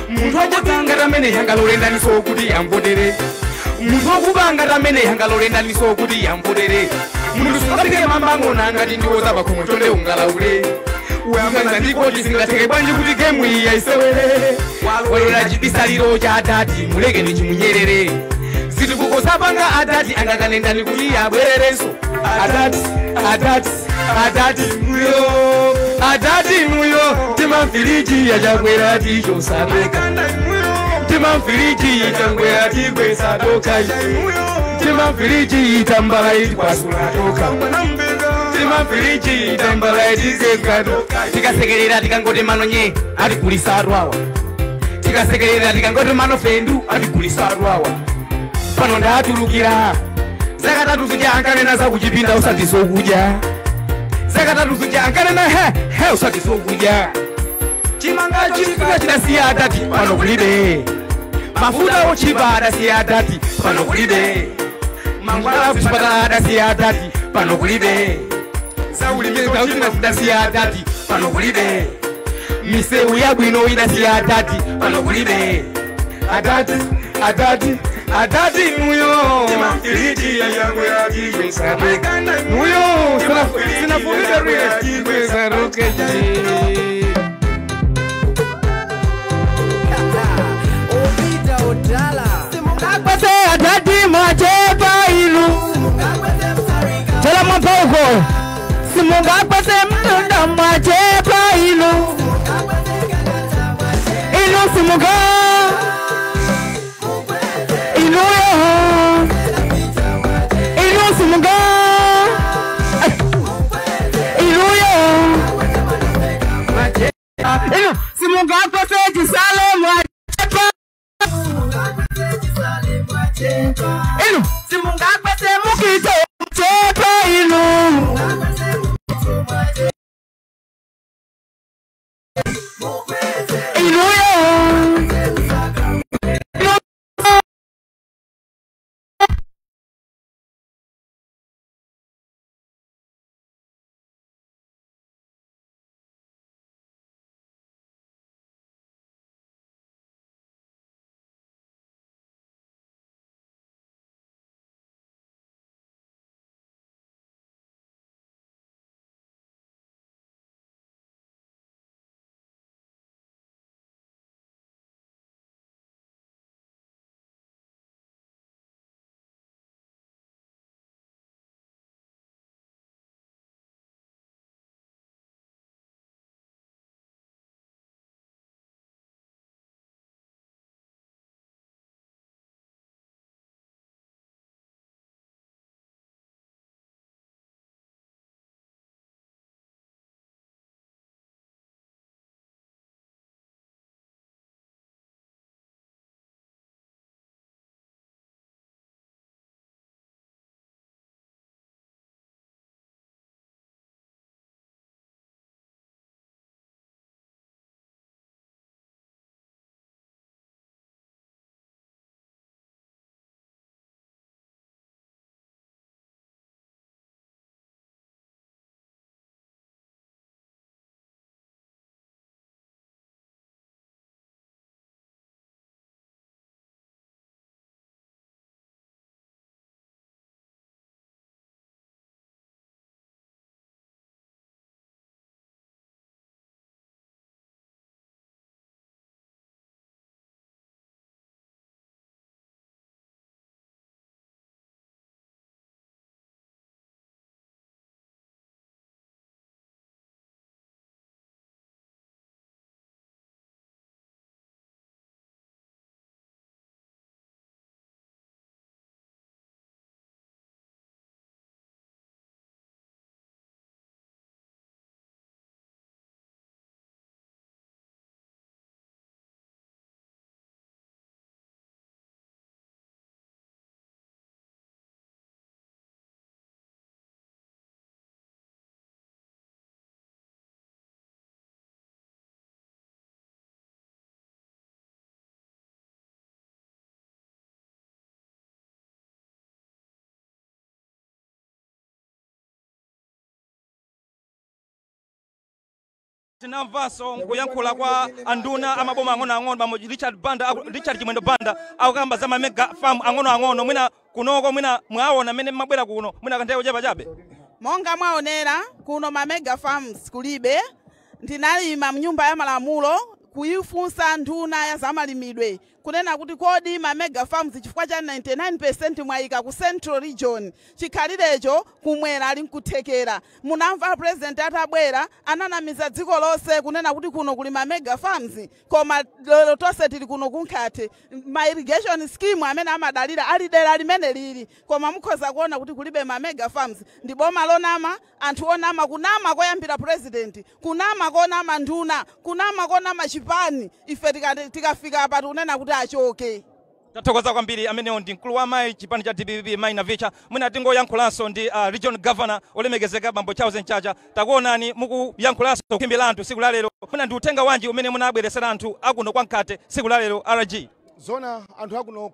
munthu achatsanga tamene hangalolendaniso kuti amvotere munthu okupanga tamene hangalolendaniso kuti amvotere munthu sungapike mambang'ona ngati ndiwoza pakhomwe chonde ungalaule uyambanza ndikoti singatheke bwanji kuti gemu iyi yayisewere walolera chibisaliro cha adati mulekeni chimunyerere zitikukozapanga adati angakanendani kuti abwererenso adati adati adati muyo adati muyo timamfiliji achakwera tichosapeka timamfiliji changwera tigwesa toka timamfiliji tambala itikwasula toka timamfiliji tambala itizeka toka tikasekerera tikangoti manonye atikulisa rwawa tikasekerera tikangoti manofendu atikulisa rwawa pano ndatulukira zaka tatu zija ankanena zakuchipinda usati sokudya zaka tatu zija ankanena he usati sokudya chimanga chifika chidasiya adati pano kulibe mafuta ochipa adasiya adati pano kulibe mangwala kuchipatala adasiya adati pano kulibe zaulimi zidasiya adati pano kulibe misewu yabwino idasiya adati pano kulibe adati adati adati muyo timamfiliji yangwera tigwesa muyo sinafunika tigwesa rokeji. Simungagwese adati mwachepa ilu chala mwapauko simungagwese mtunda mwachepa ilu ilu simunga ilu yo ilu simunga Simungakwese chisale mwachepa. Inu simungakwese mukito chepa inu. Inu yo. Tinamvanso nkuyankhula kwa anduna amaboma ang'onoang'ono bambo Richard Banda, Richard Chimwendo Banda akukamba za mega farm ang'onoang'ono. Mwina kunoko mwina mwaona mmene mmabwera kuno mwina kanthawi kochepa chabe. Monga mwaonera kuno ma mega farms kulibe. Ndinalima mnyumba ya malamulo kuifunsa nduna ya zamalimidwe kunena kuti kodi ma mega farms chifukwa cha 99% mwayika ku Central Region chikhalirecho kumwera ali nkuthekera. Munamva president atabwera ananamiza dziko lonse kunena kuti kuno kuli ma mega farms, koma lero tonse tili kuno kunkhate ma irrigation scheme amene amadalira ali dera limene lili, koma mukhoza kuona kuti kulibe ma mega farms. Ndi boma lonama, anthu onama, kunama koyambira president, kunama konama nduna, kunama konama chipani. Ife tikafika apa tikunena kuti achoke. Tathokoza kwambiri. Amenewo ndi mkulu wa mayi chipani cha DPP Mayi Navicha. Mwina tingoyankhulanso ndi region governor olemekezeka bambo Charles Nchacha. Takuonani mukuyankhulanso khimbi la anthu siku la lero. Mwina ndi uthenga wanji umene munabweresera anthu akuno kwa Nkhate siku la lero RG? Zona anthu akuno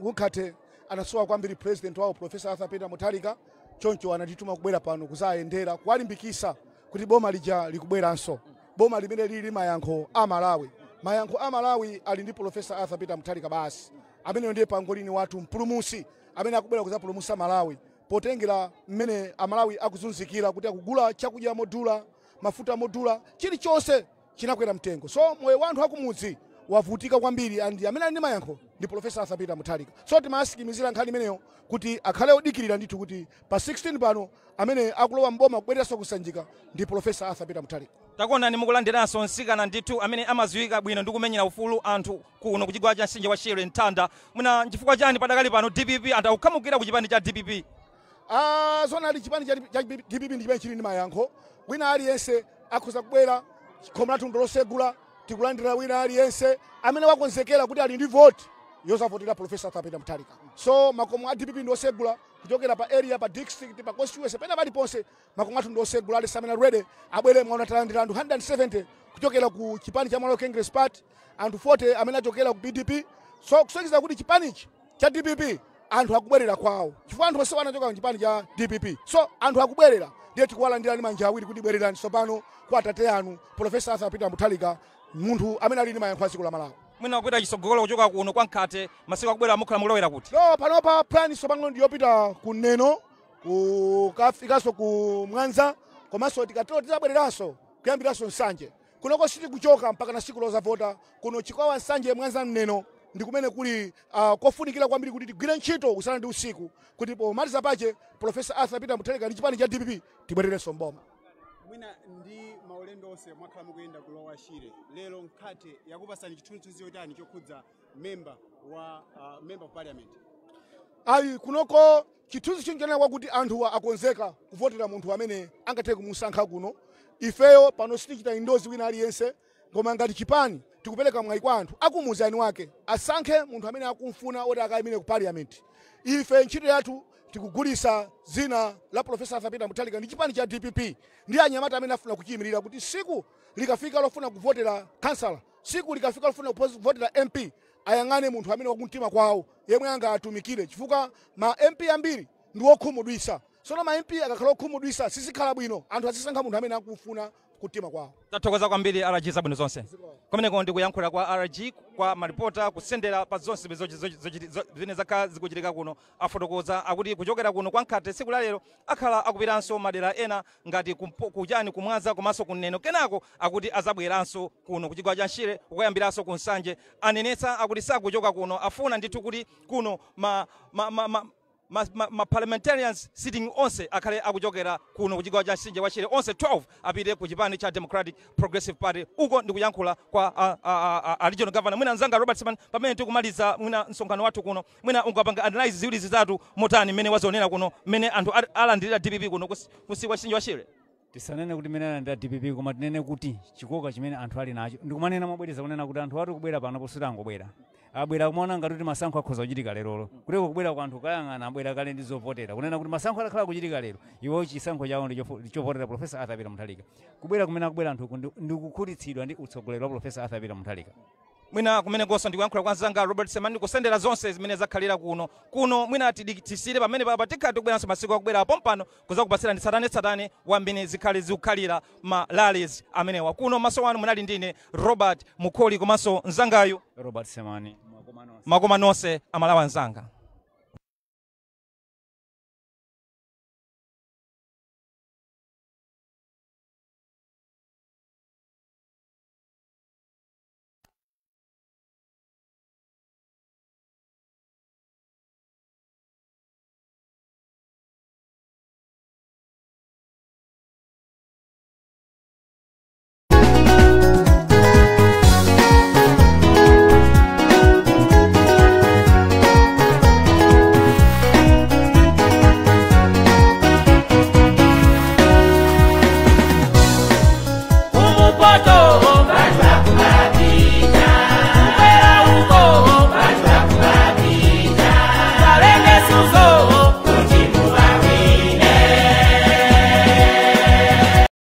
kunkhate anasowa kwambiri president wawo Professor Arthur Peter Mutharika, choncho anatituma kubwera pano kuzayendera kuwalimbikisa kuti boma lija likubweranso, boma limene lili mayankho a Malawi. Mayankho a Malawi ali ndi Professor Arthur Peter Mutharika basi, amene ndiye pangolini wathu mpulumusi amene akubwera kuzapulumusa Malawi, potengera mmene Amalawi akuzunzikira kuti akugula chakudya modula, mafuta modula, chilichonse chinakwera mtengo. So moyo wa anthu akumudzi wavutika kwambiri, and amene ali ndi mayankho ndi Professor Arthur Peter Mutharika. So timasikimizira nkhani imeneyo kuti akhale odikirira ndithu kuti pa 16 pano amene akulowa mboma kubwereranso kusanjika ndi Professor Arthur Peter Mutharika. Takuonani mukulandiranso mtsikana ndithu amene amadziwika bwino ndi kumenyera ufulu anthu kuno kuchigwa cha mtsinje wa Shire Ntanda. Mwina nchifukwa chani padakali pano DPP anthu akukhamukira ku chipani cha DPP? Zona ali chipani cha DPP ndi chimene chili ndi mayankho. Wina aliyense akhoza kubwera, khomo lathu ndilosegula, Tikulandira wina aliyense amene wakonzekera kuti ali ndi vote yozavotera Professor Arthur Peter Mutharika. So makomo a DPP ndi osegula kuchokera pa area, pa district, pa constituency, pena paliponse makomo athu ndi osegula. Ali samene ready abwere. Mwaona talandira anthu 170 kuchokera ku chipani cha Malawi Congress Party, anthu 40 amene achokera ku PDP. So kusonyeza kuti chipanichi cha DPP anthu akubwerera kwawo, chifukwa anthu onse anachoka ku chipani cha DPP. So anthu akubwerera, ndiye tikuwalandira ndi manja awiri kuti bwererani tsopano kwa atate anu Professor Arthur Peter Mutharika, munthu amene ali ndi mayankho a dziko la Malawi. Mwina kupita chitsogolo kuchoka kuno kwa Mkhate, masiku akubwera mukhala mukulowera kuti? No, panopa plan tsopano ndiyopita ku Neno, kukafikanso ku Mwanza, komanso tikatero tizabwereranso kuyambiranso Nsanje. Kunoko sitikuchoka mpaka na siku lozavota. Kuno Chikwawa, Nsanje, Mwanza, Mneno ndi kumene kuli kofunikira kwambiri kuti tigwire ntchito usana ndi usiku kuti pomaliza pache Professor Arthur Peter Mutharika ndi chipani cha DPP tibwererenso mboma. Mwina ndi maulendo onse mwakhala mukuyenda kulowa Shire, lero Mkhate yakupasani chithunzithunzi chotani chokhudza member of parliament? Ayi, kunoko chithunzi chinjenera kwakuti anthuwa akonzeka kuvotera munthu amene angathe kumusankha kuno. Ifeyo pano sitichita endorse wina aliyense, koma ngati chipani tikupereka mwayi kwa anthu akumuzi ani wake asankhe munthu amene akumfuna oti akayimire ku parliament. Ife ntchito yathu tikugulisa zina la Professor Arthur Peter Mutharika ndi chipani cha DPP ndi anyamata amene afuna kuchiyimirira, kuti siku likafika lofuna kuvotera kansala, siku likafika lofuna kuvotera MP, ayang'ane munthu amene wakumtima kwawo yemwe angatumikire, chifukwa ma MP ambiri ndi okhumudwisa. Sono ma MP akakhala okhumudwisa sizikhala bwino. Anthu azisankha munthu amene akufuna kumtima kwawo. Tathokoza kwambiri RG, zabwino zonse kumeneko. Ndikuyankhula kwa RG kwa maripota kusendera pa zonse zimene zakhala zikuchitika kuno. Afotokoza akuti kuchokera kuno kwa Mkhate tsiku la lero akhala akupitanso madera ena ngati kuchani, kumwaza komanso kuneno. Kenako akuti azabweranso kuno kuchigwa cha Nshire kukayambiranso ku Nsanje. Anenetsa akuti sakuchoka kuno, afuna ndithu kuti kuno ma parliamentarians sitting onse akhale akuchokera kuno kuchigawo cha Mtsinje wa Shire, onse 12 apite ku chipani cha Democratic Progressive Party. Uko ndikuyankhula kwa a regional governor. Mwina mzanga Robert Simon, pamene tikumaliza mwina msonkhano wathu kuno, mwina ungapanga analyze ziwiri zitatu motani mmene wazionera kuno, mmene anthu alandirira DPP kuno kusi kwa Mtsinje wa Shire? Tisanene kuti mmene alandira DPP, koma tinene kuti chikoka chimene anthu ali nacho, ndikumanena mobwereza kunena kuti anthu ati kubwera pano posati angobwera, abwera kumaona ngati kuti masankho akhoza kuchitika lerolo. Kuteko kubwera kwa anthu kayang'ana, abwera kale ndi zovotera, kunena kuti masankho atakhala kuchitika lero, iwo chisankho chawo ndi chovotera Professor Arthur Peter Mutharika. Kubwera kumene akubwera anthu ndikukhutitsidwa ndi utsogoleri wa Professor Arthur Peter Mutharika. Mwina kumenekonso ndikuyankhula kwa mzanga Robert Semani kusendera zonse zimene zakhalira kuno. Mwina tisire pamene papa, tikhala tikubweranso masiku akubwera pompano kuzakupatsirani tsatanetsatane wa mmene zikhale zikukhalira ma rallies amenewa kuno. Maso wanu munali ndine Robert Mukholi komanso mzangayu Robert Semani. Makoma nonse Amalawa anzanga.